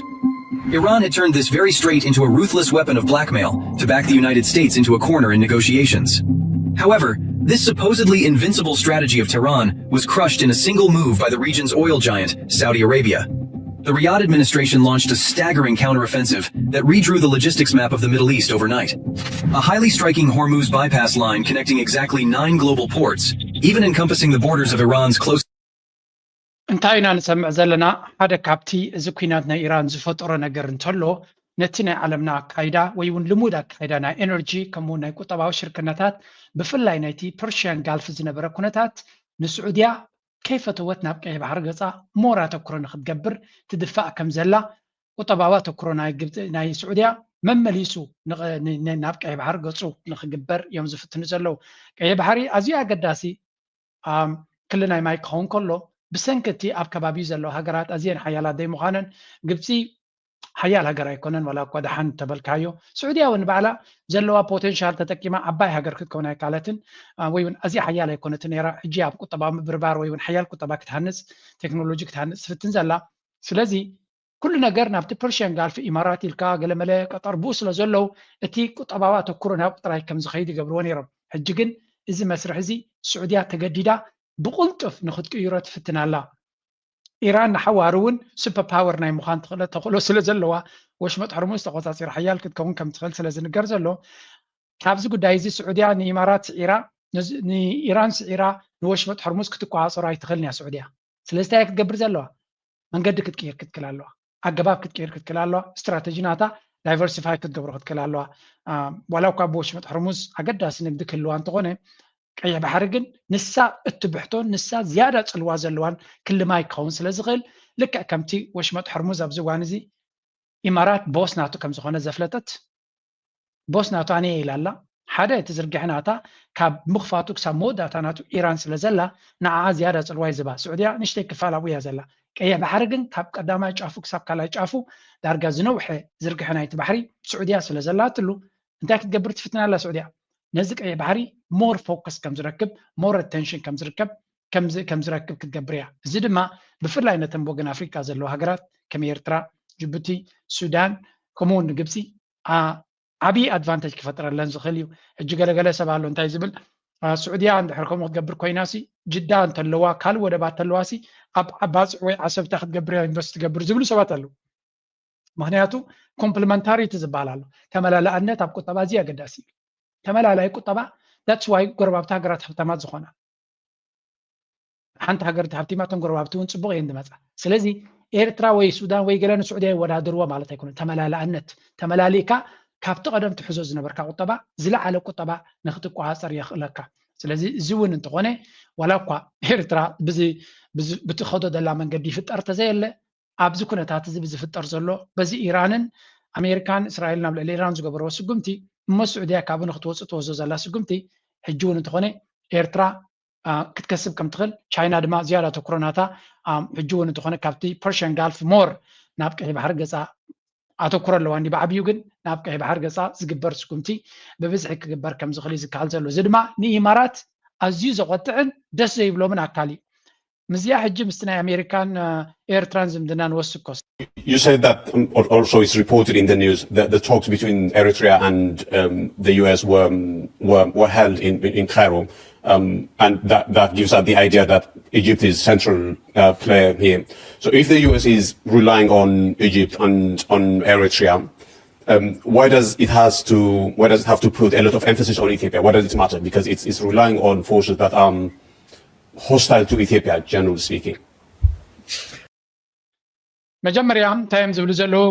Iran had turned this very strait into a ruthless weapon of blackmail to back the United States into a corner in negotiations. However, this supposedly invincible strategy of Tehran was crushed in a single move by the region's oil giant, Saudi Arabia. The Riyadh administration launched a staggering counteroffensive that redrew the logistics map of the Middle East overnight. A highly striking Hormuz bypass line connecting exactly nine global ports, even encompassing the borders of Iran's close እንታይ ኢና ንሰምዕ ዘለና? ሓደ ካብቲ እዚ ኩናት ናይ ኢራን ዝፈጠሮ ነገር እንተሎ፣ ነቲ ናይ ዓለምና ኣካይዳ ወይ እውን ልሙድ ኣካይዳ ናይ ኤነርጂ ከምኡ ናይ ቁጠባዊ ሽርክነታት፣ ብፍላይ ናይቲ ፐርሽያን ጋልፍ ዝነበረ ኩነታት፣ ንስዑድያ ከይፈተወት ናብ ቀይሕ ባሕሪ ገጻ ሞር ኣተኩሮ ንክትገብር ትድፋእ ከም ዘላ፣ ቁጠባዊ ኣተኩሮ ናይ ግብፂ ናይ ስዑድያ መመሊሱ ናብ ቀይሕ ባሕሪ ገፁ ንክግበር እዮም ዝፍትኑ ዘለዉ። ቀይሕ ባሕሪ ኣዝዩ ኣገዳሲ ክሊ ናይ ማይ ክኸውን ከሎ፣ ብሰንኪ እቲ ኣብ ከባቢኡ ዘለዋ ሃገራት ኣዝየን ሓያላት ዘይምዃነን፣ ግብፂ ሓያል ሃገር ኣይኮነን። ዋላ እኳ ደሓን ተበልካዮ፣ ስዑድያ እውን ባዕላ ዘለዋ ፖቴንሻል ተጠቂማ ዓባይ ሃገር ክትከውን ኣይካለትን፣ ወይ እውን ኣዝያ ሓያል ኣይኮነትን ነይራ። ሕጂ ኣብ ቁጠባዊ ምብርባር ወይ እውን ሓያል ቁጠባ ክትሃንፅ፣ ቴክኖሎጂ ክትሃንፅ ትፍትን ዘላ። ስለዚ ኩሉ ነገር ናብቲ ፐርሽያን ጋልፍ፣ ኢማራት ኢልካ ገለመለ ቀጠር ብኡ ስለ ዘለዉ፣ እቲ ቁጠባዊ ኣተኩሮ ናብ ጥራይ ከም ዝኸይድ ይገብርዎ ነይሮም። ሕጂ ግን እዚ መስርሕ እዚ ስዑድያ ተገዲዳ ብቕልጡፍ ንክትቅይሮ ትፍትን ኣላ። ኢራን ንሓዋሩ እውን ሱፐር ፓወር ናይ ምዃን ተኽእሎ ስለ ዘለዋ፣ ወሽመጥ ሕርሙዝ ተቆጻጺራ ሓያል ክትከውን ከም ትኽእል ስለ ዝንገር ዘሎ፣ ካብዚ ጉዳይ እዚ ስዑድያ ንኢማራት ስዒራ፣ ንኢራን ስዒራ ንወሽመጥ ሕርሙዝ ክትቆጻጸሮ ኣይትኽእልን እያ። ስዑድያ ስለዚ እንታይ ክትገብር ዘለዋ? መንገዲ ክትቅይር ክትክእል ኣለዋ። ኣገባብ ክትቅይር ክትክእል ኣለዋ። ስትራተጂ ናታ ዳይቨርሲፋይ ክትገብሮ ክትክእል ኣለዋ። ዋላ እኳ ብወሽመጥ ሕርሙዝ ኣገዳሲ ንግዲ ክህልዋ እንተኾነ፣ ቀይሕ ባሕሪ ግን ንሳ እትብሕቶን ንሳ ዝያዳ ጽልዋ ዘለዋን ክሊ ማይ ክኸውን ስለ ዝኽእል፣ ልክዕ ከምቲ ወሽመጥ ሕርሙዝ ኣብዚ እዋን እዚ ኢማራት ቦስ ናቱ ከም ዝኾነ ዘፍለጠት፣ ቦስ ናቱ ኣነ እየ ኢላ ኣላ። ሓደ፣ እቲ ዝርግሐ ናታ ካብ ምኽፋቱ ክሳብ መወዳእታ ናቱ ኢራን ስለ ዘላ፣ ንዓኣ ዝያዳ ጽልዋ እዩ ዝባ። ስዑድያ ንእሽተይ ክፋል ኣብኡ እያ ዘላ። ቀይሕ ባሕሪ ግን ካብ ቀዳማይ ጫፉ ክሳብ ካልኣይ ጫፉ ዳርጋ ዝነውሐ ዝርግሐ ናይቲ ባሕሪ ስዑድያ ስለ ዘላትሉ፣ እንታይ ክትገብር ትፍትን ኣላ ስዑድያ? ነዚ ቀይሕ ባሕሪ ሞር ፎከስ ከም ዝረክብ፣ ሞር ኣቴንሽን ከም ዝርከብ፣ ከም ዝረክብ ክትገብር እያ። እዚ ድማ ብፍላይ ነተን ወገን ኣፍሪቃ ዘለዋ ሃገራት ከም ኤርትራ፣ ጅቡቲ፣ ሱዳን፣ ከምኡ እውን ንግብፂ ዓብዪ ኣድቫንቴጅ ክፈጥረለን ዝኽእል እዩ። ሕጂ ገለገለ ሰብ ኣሎ እንታይ ዝብል፣ ስዑድያ እንድሕር ከምኡ ክትገብር ኮይናሲ፣ ጅዳ እንተለዋ፣ ካልእ ወደባት ተለዋሲ፣ ኣብ ዓባፅዕ ወይ ዓሰብታ ክትገብር እያ ኢንቨስት ትገብር ዝብሉ ሰባት ኣለዉ። ምክንያቱ ኮምፕሊመንታሪቲ ዝበሃል ኣሎ። ተመላላእነት ኣብ ቁጠባ እዚ ኣገዳሲ እዩ። ተመላላይ ቁጠባ፣ that's why ጎረባብቲ ሃገራት ሃብታማት ዝኾና። ሓንቲ ሃገር ተሃብቲማ፣ እቶም ጎረባብቲ እውን ፅቡቕ እየን ዝመፃ። ስለዚ ኤርትራ ወይ ሱዳን ወይ ገለ ንስዑድያ ይወዳደርዎ ማለት ኣይኮነን። ተመላላእነት፣ ተመላሊእካ ካብቲ ቀደም ትሕዞ ዝነበርካ ቁጠባ ዝለዓለ ቁጠባ ንክትቆፃፀር የኽእለካ። ስለዚ እዚ እውን እንተኾነ፣ ዋላ እኳ ኤርትራ ብትኸዶ ዘላ መንገዲ ይፍጠር ተዘየለ፣ ኣብዚ ኩነታት እዚ ብዝፍጠር ዘሎ፣ በዚ ኢራንን ኣሜሪካን እስራኤልን ኣብ ልዕሊ ኢራን ዝገበርዎ ስጉምቲ፣ እሞ ስዑድያ ካብኡ ንክትወፅእ ትወስዶ ዘላ ስጉምቲ፣ ሕጂ እውን እንተኾነ ኤርትራ ክትከስብ ከም ትኽእል፣ ቻይና ድማ ዝያዳ ኣተኩሮ ናታ ሕጂ እውን እንተኾነ ካብቲ ፐርሽያን ጋልፍ ሞር ናብ ቀይሕ ባሕሪ ገፃ ኣተኩሮ ኣለዋ። እንዲ ብዓብዩ ግን ናብ ቀይሕ ባሕሪ ገፃ ዝግበር ስጉምቲ ብብዝሒ ክግበር ከም ዝኽእል እዩ ዝከሃል ዘሎ። እዚ ድማ ንኢማራት ኣዝዩ ዘቆጥዕን ደስ ዘይብሎምን ኣካል እዩ። ምስዚኣ ሕጂ ምስቲ ናይ ኣሜሪካን ኤርትራን ዝምድና ንወስኮስ። You said that, um, al- also it's reported in the news that the talks between Eritrea and um, the U S were, um, were were held in in Cairo, um, and that that gives us the idea that Egypt is central uh, player here. So if the U S is relying on Egypt and on Eritrea, um, why does it has to why does it have to put a lot of emphasis on Ethiopia? Why does it matter? Because it's it's relying on forces that are um, hostile to Ethiopia, generally speaking. መጀመርያ እንታይ እዮም ዝብሉ ዘለዉ?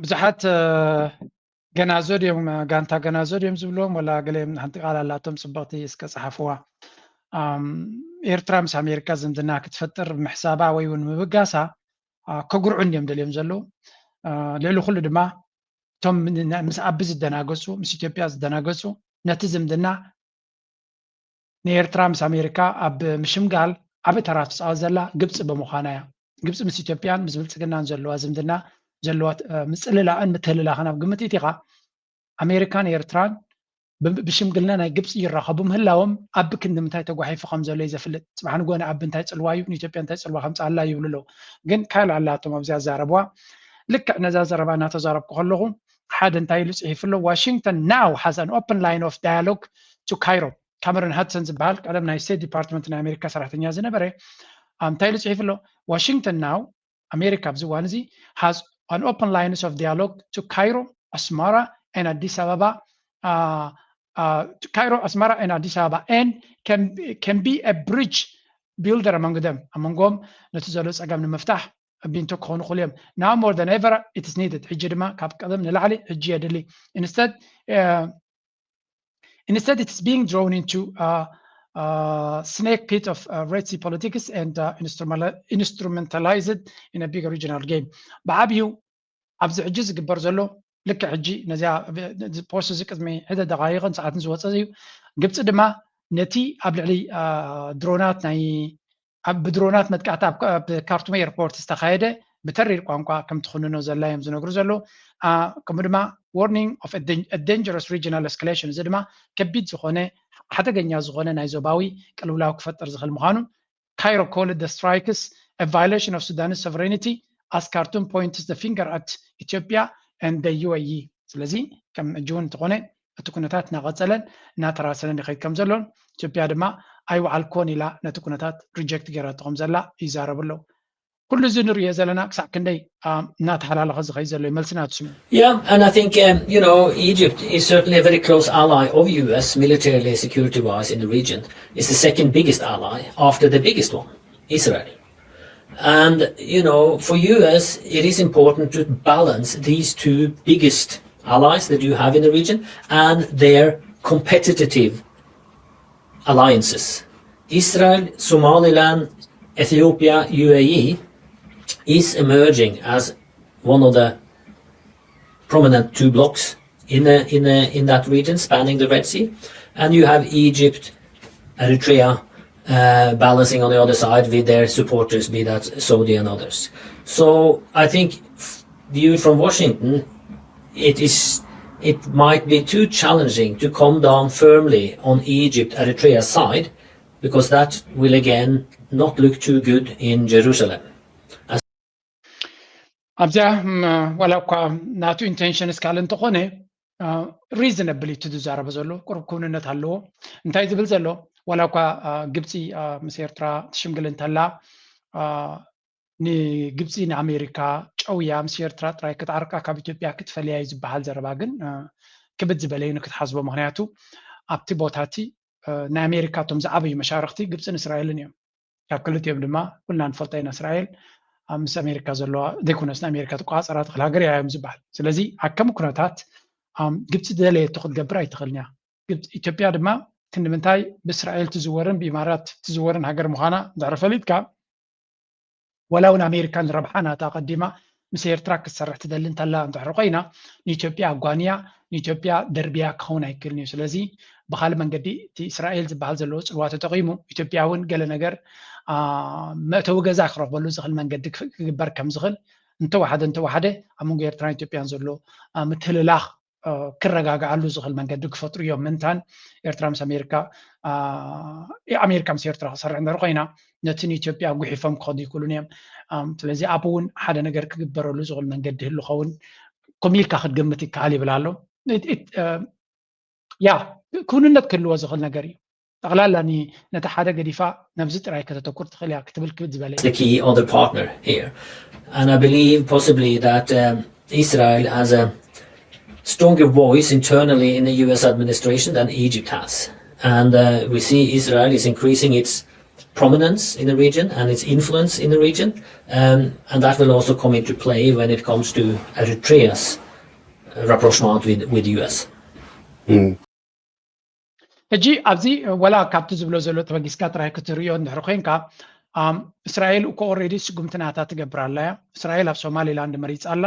ብዙሓት ገናዞ ድዮም፣ ጋንታ ገናዞ ድዮም ዝብልዎም፣ ወላ ገለ ሓንቲ ቃል ኣላቶም ጽብቕቲ፣ እስከ ጸሓፍዋ። ኤርትራ ምስ ኣሜሪካ ዝምድና ክትፈጥር ምሕሳባ ወይ እውን ምብጋሳ ከጉርዑ እንድዮም ደልዮም ዘለዉ። ልዕሊ ኩሉ ድማ እቶም ምስ ኣቢ ዝደናገጹ፣ ምስ ኢትዮጵያ ዝደናገጹ፣ ነቲ ዝምድና ንኤርትራ ምስ ኣሜሪካ ኣብ ምሽምጋል ዓቢ ተራ ትጻወት ዘላ ግብጺ ብምዃና እያ። ግብጺ ምስ ኢትዮጵያን ምስ ብልጽግናን ዘለዋ ዝምድና፣ ዘለዋ ምጽልላእን ምትህልላኽን ኣብ ግምት ኢቲኻ፣ ኣሜሪካን ኤርትራን ብሽምግልና ናይ ግብጺ ይራኸቡ ምህላዎም ኣቢ ክንዲ ምንታይ ተጓሒፉ ከም ዘሎ እዩ ዘፍልጥ። ጽባሕ ንግሆ ንኣቢ እንታይ ጽልዋ እዩ፣ ንኢትዮጵያ እንታይ ጽልዋ ከምጽኣላ ይብሉ ኣለዉ። ግን ካልእ ኣላቶም ኣብዚ ኣዛረብዋ። ልክዕ ነዛ ዘረባ እናተዛረብኩ ከለኹ ሓደ እንታይ ኢሉ ጽሒፉ ኣሎ? Washington now has an open line of dialogue to Cairo. ካመሮን ሃድሰን ዝበሃል ቀደም ናይ ስቴት ዲፓርትመንት ናይ ኣሜሪካ ሰራሕተኛ ዝነበረ እንታይ ኢሉ ጽሒፉ ኣሎ? Washington now, ኣሜሪካ ኣብዚ እዋን እዚ has an open lines of dialogue to Cairo, Asmara and Addis Ababa, uh, uh, to Cairo, Asmara and Addis Ababa, and can can be a bridge builder among them. ኣብ መንጎም ነቲ ዘሎ ጸገም ንምፍታሕ ቢንቶ ክኾኑ ክኽእሉ እዮም። Now more than ever it is needed. ሕጂ ድማ ካብ ቀደም ንላዕሊ ሕጂ የድሊ። Instead, uh, Instead, it's being drawn into a, a snake pit of uh, Red Sea politics and uh, instrumentalized in a bigger regional game. ብዓብዩ ኣብዚ ሕጂ ዝግበር ዘሎ ልክዕ ሕጂ ነዚኣ ፖስት እዚ ቅድሚ ሕደ ደቃይቕን ሰዓትን ዝወፀ እዩ። ግብፂ ድማ ነቲ ኣብ ልዕሊ ድሮናት ናይ ብድሮናት መጥቃዕቲ ኣብ ካርቱም ኤርፖርት ዝተኻየደ ብተሪር ቋንቋ ከም ትኹንኖ ዘላ እዮም ዝነግሩ ዘለዉ። ከምኡ ድማ warning of dangerous regional escalation፣ እዚ ድማ ከቢድ ዝኾነ ሓደገኛ ዝኾነ ናይ ዞባዊ ቅልውላው ክፈጥር ዝኽእል ምዃኑ Cairo called the strikes a violation of Sudanese sovereignty as Khartoum points the finger at Ethiopia and the U A E። ስለዚ ከም እጅውን እንተኾነ እቲ ኩነታት እናቐጸለን እናተራሰለን ይኸይድ ከም ዘሎን ኢትዮጵያ ድማ ኣይወዓልኮን ኢላ ነቲ ኩነታት ሪጀክት ገይራቶ ከም ዘላ ይዛረቡ ኣለዉ። ኩሉ እዚ ንሪኦ ዘለና ክሳዕ ክንደይ እናተሓላለኸ ዝኸይ ዘሎ መልስና ትስሙ? Yeah, and I think um, you know Egypt is certainly a very close ally of U S militarily, security-wise in the region. It's the second biggest ally after the biggest one, Israel. And you know, for U S, it is important to balance these two biggest allies that you have in the region and their competitive alliances. Israel, Somaliland, Ethiopia, U A E is emerging as one of the prominent two blocs in the, in the, in that region spanning the Red Sea, and you have Egypt, Eritrea, uh, balancing on the other side with their supporters, be that Saudi and others. So I think viewed from Washington, it is it might be too challenging to come down firmly on Egypt Eritrea's side, because that will again not look too good in Jerusalem. ኣብዚኣ ዋላ እኳ ናቱ ኢንቴንሽን እስካል እንተኾነ ሪዝነብል እዩ ዝዛረበ ዘሎ፣ ቁሩብ ክውንነት ኣለዎ። እንታይ ዝብል ዘሎ ዋላ እኳ ግብፂ ምስ ኤርትራ ትሽምግል እንተላ ንግብፂ ንኣሜሪካ ጨውያ ምስ ኤርትራ ጥራይ ክትዓርቃ ካብ ኢትዮጵያ ክትፈልያ እዩ ዝበሃል ዘረባ ግን ክብድ ዝበለ እዩ ንክትሓስቦ። ምክንያቱ ኣብቲ ቦታ እቲ ናይ ኣሜሪካ እቶም ዝዓበዩ መሻርክቲ ግብፅን እስራኤልን እዮም። ካብ ክልቲኦም ድማ ኩልና ንፈልጦ ኢና እስራኤል ምስ ኣሜሪካ ዘለዋ ዘይኮነስ ንኣሜሪካ ትቆፃፀራ ትኽእል ሃገር እያ እዮም ዝበሃል። ስለዚ ኣብ ከም ኩነታት ግብፂ ዝደለየቶ ክትገብር ኣይትኽእልን እያ። ኢትዮጵያ ድማ ክንዲ ምንታይ ብእስራኤል ትዝወርን ብኢማራት ትዝወርን ሃገር ምዃና እንድሕር ፈሊጥካ ዋላ እውን ኣሜሪካ ንረብሓ ናታ ኣቐዲማ ምስ ኤርትራ ክትሰርሕ ትደሊ እንተላ እንድሕር ኮይና ንኢትዮጵያ ኣጓንያ ንኢትዮጵያ ደርብያ ክኸውን ኣይክእልን እዩ። ስለዚ ብካልእ መንገዲ እቲ እስራኤል ዝበሃል ዘለዎ ፅልዋ ተጠቒሙ ኢትዮጵያ እውን ገለ ነገር መእተዊ ገዛ ክረኽበሉ ዝኽእል መንገዲ ክግበር ከም ዝኽእል እንተወሓደ እንተወሓደ ኣብ መንጎ ኤርትራን ኢትዮጵያን ዘሎ ምትህልላኽ ክረጋግኣሉ ዝኽእል መንገዲ ክፈጥሩ እዮም። ምንታን ኤርትራ ምስ ኣሜሪካ ኣሜሪካ ምስ ኤርትራ ክሰርሕ እንድሕር ኮይና ነቲ ንኢትዮጵያ ጉሒፎም ክኸዱ ይክእሉን እዮም። ስለዚ ኣብኡ እውን ሓደ ነገር ክግበረሉ ዝኽእል መንገዲ ህሉ ኸውን ኮሚልካ ክትግምት ይከኣል ይብል ኣሎ። ያ ክውንነት ክህልዎ ዝኽእል ነገር እዩ። ጠቕላላ ነቲ ሓደ ገዲፋ ነብዚ ጥራይ ከተተኩር ትኽእል እያ ክትብል ክብድ ዝበለ the key other partner here. And I believe possibly that um, Israel has a stronger voice internally in the U S administration than Egypt has. And uh, we see Israel is increasing its prominence in the region and its influence in the region. Um, and that will also come into play when it comes to Eritrea's uh, rapprochement with, with the U S. Mm. ሕጂ ኣብዚ ወላ ካብቲ ዝብሎ ዘሎ ተበጊስካ ጥራይ ክትርእዮ እንድሕር ኮይንካ እስራኤል እኮ ኦሬዲ ስጉምቲ ናታ ትገብር ኣላ እያ። እስራኤል ኣብ ሶማሊላንድ መሪፃ ኣላ።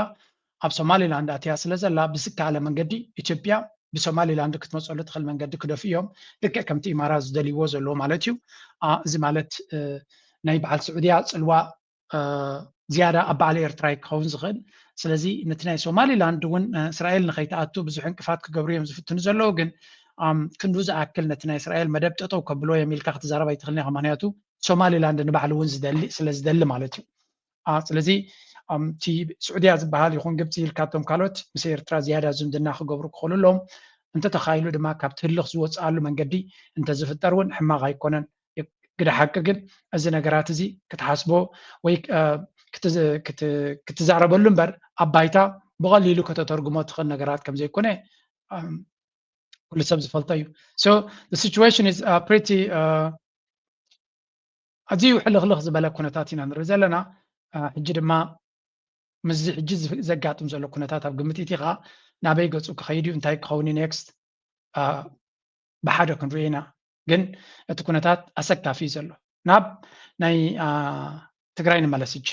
ኣብ ሶማሊላንድ ኣትያ ስለ ዘላ ብዝከኣለ መንገዲ ኢትዮጵያ ብሶማሊላንድ ክትመፀሉ ትኽእል መንገዲ ክደፍኡ እዮም። ልክዕ ከምቲ ኢማራት ዝደልይዎ ዘለዎ ማለት እዩ። እዚ ማለት ናይ በዓል ስዑድያ ፅልዋ ዝያዳ ኣብ በዓል ኤርትራ እዩ ክኸውን ዝኽእል። ስለዚ ነቲ ናይ ሶማሊላንድ እውን እስራኤል ንኸይትኣቱ ብዙሕ ዕንቅፋት ክገብሩ እዮም ዝፍትኑ ዘለዉ። ግን ክንዱ ዝኣክል ነቲ ናይ እስራኤል መደብ ጠጠው ከብሎ እዮም ኢልካ ክትዛረብ ኣይትኽእልን ኢኻ። ምክንያቱ ሶማሊላንድ ንባዕሉ እውን ዝደሊ ስለ ዝደሊ ማለት እዩ። ስለዚ እቲ ስዑድያ ዝበሃል ይኹን ግብፂ ኢልካ እቶም ካልኦት ምስ ኤርትራ ዝያዳ ዝምድና ክገብሩ ክኽእሉ ኣለዎም። እንተተኻኢሉ ድማ ካብቲ ህልኽ ዝወፅኣሉ መንገዲ እንተዝፍጠር እውን ሕማቕ ኣይኮነን። ግደ ሓቂ ግን እዚ ነገራት እዚ ክትሓስቦ ወይ ክትዛረበሉ እምበር ኣብ ባይታ ብቐሊሉ ከተተርጉሞ ትኽእል ነገራት ከም ዘይኮነ ኩሉ ሰብ ዝፈልጦ እዩ። So the situation is pretty ኣዝዩ ሕልኽልኽ ዝበለ ኩነታት ኢና ንርኢ ዘለና። ሕጂ ድማ ምስዚ ሕጂ ዘጋጥም ዘሎ ኩነታት ኣብ ግምት ኢትኻ ናበይ ገፁ ክኸይድ እዩ እንታይ ክኸውን እዩ ኔክስት ብሓደ ክንሪኦ ኢና። ግን እቲ ኩነታት ኣሰካፊ እዩ ዘሎ። ናብ ናይ ትግራይ ንመለስ ሕጂ።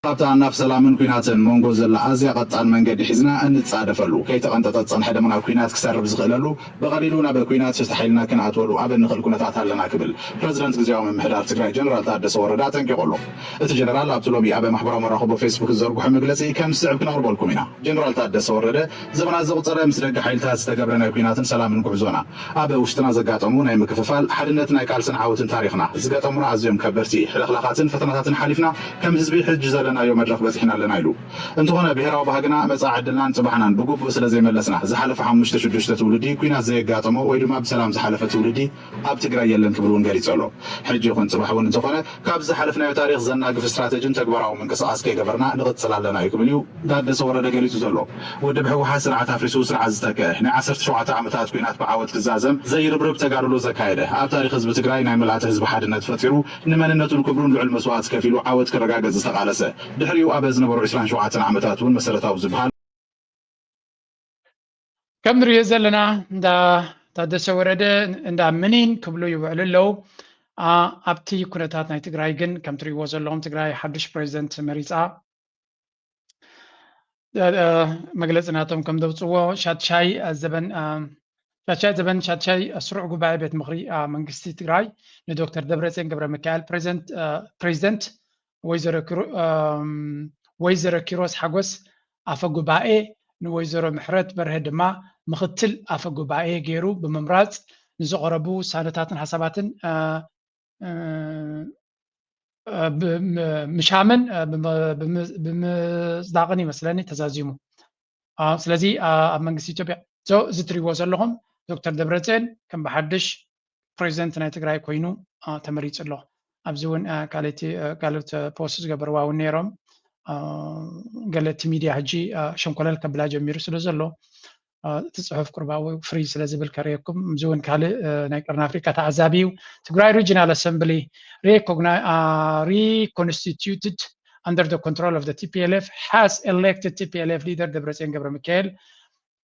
ካብታ ናብ ሰላምን ኲናትን መንጎ ዘላ ኣዝያ ቀጣን መንገዲ ሒዝና እንጻደፈሉ፣ ከይተቐንጠጠ ዝጸንሐ ደማ ናብ ኲናት ክሰርብ ዝኽእለሉ፣ ብቐሊሉ ናብ ኲናት ሽፍታ ሓይልና ክንኣትወሉ ኣብ እንኽእል ኩነታት ኣለና ክብል ፕረዚደንት ግዝያዊ ምምሕዳር ትግራይ ጀነራል ታደሰ ወረደ ኣጠንቂቑ ኣሎ። እቲ ጀነራል ኣብቲ ሎሚ ኣብ ማሕበራዊ መራኸቦ ፌስቡክ ዝዘርግሖ መግለጺ ከም ዝስዕብ ክነቕርበልኩም ኢና። ጀነራል ታደሰ ወረደ ዘመናት ዘቑጸረ ምስ ደገ ሓይልታት ዝተገብረ ናይ ኲናትን ሰላምን ጉዕዞና ኣብ ውሽጥና ዘጋጠሙ ናይ ምክፍፋል፣ ሓድነት፣ ናይ ቃልስን ዓወትን ታሪኽና ዝገጠሙና ኣዝዮም ከበድቲ ሕልኽላኻትን ፈተናታትን ሓሊፍና ከም ህዝቢ ሕጂ ዘለናዮ መድረኽ በጺሕና ኣለና ኢሉ። እንተኾነ ብሄራዊ ባህግና፣ መጻኢ ዕድልናን ጽባሕናን ብግቡእ ስለ ዘይመለስና ዝሓለፈ ሓሙሽተ ሽዱሽተ ትውልዲ ኲናት ዘየጋጠሞ ወይ ድማ ብሰላም ዝሓለፈ ትውልዲ ኣብ ትግራይ የለን ክብል እውን ገሊጹ ኣሎ። ሕጂ ይኹን ጽባሕ እውን እንተኾነ ካብ ዝሓለፍናዮ ታሪኽ ዘናግፍ ስትራተጂን ተግባራዊ ምንቅስቓስ ከይገበርና ንቕጽል ኣለና እዩ ክብል እዩ ታደሰ ወረደ ገሊጹ ዘሎ። ውድብ ህወሓት ስርዓት ኣፍሪሱ ስርዓት ዝተክአ፣ ናይ ዓሰርተ ሸውዓተ ዓመታት ኲናት ብዓወት ክዛዘም ዘይርብርብ ተጋድሎ ዘካየደ፣ ኣብ ታሪኽ ህዝቢ ትግራይ ናይ ምልኣተ ህዝቢ ሓድነት ፈጢሩ፣ ንመንነቱን ክብሩን ልዑል መስዋእቲ ከፊሉ ዓወት ክረጋገጽ ዝተቓለሰ፣ ድሕሪኡ ኣብ ዝነበሩ ዕስራን ሸውዓተን ዓመታት እውን መሰረታዊ ዝበሃል ከም ንሪኦ ዘለና እንዳ ታደሰ ወረደ እንዳ ምኒን ክብሉ ይውዕሉ ኣለዉ። ኣብቲ ኩነታት ናይ ትግራይ ግን ከም ትሪእዎ ዘለኹም ትግራይ ሓዱሽ ፕሬዚደንት መሪፃ መግለፂ ናቶም ከም ዘውፅዎ ሻድሻይ ዘበን ሻድሻይ ዘበን ሻድሻይ ስሩዕ ጉባኤ ቤት ምኽሪ መንግስቲ ትግራይ ንዶክተር ደብረፅዮን ገብረ ሚካኤል ፕሬዚደንት ወይዘሮ ኪሮስ ሓጎስ ኣፈ ጉባኤ ንወይዘሮ ምሕረት በርሀ ድማ ምኽትል ኣፈ ጉባኤ ገይሩ ብምምራፅ ንዝቐረቡ ውሳነታትን ሓሳባትን ምሻምን ብምፅዳቕን ይመስለኒ ተዛዚሙ። ስለዚ ኣብ መንግስቲ ኢትዮጵያ እዚ ትሪእዎ ዘለኹም ዶክተር ደብረፅዮን ከም ብሓድሽ ፕሬዚደንት ናይ ትግራይ ኮይኑ ተመሪፁ ኣሎ። ኣብዚ እውን ካልኦት ፖስት ዝገበርዋ እውን ነይሮም። ገለ እቲ ሚድያ ሕጂ ሸንኮለል ከብላ ጀሚሩ ስለ ዘሎ እቲ ፅሑፍ ቁርባዊ ፍሪ ስለ ዝብል ከርእየኩም። እዚ እውን ካልእ ናይ ቀርኒ ኣፍሪካ ተዓዛቢ እዩ። ትግራይ regional assembly reconstituted under the control of the T P L F has elected T P L F leader ደብረፅዮን ገብረ ሚካኤል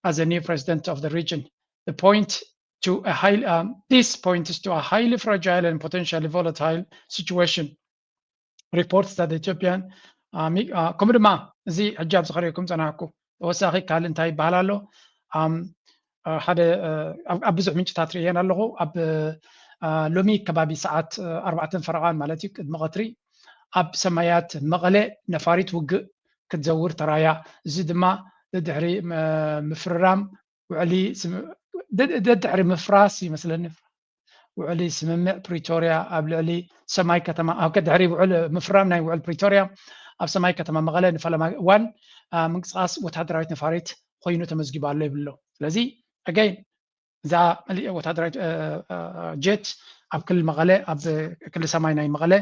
as a new president of the region. The point to a high, um, this points to a highly fragile and potentially volatile situation. Reports that the Ethiopian uh, ከምኡ ድማ እዚ ሕጂ ኣብ ዝኸሪኩም ፀናሕኩ ተወሳኺ ካልእ እንታይ ይበሃል ኣሎ ሓደ ኣብ ብዙሕ ምንጭታት ርእየን ኣለኹ ኣብ ሎሚ ከባቢ ሰዓት ኣርባዕተን ፈረቓን ማለት እዩ ቅድሚ ቀትሪ ኣብ ሰማያት መቐለ ነፋሪት ውግእ ክትዘውር ተራያ። እዚ ድማ ድሕሪ ምፍርራም ውዕሊ ደድሕሪ ምፍራስ ይመስለኒ ውዕሊ ስምምዕ ፕሪቶርያ ኣብ ልዕሊ ሰማይ ከተማ ድሕሪ ውዕል ምፍራም ናይ ውዕል ፕሪቶርያ ኣብ ሰማይ ከተማ መቐለ ንፈለማ እዋን ምንቅስቃስ ወታደራዊት ነፋሪት ኮይኑ ተመዝጊቡ ኣሎ ይብሎ። ስለዚ ኣገይን እዛ መሊእ ወታደራዊት ጀት ኣብ ክልል መቐለ ኣብ ክልል ሰማይ ናይ መቐለ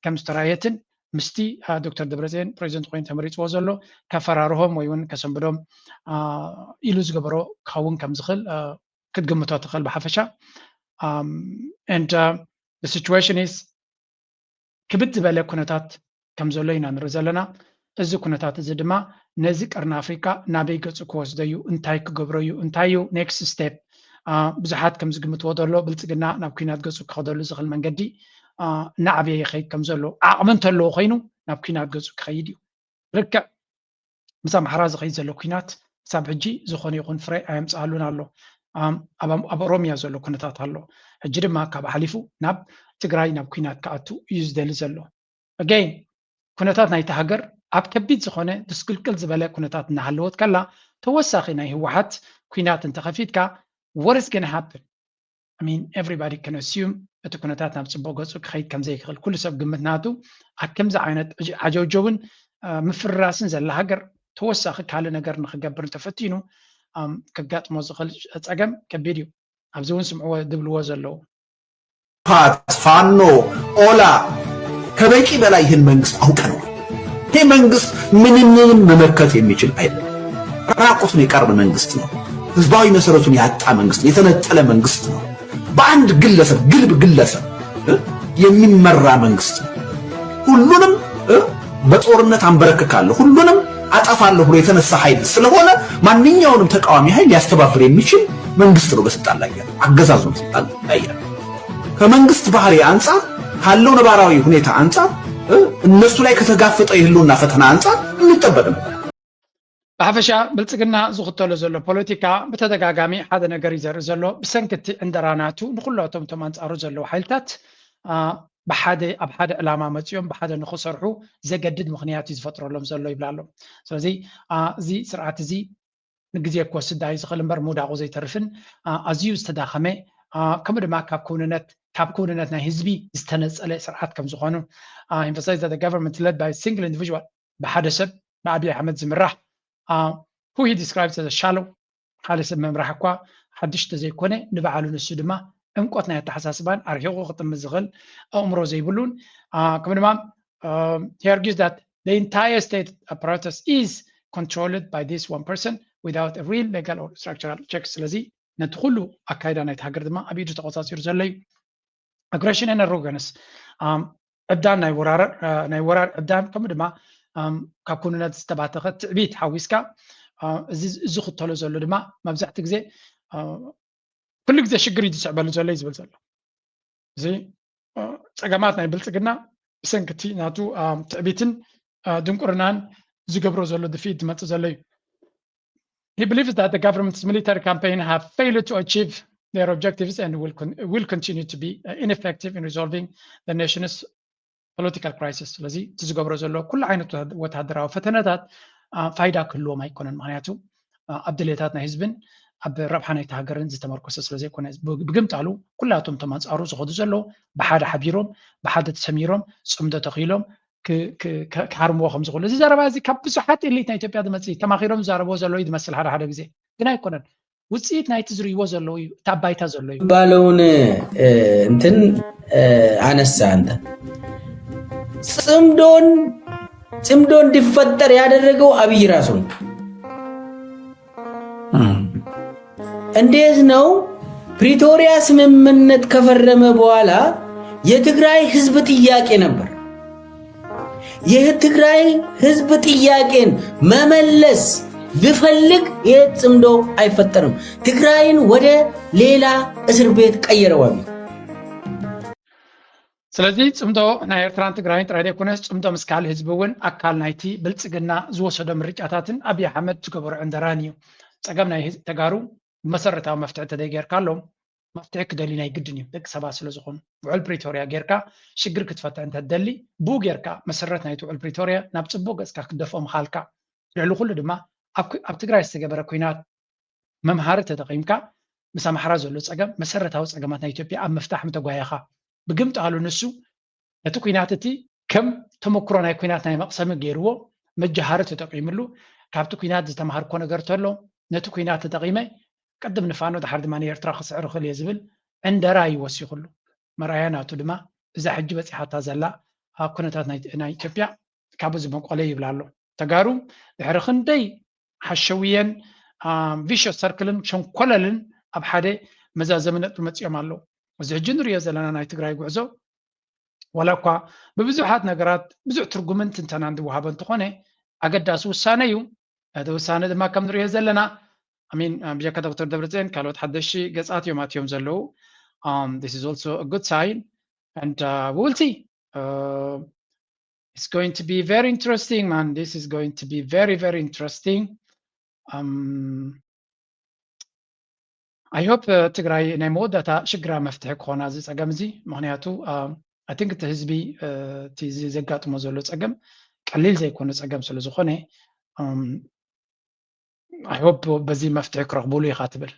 ከም ዝተራየትን ምስቲ ዶክተር ደብረፅዮን ፕሬዚደንት ኮይኑ ተመሪፅዎ ዘሎ ከፈራርሆም ወይ እውን ከሰንብዶም ኢሉ ዝገበሮ ክኸውን ከም ዝኽእል ክትግምቶ ትኽእል ብሓፈሻ and situation is ክብድ ዝበለ ኩነታት ከም ዘሎ ኢና ንርኢ ዘለና። እዚ ኩነታት እዚ ድማ ነዚ ቀርኒ ኣፍሪካ ናበይ ገፁ ክወስዶ እዩ፣ እንታይ ክገብሮ እዩ፣ እንታይ እዩ next step? ብዙሓት ከም ዝግምትዎ ዘሎ ብልፅግና ናብ ኩናት ገፁ ክኸደሉ ዝኽእል መንገዲ እናዓበየ ይኸይድ ከም ዘሎ ዓቕሚ እንተለዎ ኮይኑ ናብ ኩናት ገፁ ክኸይድ እዩ። ርክዕ ምስ ኣምሓራ ዝኸይድ ዘሎ ኩናት ክሳብ ሕጂ ዝኾነ ይኹን ፍረ ኣየምፅኣሉን ኣሎ። ኣብ ኦሮሚያ ዘሎ ኩነታት ኣሎ። ሕጂ ድማ ካብ ሓሊፉ ናብ ትግራይ ናብ ኩናት ክኣቱ እዩ ዝደሊ ዘሎ። ኣገይን ኩነታት ናይቲ ሃገር ኣብ ከቢድ ዝኾነ ድስቅልቅል ዝበለ ኩነታት እናሃለወት ከላ ተወሳኺ ናይ ህወሓት ኩናት እንተኸፊትካ what is gonna happen? I mean everybody can assume እቲ ኩነታት ናብ ፅቡቕ ገፁ ክኸይድ ከም ዘይክእል ኩሉ ሰብ ግምት ናቱ ኣብ ከምዚ ዓይነት ዓጀውጀውን ምፍርራስን ዘላ ሃገር ተወሳኺ ካልእ ነገር ንክገብር እንተፈቲኑ ከጋጥሞ ዝኽእል ፀገም ከቢድ እዩ። ኣብዚ እውን ስምዕዎ ድብልዎ ዘለዉ ፋት ፋኖ ኦላ ከበቂ በላይ ይህን መንግስት አውቀነዋል። ይህ መንግስት ምንምንም መመከት የሚችል አይደለም። ራቁቱን የቀረ መንግስት ነው። ህዝባዊ መሰረቱን ያጣ መንግስት ነው። የተነጠለ መንግስት ነው። በአንድ ግለሰብ ግልብ ግለሰብ የሚመራ መንግስት ነው። ሁሉንም በጦርነት አንበረክካለሁ፣ ሁሉንም አጠፋለሁ ብሎ የተነሳ ኃይል ስለሆነ ማንኛውንም ተቃዋሚ ኃይል ሊያስተባብር የሚችል መንግስት ነው በስልጣን ላይ ያለው፣ አገዛዝ ነው በስልጣን ላይ ያለው። ከመንግስት ባህሪ አንጻር ካለው ነባራዊ ሁኔታ አንጻር እነሱ ላይ ከተጋፈጠ የህልውና ፈተና አንጻር የሚጠበቅ ነው። ብሓፈሻ ብልፅግና ዝኽተሎ ዘሎ ፖለቲካ ብተደጋጋሚ ሓደ ነገር እዩ ዘርኢ ዘሎ። ብሰንኪ እቲ ዕንደራ ናቱ ንኩላቶም እቶም ኣንፃሩ ዘለዉ ሓይልታት ብሓደ ኣብ ሓደ ዕላማ መፂኦም ብሓደ ንክሰርሑ ዘገድድ ምክንያት እዩ ዝፈጥረሎም ዘሎ ይብላ ኣሎ። ስለዚ እዚ ስርዓት እዚ ንግዜ ክወስድ ዳዩ ዝኽእል እምበር ምውዳቑ ዘይተርፍን ኣዝዩ ዝተዳኸመ ከምኡ ድማ ካብ ክውንነት ካብ ክውንነት ናይ ህዝቢ ዝተነፀለ ስርዓት ከም ዝኾኑ emphasize that the government led by single individual ብሓደ ሰብ ብኣብይ ኣሕመድ ዝምራሕ who he describes as shallow ሓደ ሰብ ምምራሕ እኳ ሓድሽ ተዘይኮነ ንባዕሉ ንሱ ድማ ዕምቆት ናይ ኣተሓሳስባን ኣርሒቑ ክጥምት ዝኽእል ኣእምሮ ዘይብሉን ከምኡ ድማ he argues that the entire state apparatus is controlled by this one person without a real legal or structural check ስለዚ ነቲ ኩሉ ኣካይዳ ናይቲ ሃገር ድማ ኣብ ኢዱ ተቆፃፂሩ ዘሎ እዩ aggression and arrogance ዕብዳን ናይ ወራር ዕብዳን ከምኡ ድማ ካብ ኩንነት ዝተባተኸ ትዕቢት ሓዊስካ እዚ ዝኽተሎ ዘሎ ድማ መብዛሕቲ ግዜ ኩሉ ግዜ ሽግር እዩ ዝስዕበሉ ዘሎ እዩ ዝብል ዘሎ እዚ ፀገማት ናይ ብልፅግና ብሰንክቲ ናቱ ትዕቢትን ድንቁርናን ዝገብሮ ዘሎ ድፍኢት ዝመፅእ ዘሎ እዩ He believes that the government's military campaign have failed to achieve their objectives and will, con- will continue to be uh, ineffective in resolving the nation's political crisis. ስለዚ እቲ ዝገብሮ ዘሎ ኩሉ ዓይነት ወተሃደራዊ ፈተነታት ፋይዳ ክህልዎም ኣይኮነን። ምክንያቱ ኣብ ድሌታት ናይ ህዝብን ኣብ ረብሓ ናይቲ ሃገርን ዝተመርኮሰ ስለዘይኮነ ብግምጣሉ ኩላቶም እቶም ኣንፃሩ ዝኸዱ ዘለዉ ብሓደ ሓቢሮም ብሓደ ተሰሚሮም ፅምዶ ተኺሎም ክሃርምዎ ከም ዝኽእሉ እዚ ዘረባ እዚ ካብ ብዙሓት ኤሊት ናይ ኢትዮጵያ ዝመፅእ ተማኺሮም ዝዛረብዎ ዘለዉ እዩ ዝመስል ሓደ ሓደ ግዜ ግን ኣይኮነን ውፅኢት ናይቲ ዝርእይዎ ዘለዉ እዩ እቲ ኣባይታ ዘሎ እዩ ባለውን እንትን አነሳ እንተ ጽምዶን ጽምዶ እንዲፈጠር ያደረገው አብይ ራሱ ነው። እንዴት ነው? ፕሪቶሪያ ስምምነት ከፈረመ በኋላ የትግራይ ህዝብ ጥያቄ ነበር። የትግራይ ህዝብ ጥያቄን መመለስ ብፈልግ ይህ ጽምዶ አይፈጠርም። ትግራይን ወደ ሌላ እስር ቤት ቀየረው አብይ። ስለዚ ጽምዶ ናይ ኤርትራን ትግራይን ጥራይ ዘይኮነስ ጽምዶ ምስ ካልእ ህዝቢ እውን ኣካል ናይቲ ብልጽግና ዝወሰዶ ምርጫታትን ኣብይ ኣሕመድ ዝገበሮ ዕንደራን እዩ። ጸገም ናይ ተጋሩ መሰረታዊ መፍትሒ ተደይ ጌርካ ኣሎም መፍትሒ ክደሊ ናይ ግድን እዩ ደቂ ሰባት ስለ ዝኾኑ ውዕል ፕሪቶርያ ጌርካ ሽግር ክትፈትሕ እንተ ትደሊ ብኡ ጌርካ መሰረት ናይቲ ውዕል ፕሪቶርያ ናብ ጽቡቅ ገጽካ ክትደፍኦ ምኻልካ ልዕሊ ኩሉ ድማ ኣብ ትግራይ ዝተገበረ ኩናት መምሃሪ ተጠቒምካ ምስ ኣምሓራ ዘሎ ጸገም መሰረታዊ ጸገማት ናይ ኢትዮጵያ ኣብ ምፍታሕ ምተጓየኻ ብግምጣሉ ንሱ ነቲ ኩናት እቲ ከም ተመክሮ ናይ ኩናት ናይ መቕሰሚ ገይርዎ መጃሃሪ ተጠቒምሉ ካብቲ ኩናት ዝተምሃርኮ ነገር ተሎ ነቲ ኩናት ተጠቒመ ቅድም ንፋኖ ድሓር ድማ ንኤርትራ ክስዕር እኽእል እየ ዝብል ዕንደራ እዩ ወሲኹሉ። መርኣያ ናቱ ድማ እዛ ሕጂ በፂሓታ ዘላ ኩነታት ናይ ኢትዮጵያ ካብኡ ዝመቆለ ይብል ኣሎ። ተጋሩ ድሕሪ ክንደይ ሓሸውየን vicious circle ን ሸንኮለልን ኣብ ሓደ መዛዘሚ ነጥቢ መፂኦም ኣለዉ። እዚ ሕጂ ንሪኦ ዘለና ናይ ትግራይ ጉዕዞ ዋላ እኳ ብብዙሓት ነገራት ብዙሕ ትርጉምን ትንተናን ዝወሃቦ እንተኾነ ኣገዳሲ ውሳነ እዩ። እቲ ውሳነ ድማ ከም ንሪኦ ዘለና ኣሚን ብጀካ ዶክተር ደብረፅዮን ካልኦት ሓደሽቲ ገፃት እዮም ኣትዮም ዘለዉ this is also a good sign and uh, we will see uh, it's going to be very interesting man this is going to be very very interesting um, I hope ትግራይ ናይ መወዳእታ ሽግራ መፍትሒ ክኾና እዚ ፀገም እዚ ምክንያቱ I think እቲ ህዝቢ እቲ ዘጋጥሞ ዘሎ ፀገም ቀሊል ዘይኮነ ፀገም ስለ ዝኾነ I hope በዚ መፍትሒ ክረኽቡሉ ኢኻ ትብል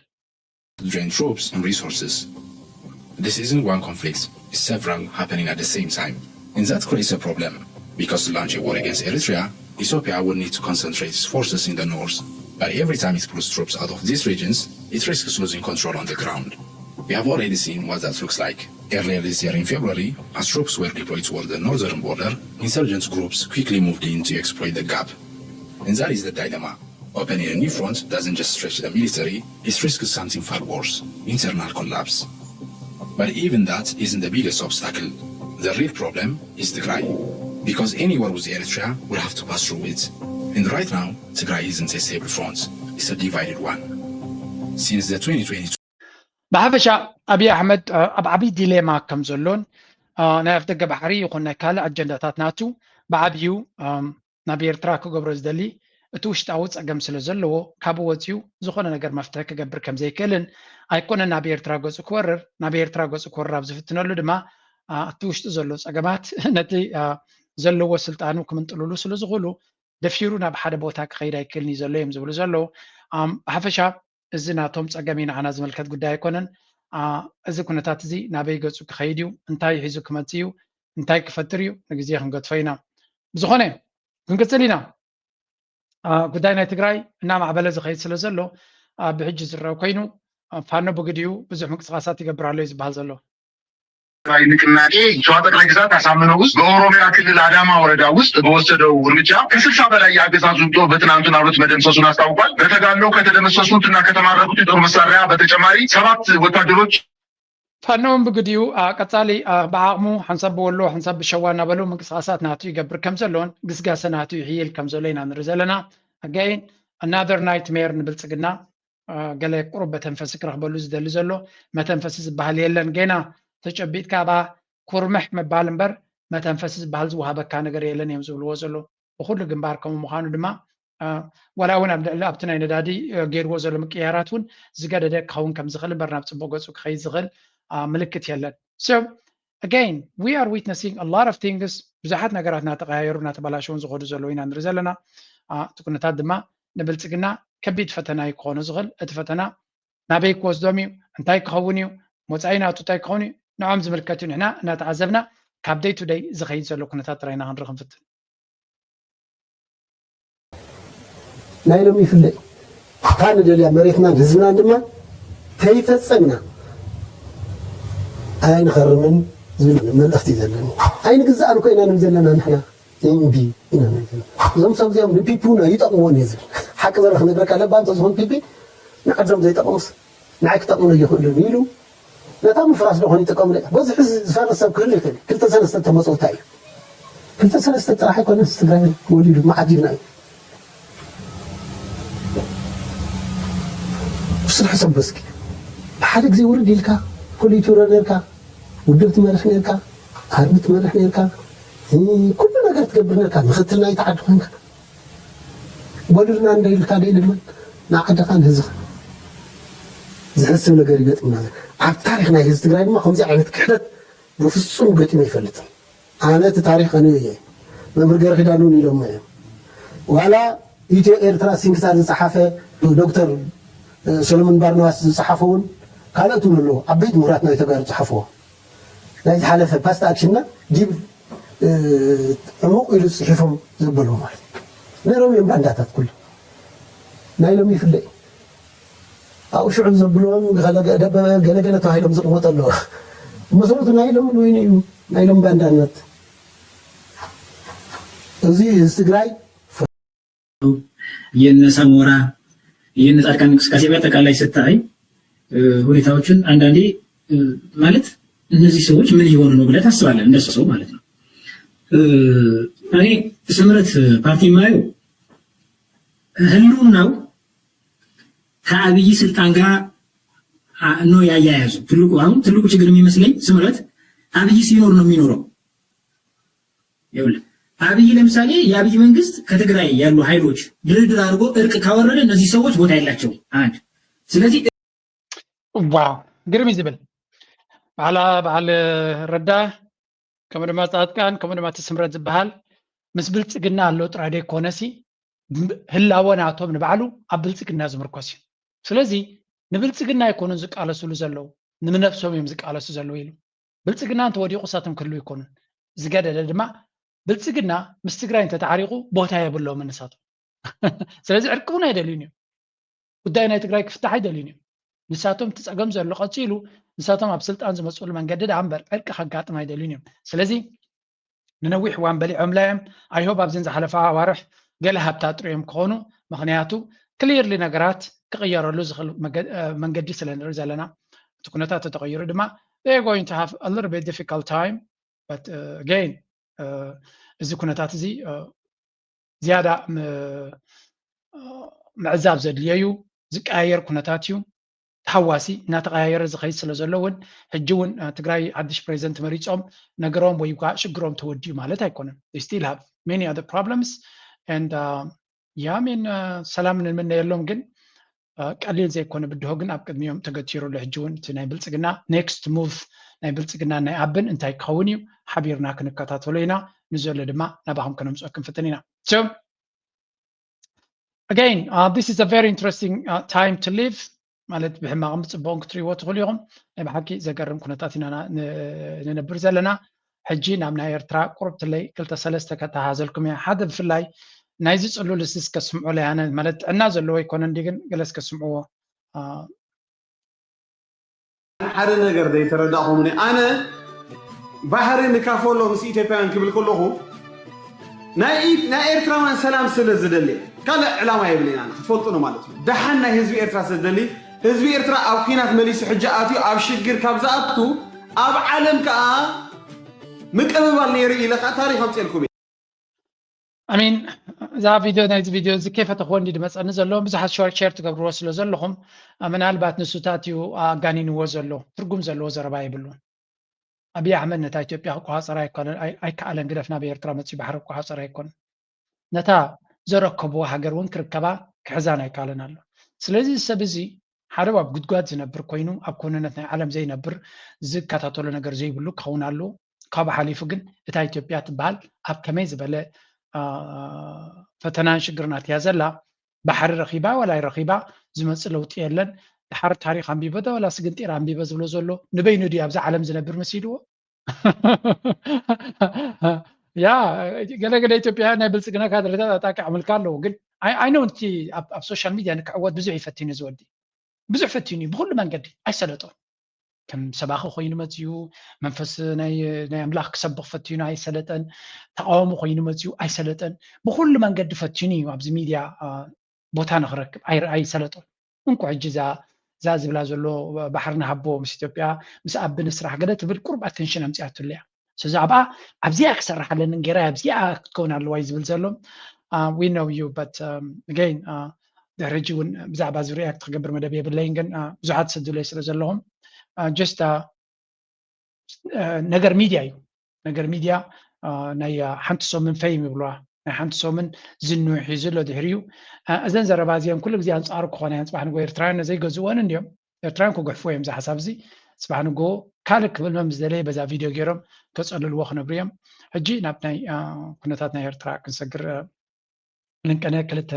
to drain troops and resources. This isn't one conflict, it's several happening at the same time. And that creates a problem, because to launch a war against Eritrea, Ethiopia would need to concentrate its forces in the north. But every time it pulls troops out of these regions, it risks losing control on the ground. We have already seen what that looks like. Earlier this year in February, as troops were deployed toward the northern border, insurgent groups quickly moved in to exploit the gap. And that is the dilemma. Opening a new front doesn't just stretch the military, it risks something far worse, internal collapse. But even that isn't the biggest obstacle. The real problem is Tigray. Because any war with Eritrea will have to pass through it. And right now, Tigray isn't a stable front, it's a divided one. Since the twenty twenty-two ብሓፈሻ ኣብይ ኣሕመድ ኣብ ዓብይ ዲሌማ ከም ዘሎን ናይ ኣፍደገ ባሕሪ ይኹን ናይ ካልእ ኣጀንዳታት ናቱ ብዓብዩ ናብ ኤርትራ ክገብሮ ዝደሊ እቲ ውሽጣዊ ጸገም ስለ ዘለዎ ካብኡ ወጺኡ ዝኾነ ነገር መፍትሒ ክገብር ከም ዘይክእልን ኣይኮነን ናብ ኤርትራ ገጹ ክወርር፣ ናብ ኤርትራ ገጹ ክወርር ኣብ ዝፍትነሉ ድማ እቲ ውሽጡ ዘሎ ጸገማት ነቲ ዘለዎ ስልጣኑ ክምንጥልሉ ስለ ዝኽእሉ ደፊሩ ናብ ሓደ ቦታ ክኸይድ ኣይክእልን እዩ ዘሎ እዮም ዝብሉ ዘለዉ። ብሓፈሻ እዚ ናቶም ጸገም እዩ፣ ንዓና ዝምልከት ጉዳይ ኣይኮነን። እዚ ኩነታት እዚ ናበይ ገጹ ክኸይድ እዩ፣ እንታይ ሒዙ ክመጽእ እዩ፣ እንታይ ክፈጥር እዩ ንግዜ ክንገድፎ ኢና። ብዝኾነ ክንቅጽል ኢና። ጉዳይ ናይ ትግራይ እናማዕበለ ዝኸይድ ስለ ዘሎ ብሕጂ ዝረአ ኮይኑ ፋኖ ብግዲኡ ብዙሕ ምንቅስቃሳት ይገብር ኣሎ እዩ ዝበሃል ዘሎ። ትግራይ ንቅናቄ ሸዋ ጠቅላይ ግዛት አሳምነው ውስጥ በኦሮሚያ ክልል አዳማ ወረዳ ውስጥ በወሰደው እርምጃ ከስልሳ በላይ የአገዛዙን ጦር በትናንትናው ዕለት መደምሰሱን አስታውቋል። በተጋድሎ ከተደመሰሱት እና ከተማረኩት የጦር መሳሪያ በተጨማሪ ሰባት ወታደሮች ፋኖ እውን ብግዲኡ ቀጻሊ ብዓቕሙ ሓንሳብ ብወሎ ሓንሳብ ብሸዋ እናበሉ ምንቅስቃሳት ናቱ ይገብር ከም ዘሎን ግስጋሰ ናቱ ይሕይል ከም ዘሎ ኢና ንርኢ ዘለና። Again, another nightmare ንብልጽግና። ገለ ቁሩብ መተንፈሲ ክረኽበሉ ዝደሊ ዘሎ መተንፈሲ ዝበሃል የለን። ገና ተጨቢጥካ ኣብኣ ኩርምሕ ምባል እምበር መተንፈሲ ዝበሃል ዝወሃበካ ነገር የለን እዮም ዝብልዎ ዘሎ። ብኩሉ ግንባር ከምኡ ምዃኑ ድማ ዋላ እውን ኣብ ልዕሊ ኣብቲ ናይ ነዳዲ ገይርዎ ዘሎ ምቅያራት እውን ዝገደደ ክኸውን ከም ዝኽእል እምበር ናብ ፅቡቅ ገፁ ክኸይድ ዝኽእል ምልክት የለን። So again, we are witnessing a lot of things. ብዙሓት ነገራት እናተቀያየሩ እናተበላሸውን ዝኸዱ ዘለዉ ኢና ንርኢ ዘለና። እቲ ኩነታት ድማ ንብልፅግና ከቢድ ፈተና እዩ ክኾኖ ዝኽእል። እቲ ፈተና ናበይ ክወስዶም እዩ፣ እንታይ ክኸውን እዩ፣ መፃኢ ናቱ እንታይ ክኸውን እዩ፣ ንዖም ዝምልከት እዩ። ንሕና እናተዓዘብና ካብ day to day ዝኸይድ ዘሎ ኩነታት ጥራይ ኢና ክንርኢ ክንፍትን። ናይ ሎሚ ይፍለጥ እታ ንደልያ መሬትናን ህዝብናን ድማ ከይፈፀምና ኣይንኸርምን ዝብል መልእኽቲ እዩ ዘለኒ። ኣይንግዛእን እኮ ኢና ንብል ዘለና ንሕና። እምቢ ኢና ንብል ዘለና። እዞም ሰብ እዚኦም ንፒፒ እውን ኣይጠቕምዎን እየ ዝብል ሓቂ ዘረ ክነግረካ ለባ እንተዝኾን ፒፒ ንዓዶም ዘይጠቕሙስ ንዓይ ክጠቕሙኒ ኣይኽእሉን ኢሉ ነታ ምፍራስ ዶ ኾን ይጥቀምሉ። በዚ ሕዚ ዝፈርስ ሰብ ክህሉ ይኽእል። ክልተ ሰለስተ ተመፅኦ እንታይ እዩ? ክልተ ሰለስተ ጥራሕ ኣይኮነስ ትግራይ ወሊዱ መዓት እዩ ናይ ስራሕ ሰብ በስኪ ብሓደ ግዜ ውርድ ኢልካ ፖሊት ቢሮ ነርካ፣ ውድብ ትመርሕ ነርካ፣ ኣርሚ ትመርሕ ነርካ፣ ኩሉ ነገር ትገብር ነርካ፣ ምክትል ናይቲ ዓዲ ኮንካ ወልድና እንደ ኢልካ ደይ ልመን ንዓድኻ ንህዝኻ ዝሕስብ ነገር ይገጥምና። ኣብ ታሪኽ ናይ ህዝቢ ትግራይ ድማ ከምዚ ዓይነት ክሕደት ብፍጹም ገጢሙ ኣይፈልጥን። ኣነ እቲ ታሪኽ ኣነ እየ መምህር ገረኺዳን እውን ኢሎሞ እዮም። ዋላ ኢትዮ ኤርትራ ሲንክታር ዝጸሓፈ ዶክተር ሰሎሞን ባርናባስ ዝጸሓፈ እውን ካልኦት እውን ኣለዉ። ዓበይቲ ምሁራት ናይ ተጋሩ ዝጸሓፍዎ ናይ ዝሓለፈ ፓስት ኣክሽንና ዲብ ዕሙቕ ኢሉ ጽሒፎም ዘበሉ ማለት ነይሮም እዮም ባንዳታት ኩሉ ናይ ሎም ይፍለጥ ኣብኡ ሽዑ ዘብልዎም ገለገለ ተባሂሎም ዝቕመጡ ኣለዉ። መሰረቱ ናይ ሎም ወይኒ እዩ ናይ ሎም ባንዳነት እዚ ህዝቢ ትግራይ የነ ሳሞራ የነ ጻድቃን እንቅስቃሴ በአጠቃላይ ስታይ ሁኔታዎችን አንዳንዴ ማለት እነዚህ ሰዎች ምን እየሆኑ ነው ብለህ ታስባለህ? እንደሱ ሰው ማለት ነው። እኔ ስምረት ፓርቲ የማየው ህልውናው ከአብይ ስልጣን ጋር ነው ያያያዙ። ትልቁ አሁን ትልቁ ችግር የሚመስለኝ ስምረት አብይ ሲኖር ነው የሚኖረው። ይኸውልህ አብይ ለምሳሌ የአብይ መንግስት ከትግራይ ያሉ ኃይሎች ድርድር አድርጎ እርቅ ካወረደ እነዚህ ሰዎች ቦታ የላቸውም። አንድ ስለዚህ ዋው ግርም እዩ ዝብል በዓላ በዓል ረዳ ከምኡ ድማ ፃድቃን ከምኡ ድማ እቲ ስምረት ዝበሃል ምስ ብልፅግና ኣሎ ጥራይ ደይኮነሲ ህላወ ናቶም ንባዕሉ ኣብ ብልፅግና ዝምርኮስ እዩ። ስለዚ ንብልፅግና ኣይኮኑን ዝቃለስሉ ዘለዉ ንምነብሶም እዮም ዝቃለሱ ዘለዉ ኢሉ ብልፅግና እንተወዲቑ እሳቶም ክህልዉ ኣይኮኑን። ዝገደደ ድማ ብልፅግና ምስ ትግራይ እንተተዓሪቑ ቦታ የብሎምን ንሳቶም። ስለዚ ዕርቂ እውን ኣይደልዩን እዮም። ጉዳይ ናይ ትግራይ ክፍታሕ ኣይደልዩን እዮም። ንሳቶም እቲ ፀገም ዘሎ ቀፂሉ ንሳቶም ኣብ ስልጣን ዝመፅሉ መንገዲ ደኣ እምበር ዕርቂ ከጋጥም ኣይደልዩን እዮም። ስለዚ ንነዊሕ እዋን በሊዖምላ እዮም። I hope ኣብዘን ዝሓለፋ ኣዋርሕ ገለ ሃብታ ጥርዮም ክኾኑ ምክንያቱ ክሊርሊ ነገራት ክቕየረሉ ዝኽእል መንገዲ ስለ ንርኢ ዘለና እቲ ኩነታት ተተቐይሩ ድማ they are going to have a little bit difficult time but again እዚ ኩነታት እዚ ዝያዳ ምዕዛብ ዘድልዮ እዩ። ዝቀያየር ኩነታት እዩ። ተሃዋሲ እናተቐያየረ ዝኸይድ ስለ ዘሎ እውን ሕጂ እውን ትግራይ ሓድሽ ፕሬዚደንት መሪፆም ነገሮም ወይ ከዓ ሽግሮም ተወዲኡ ማለት ኣይኮነን። Still have many other problems and yeah, I mean ሰላም ንምነየሎም ግን ቀሊል ዘይኮነ ብድሆ ግን ኣብ ቅድሚኦም ተገቲሩ ኣሎ። ሕጂ እውን እቲ ናይ ብልፅግና next move ናይ ብልፅግና ናይ ኣብን እንታይ ክኸውን እዩ ሓቢርና ክንከታተሎ ኢና። ንዘሎ ድማ ናባኹም ከነምፅኦ ክንፍትን ኢና። So again, this is a very interesting time to live ማለት ብሕማቕን ብፅቡቕን ክትሪእዎ ትኽእሉ ኢኹም። ናይ ብሓቂ ዘገርም ኩነታት ኢና ንነብር ዘለና። ሕጂ ናብ ናይ ኤርትራ ቁርብትለይ ክልተ ሰለስተ ከተሃዘልኩም እየ። ሓደ ብፍላይ ናይዚ ፅሉል እዚ እስከ ስምዑ ለያነ ማለት ጥዕና ዘለዎ ይኮነ እንዲ ግን ገለ እስከ ስምዕዎ። ሓደ ነገር ዘይተረዳእኹምኒ ኣነ ባህሪ ንካፈሎ ምስ ኢትዮጵያውያን ክብል ከለኹ ናይ ኤርትራውያን ሰላም ስለ ዝደሊ ካልእ ዕላማ የብለና ክትፈልጡ ነው ማለት ነው። ደሓን ናይ ህዝቢ ኤርትራ ስለ ዝደሊ ህዝቢ ኤርትራ ኣብ ኲናት መሊሱ ሕጂ ኣትዩ ኣብ ሽግር ካብ ዝኣቱ ኣብ ዓለም ከዓ ምቅብባል ነይሩ ኢለ ከዓ ታሪኽ ኣምፅኤልኩም። I mean እዛ ቪድዮ ናይዚ ቪድዮ እዚ ከይፈተኽዎ እንዲ ድመፀኒ ዘሎ ብዙሓት ሸር ትገብርዎ ስለ ዘለኹም ምናልባት ንሱታት እዩ ኣጋኒንዎ ዘሎ። ትርጉም ዘለዎ ዘረባ የብሉን። ኣብይ ኣሕመድ ነታ ኢትዮጵያ ክቆፃፀር ኣይከኣለን ግደፍ ናብ ኤርትራ መፅኡ ባሕሪ ክቆፃፀር ኣይኮነን። ነታ ዘረከብዎ ሃገር እውን ክርከባ ክሕዛን ኣይከኣለን ኣሎ። ስለዚ ሰብ እዚ ሓደ ኣብ ጉድጓድ ዝነብር ኮይኑ ኣብ ኮነነት ናይ ዓለም ዘይነብር ዝከታተሎ ነገር ዘይብሉ ክኸውን ኣለዎ። ካብ ሓሊፉ ግን እታ ኢትዮጵያ ትበሃል ኣብ ከመይ ዝበለ ፈተናን ሽግርን ኣትያ ዘላ ባሕሪ ረኺባ ዋላ ኣይረኺባ ዝመፅእ ለውጢ የለን። ድሓር ታሪኽ ኣንቢበ ዶ ዋላ ስግንጢር ኣንቢበ ዝብሎ ዘሎ ንበይኑ ድዩ ኣብዛ ዓለም ዝነብር መሲልዎ? ያ ገለገለ ኢትዮጵያ ናይ ብልፅግና ካድረታት ኣጣቂዖምልካ ኣለዉ። ግን ኣይነውንቲ ኣብ ሶሻል ሚድያ ንክዕወት ብዙሕ ይፈትኑ ዝወዲ ብዙሕ ፈትኑ እዩ ብኩሉ መንገዲ ኣይሰለጦን። ከም ሰባኺ ኮይኑ መፅዩ መንፈስ ናይ ኣምላኽ ክሰብኽ ፈትኑ ኣይሰለጠን። ተቃዋሚ ኮይኑ መፅዩ ኣይሰለጠን። ብኩሉ መንገዲ ፈትኑ እዩ ኣብዚ ሚድያ ቦታ ንክረክብ ኣይሰለጦን። እንኩ ሕጂ እዛ ዝብላ ዘሎ ባሕሪ ንሃቦ ምስ ኢትዮጵያ ምስ ኣቢ ንስራሕ ገለ ትብል ቁሩብ ኣቴንሽን ኣምፂኣትሉ እያ። ስለዚ ኣብኣ ኣብዚኣ ክሰርሕ ኣለንን ገይራ ኣብዚኣ ክትከውን ኣለዋ እዩ ዝብል ዘሎ። We know you but again ድሕሪ ሕጂ እውን ብዛዕባ እዚ ሪያክት ክገብር መደብ የብለይን ግን ብዙሓት ትሰድሉለይ ስለ ዘለኹም just ነገር ሚድያ እዩ። ነገር ሚድያ ናይ ሓንቲ ሰሙን ፌም ይብልዋ ናይ ሓንቲ ሰሙን ዝንውሕ እዩ ዘሎ ድሕሪኡ እዘን ዘረባ እዚአን ኩሉ ግዜ ኣንፃሩ ክኾና እየን። ፅባሕ ንጎ ኤርትራውያን ነዘይገዝእወን እንዲዮም ኤርትራውያን ክጉሕፍዎ እዮም እዚ ሓሳብ እዚ። ፅባሕ ንጎ ካልእ ክብል መም ዝደለየ በዛ ቪድዮ ገይሮም ከፀልልዎ ክነብሩ እዮም። ሕጂ ናብ ናይ ኩነታት ናይ ኤርትራ ክንሰግር ልንቀነ ክልተ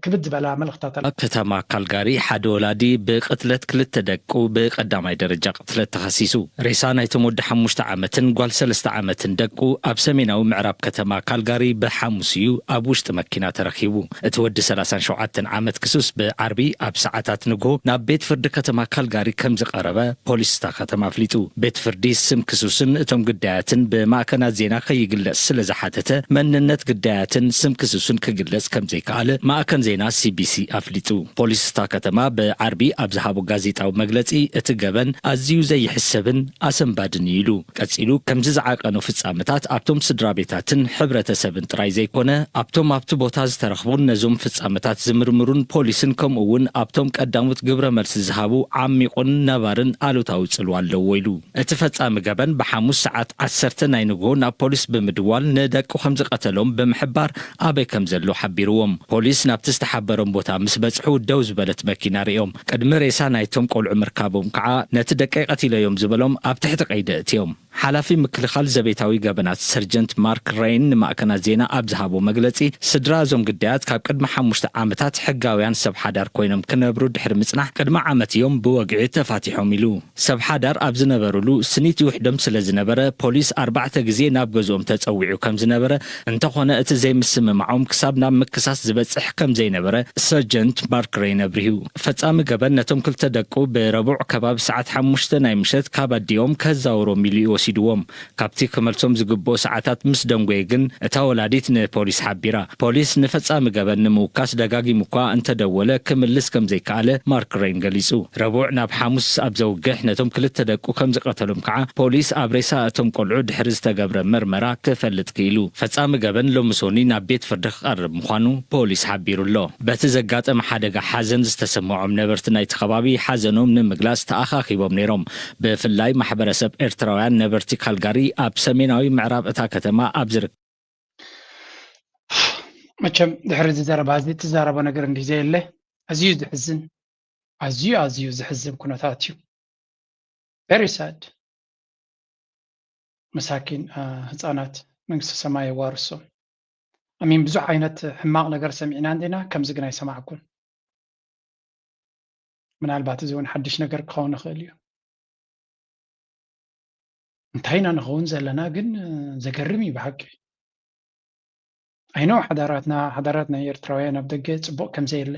ክብድ ዝበላ መልእኽታት ኣላ። ኣብ ከተማ ካልጋሪ ሓደ ወላዲ ብቕትለት ክልተ ደቁ ብቐዳማይ ደረጃ ቅትለት ተኸሲሱ። ሬሳ ናይቶም ወዲ ሓሙሽተ ዓመትን ጓል ሰለስተ ዓመትን ደቁ ኣብ ሰሜናዊ ምዕራብ ከተማ ካልጋሪ ብሓሙስ እዩ ኣብ ውሽጢ መኪና ተረኺቡ። እቲ ወዲ ሰላሳን ሸውዓተን ዓመት ክሱስ ብዓርቢ ኣብ ሰዓታት ንግሆ ናብ ቤት ፍርዲ ከተማ ካልጋሪ ከም ዝቐረበ ፖሊስ እታ ከተማ ኣፍሊጡ። ቤት ፍርዲ ስም ክሱስን እቶም ግዳያትን ብማእከናት ዜና ከይግለጽ ስለ ዝሓተተ መንነት ግዳያትን ስም ክሱስን ክግለጽ ከም ዘይከኣለ ማእከን ዜና ሲቢሲ ኣፍሊጡ። ፖሊስ እታ ከተማ ብዓርቢ ኣብ ዝሃቦ ጋዜጣዊ መግለጺ እቲ ገበን ኣዝዩ ዘይሕሰብን ኣሰንባድን እዩ ኢሉ። ቀጺሉ ከምዚ ዝዓቀኑ ፍጻመታት ኣብቶም ስድራ ቤታትን ሕብረተሰብን ጥራይ ዘይኮነ ኣብቶም ኣብቲ ቦታ ዝተረኽቡን ነዞም ፍጻመታት ዝምርምሩን ፖሊስን ከምኡ እውን ኣብቶም ቀዳሞት ግብረ መልሲ ዝሃቡ ዓሚቑን ነባርን ኣሉታዊ ጽልዋ ኣለዎ ኢሉ። እቲ ፈጻሚ ገበን ብሓሙስ ሰዓት ዓሰርተ ናይ ንግሆ ናብ ፖሊስ ብምድዋል ንደቁ ከም ዝቐተሎም ብምሕባር ኣበይ ከም ዘሎ ሓቢርዎም። ፖሊስ ናብቲ ዝተሓበሮም ቦታ ምስ በጽሑ ደው ዝበለት መኪና ርእዮም። ቅድሚ ሬሳ ናይቶም ቆልዑ ምርካቦም ከዓ ነቲ ደቀይ ቀቲለዮም ዝበሎም ኣብ ትሕቲ ቀይዲ እእትዮም። ሓላፊ ምክልኻል ዘቤታዊ ገበናት ሰርጀንት ማርክ ሬይን ንማእከናት ዜና ኣብ ዝሃቦ መግለጺ ስድራ እዞም ግዳያት ካብ ቅድሚ ሓሙሽተ ዓመታት ሕጋውያን ሰብ ሓዳር ኮይኖም ክነብሩ ድሕሪ ምጽናሕ ቅድሚ ዓመት እዮም ብወግዒ ተፋቲሖም ኢሉ። ሰብ ሓዳር ኣብ ዝነበሩሉ ስኒት ይውሕዶም ስለ ዝነበረ ፖሊስ ኣርባዕተ ግዜ ናብ ገዝኦም ተጸዊዑ ከም ዝነበረ እንተኾነ እቲ ዘይምስምማዖም ክሳብ ናብ ምክሳስ ዝበጽሕ ከም ዘይነበረ ሰርጀንት ማርክ ሬይን ኣብሪሁ። ፈጻሚ ገበን ነቶም ክልተ ደቁ ብረቡዕ ከባቢ ሰዓት ሓሙሽተ ናይ ምሸት ካብ ኣዲኦም ከዛውሮም ኢሉ እዩ ወሲድዎም። ካብቲ ክመልሶም ዝግብኦ ሰዓታት ምስ ደንጎየ ግን እታ ወላዲት ንፖሊስ ሓቢራ። ፖሊስ ንፈጻሚ ገበን ንምውካስ ደጋጊሙ እኳ እንተደወለ ክምልስ ከም ዘይከኣለ ማርክ ሬይን ገሊጹ። ረቡዕ ናብ ሓሙስ ኣብ ዘውግሕ ነቶም ክልተ ደቁ ከም ዝቐተሎም ከዓ ፖሊስ ኣብ ሬሳ እቶም ቆልዑ ድሕሪ ዝተገብረ መርመራ ክፈልጥ ክኢሉ። ፈጻሚ ገበን ሎሚ ሶኒ ናብ ቤት ፍርዲ ክቐርብ ምዃኑ ፖሊስ ሓቢሩ ኣሎ። በቲ ዘጋጠመ ሓደጋ ሓዘን ዝተሰምዖም ነበርቲ ናይቲ ከባቢ ሓዘኖም ንምግላጽ ተኣኻኺቦም ነይሮም። ብፍላይ ማሕበረሰብ ኤርትራውያን ነበርቲ ካልጋሪ ኣብ ሰሜናዊ ምዕራብ እታ ከተማ ኣብ ዝርከብ መቸም ድሕሪ እዚ ዘረባ እዚ ትዛረቦ ነገር እንዲህ ዘየለ ኣዝዩ ዘሕዝን ኣዝዩ ኣዝዩ ዘሕዝን ኩነታት እዩ። Very sad። መሳኪን ህፃናት መንግስተ ሰማይ የዋርሶም። ኣሚን ብዙሕ ዓይነት ሕማቕ ነገር ሰሚዕና እንዲና፣ ከምዚ ግን ኣይሰማዕኩን። ምናልባት እዚ እውን ሓድሽ ነገር ክኸውን ይኽእል እዩ። እንታይ ኢና ንኸውን ዘለና ግን ዘገርም እዩ ብሓቂ። ኣይኖ ሓዳራትና ሓዳራት ናይ ኤርትራውያን ኣብ ደገ ፅቡቕ ከምዘየለ፣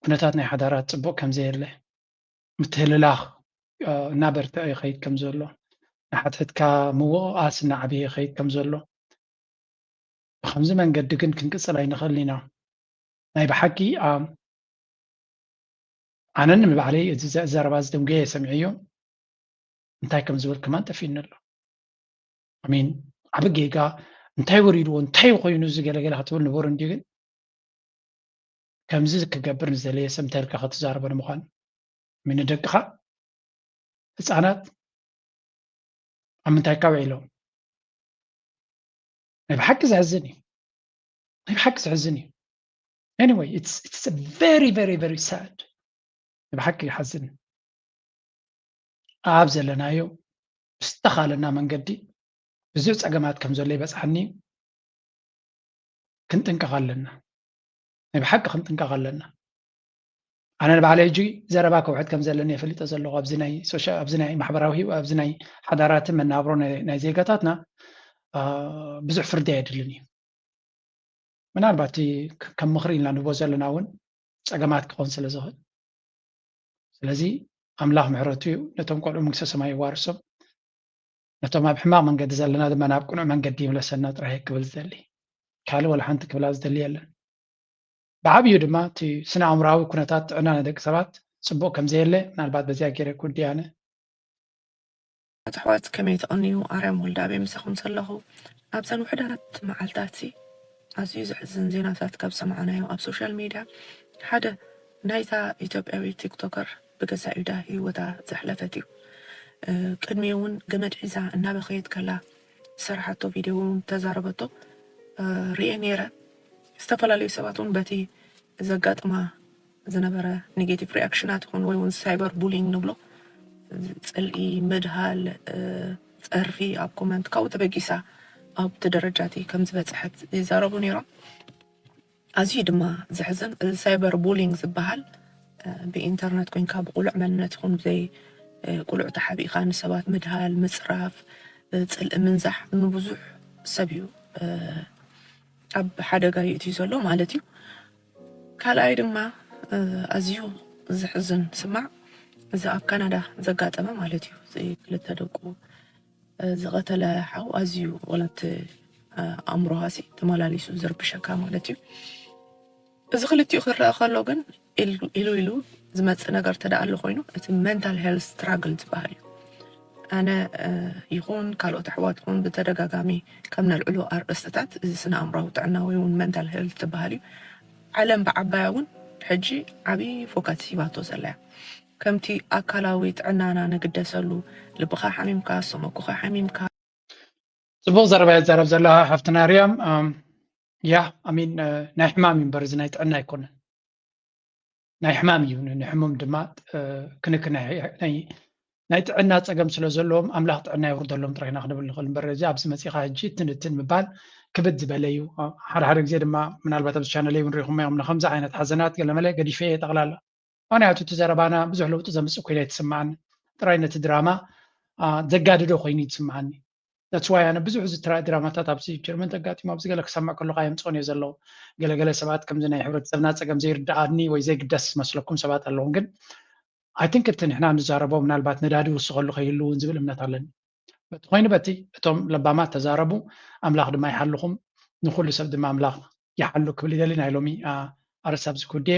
ኩነታት ናይ ሓዳራት ፅቡቕ ከምዘየለ፣ ምትህልላኽ እናበርትዐ ይኸይድ ከም ዘሎ፣ ንሓትሕትካ ምውቕቓስ እናዓበየ ይኸይድ ከም ዘሎ፣ ብኸምዚ መንገዲ ግን ክንቅፅል ኣይንኽእልን ኢና። ናይ ብሓቂ ኣነ ንባዕለይ እዚ ዘረባ ዝደንጎየ ሰሚዐዮ እንታይ ከም ዝብል ከማን ጠፊእኒ ኣሎ። ኣሚን ዓቢ ጌጋ እንታይ ወሪድዎ እንታይ ኮይኑ እዚ ገለገለ ክትብል ንቡር እንድዩ ግን ከምዚ ክገብር ንዝደለየ ሰብ እንታይ ኢልካ ክትዛረቦ ንምዃን ኣሚን ንደቅኻ ህፃናት ኣብ ምንታይ ካብ ዒሎም ናይ ብሓቂ ዘሕዝን እዩ። ናይ ብሓቂ ዘሕዝን እዩ። Anyway, it's it's very very very sad። ናይ ብሓቂ ይሓዝን። ኣብ ዘለናዮ ብዝተኻለና መንገዲ ብዙሕ ፀገማት ከም ዘሎ ይበፅሓኒ። ክንጥንቀቕ ኣለና። ናይ ብሓቂ ክንጥንቀቕ ኣለና። ኣነ ንባዕለይ ሕጂ ዘረባ ከውሕድ ከም ዘለኒ የፈሊጠ ዘለኹ ኣብዚ ናይ ሶሻ ኣብዚ ናይ ማሕበራዊ ህይወት ኣብዚ ናይ ሓዳራትን መናብሮ ናይ ናይ ዜጋታትና ብዙሕ ፍርዲ ኣየድልን እዩ። ምናልባት እቲ ከም ምኽሪ ኢልና ንቦ ዘለና እውን ፀገማት ክኾን ስለ ዝኽእል ስለዚ ኣምላኽ ምሕረቱ እዩ ነቶም ቆልዑ መንግስተ ሰማይ ይዋርሶም። ነቶም ኣብ ሕማቕ መንገዲ ዘለና ድማ ናብ ቅኑዕ መንገዲ ይምለሰና ጥራይ ክብል ዝደሊ ካልእ ወላ ሓንቲ ክብላ ዝደሊ የለን። ብዓብዩ ድማ እቲ ስነ ኣእምራዊ ኩነታት ጥዕና ናይ ደቂ ሰባት ጽቡቕ ከም ዘየለ ምናልባት በዚኣ ገይረ ክውድእ ኣነ። ኣሕዋት ከመይ ትቐንዩ? ኣርያም ወልደኣብ ምሳኹም ዘለኹ። ኣብዘን ውሕዳት መዓልታት ኣዝዩ ዘሕዝን ዜናታት ካብ ሰማዕናዮ ኣብ ሶሻል ሚድያ ሓደ ናይታ ኢትዮጵያዊት ቲክቶከር ብገዛእ ኢዳ ህይወታ ዘሕለፈት እዩ። ቅድሚኡ እውን ገመድ ሒዛ እናበኸየት ከላ ዝሰርሓቶ ቪድዮ እውን ተዛረበቶ ርኤ ነይረ። ዝተፈላለዩ ሰባት እውን በቲ ዘጋጥማ ዝነበረ ኔጌቲቭ ሪኣክሽናት ይኹን ወይ እውን ሳይበር ቡሊንግ ንብሎ ፅልኢ፣ ምድሃል፣ ፀርፊ ኣብ ኮመንት ካብኡ ተበጊሳ ኣብቲ ደረጃ እቲ ከም ዝበፅሐት ይዛረቡ ነይሮም። ኣዝዩ ድማ ዘሕዝን እዚ ሳይበር ቡሊንግ ዝበሃል ብኢንተርነት ኮይንካ ብቁሉዕ መንነት ይኹን ብዘይ ቁሉዕ ተሓቢእካ ንሰባት ምድሃል፣ ምፅራፍ፣ ፅልኢ ምንዛሕ ንብዙሕ ሰብ እዩ ኣብ ሓደጋ ይእትዩ ዘሎ ማለት እዩ። ካልኣይ ድማ ኣዝዩ ዘሕዝን ስማዕ እዚ ኣብ ካናዳ ዘጋጠመ ማለት እዩ። እዚ ክልተ ደቁ ዝቐተለ ሓው ኣዝዩ ወላቲ ኣእምሮሃሲ ተመላሊሱ ዝርብሸካ ማለት እዩ። እዚ ክልቲኡ ክረአ ከሎ ግን ኢሉ ኢሉ ዝመፅእ ነገር ተደኣ ኣሎ ኮይኑ እቲ ሜንታል ሄልት ስትራግል ዝበሃል እዩ። ኣነ ይኹን ካልኦት ኣሕዋት ኹን ብተደጋጋሚ ከም ነልዕሎ ኣርእስትታት እዚ ስነ ኣእምራዊ ጥዕና ወይ እውን ሜንታል ሄልት ዝበሃል እዩ። ዓለም ብዓባያ እውን ሕጂ ዓብዪ ፎካስ ሂባቶ ዘላ እያ። ከምቲ ኣካላዊ ጥዕናና ንግደሰሉ ልብኻ ሓሚምካ፣ ሰመኩኻ ሓሚምካ፣ ጽቡቕ ዘረባ እያ ትዛረብ ዘላ ሓፍትና ርያም። ያ ኣሚን ናይ ሕማም እዩ እምበር እዚ ናይ ጥዕና ኣይኮነን። ናይ ሕማም እዩ ንሕሙም ድማ ክንክን ናይ ጥዕና ጸገም ስለ ዘለዎም ኣምላኽ ጥዕና የውርደሎም ጥራይ ኢና ክንብል ንኽእል እምበር እዚ ኣብዚ መጺኻ ሕጂ ትንትን ምባል ክብድ ዝበለ እዩ። ሓደ ሓደ ግዜ ድማ ምናልባት ኣብዚ ቻነለይ እውን ሪኢኹሞ ኢኹም ንከምዚ ዓይነት ሓዘናት ገለመለ ገዲፈ እየ ጠቕላላ ምኽንያቱ እቲ ዘረባና ብዙሕ ለውጢ ዘምፅእ ኮይኑ ኣይትስምዓኒ ጥራይ ነቲ ድራማ ዘጋድዶ ኮይኑ ይስምዓኒ። That's why ኣነ ብዙሕ እዚ ድራማታት ኣብዚ ጀርመን ተጋጢሙ ኣብዚ ገለ ክሰምዕ ከለኹ ኣየምፅኦን እየ ዘለኹ። ገለገለ ሰባት ከምዚ ናይ ሕብረተሰብና ፀገም ዘይርድኣኒ ወይ ዘይግደስ ዝመስለኩም ሰባት ኣለኹም ግን I think እቲ ንሕና ንዛረቦ ምናልባት ነዳዲ ይውስኸሉ ከይህሉ እውን ዝብል እምነት ኣለኒ። በቲ ኮይኑ በቲ እቶም ለባማት ተዛረቡ ኣምላኽ ድማ ይሓልኹም ንኩሉ ሰብ ድማ ኣምላኽ ይሓሉ ክብል ይደሊ ናይ ሎሚ ኣርእስቲ ኣብዚ ክውድየ።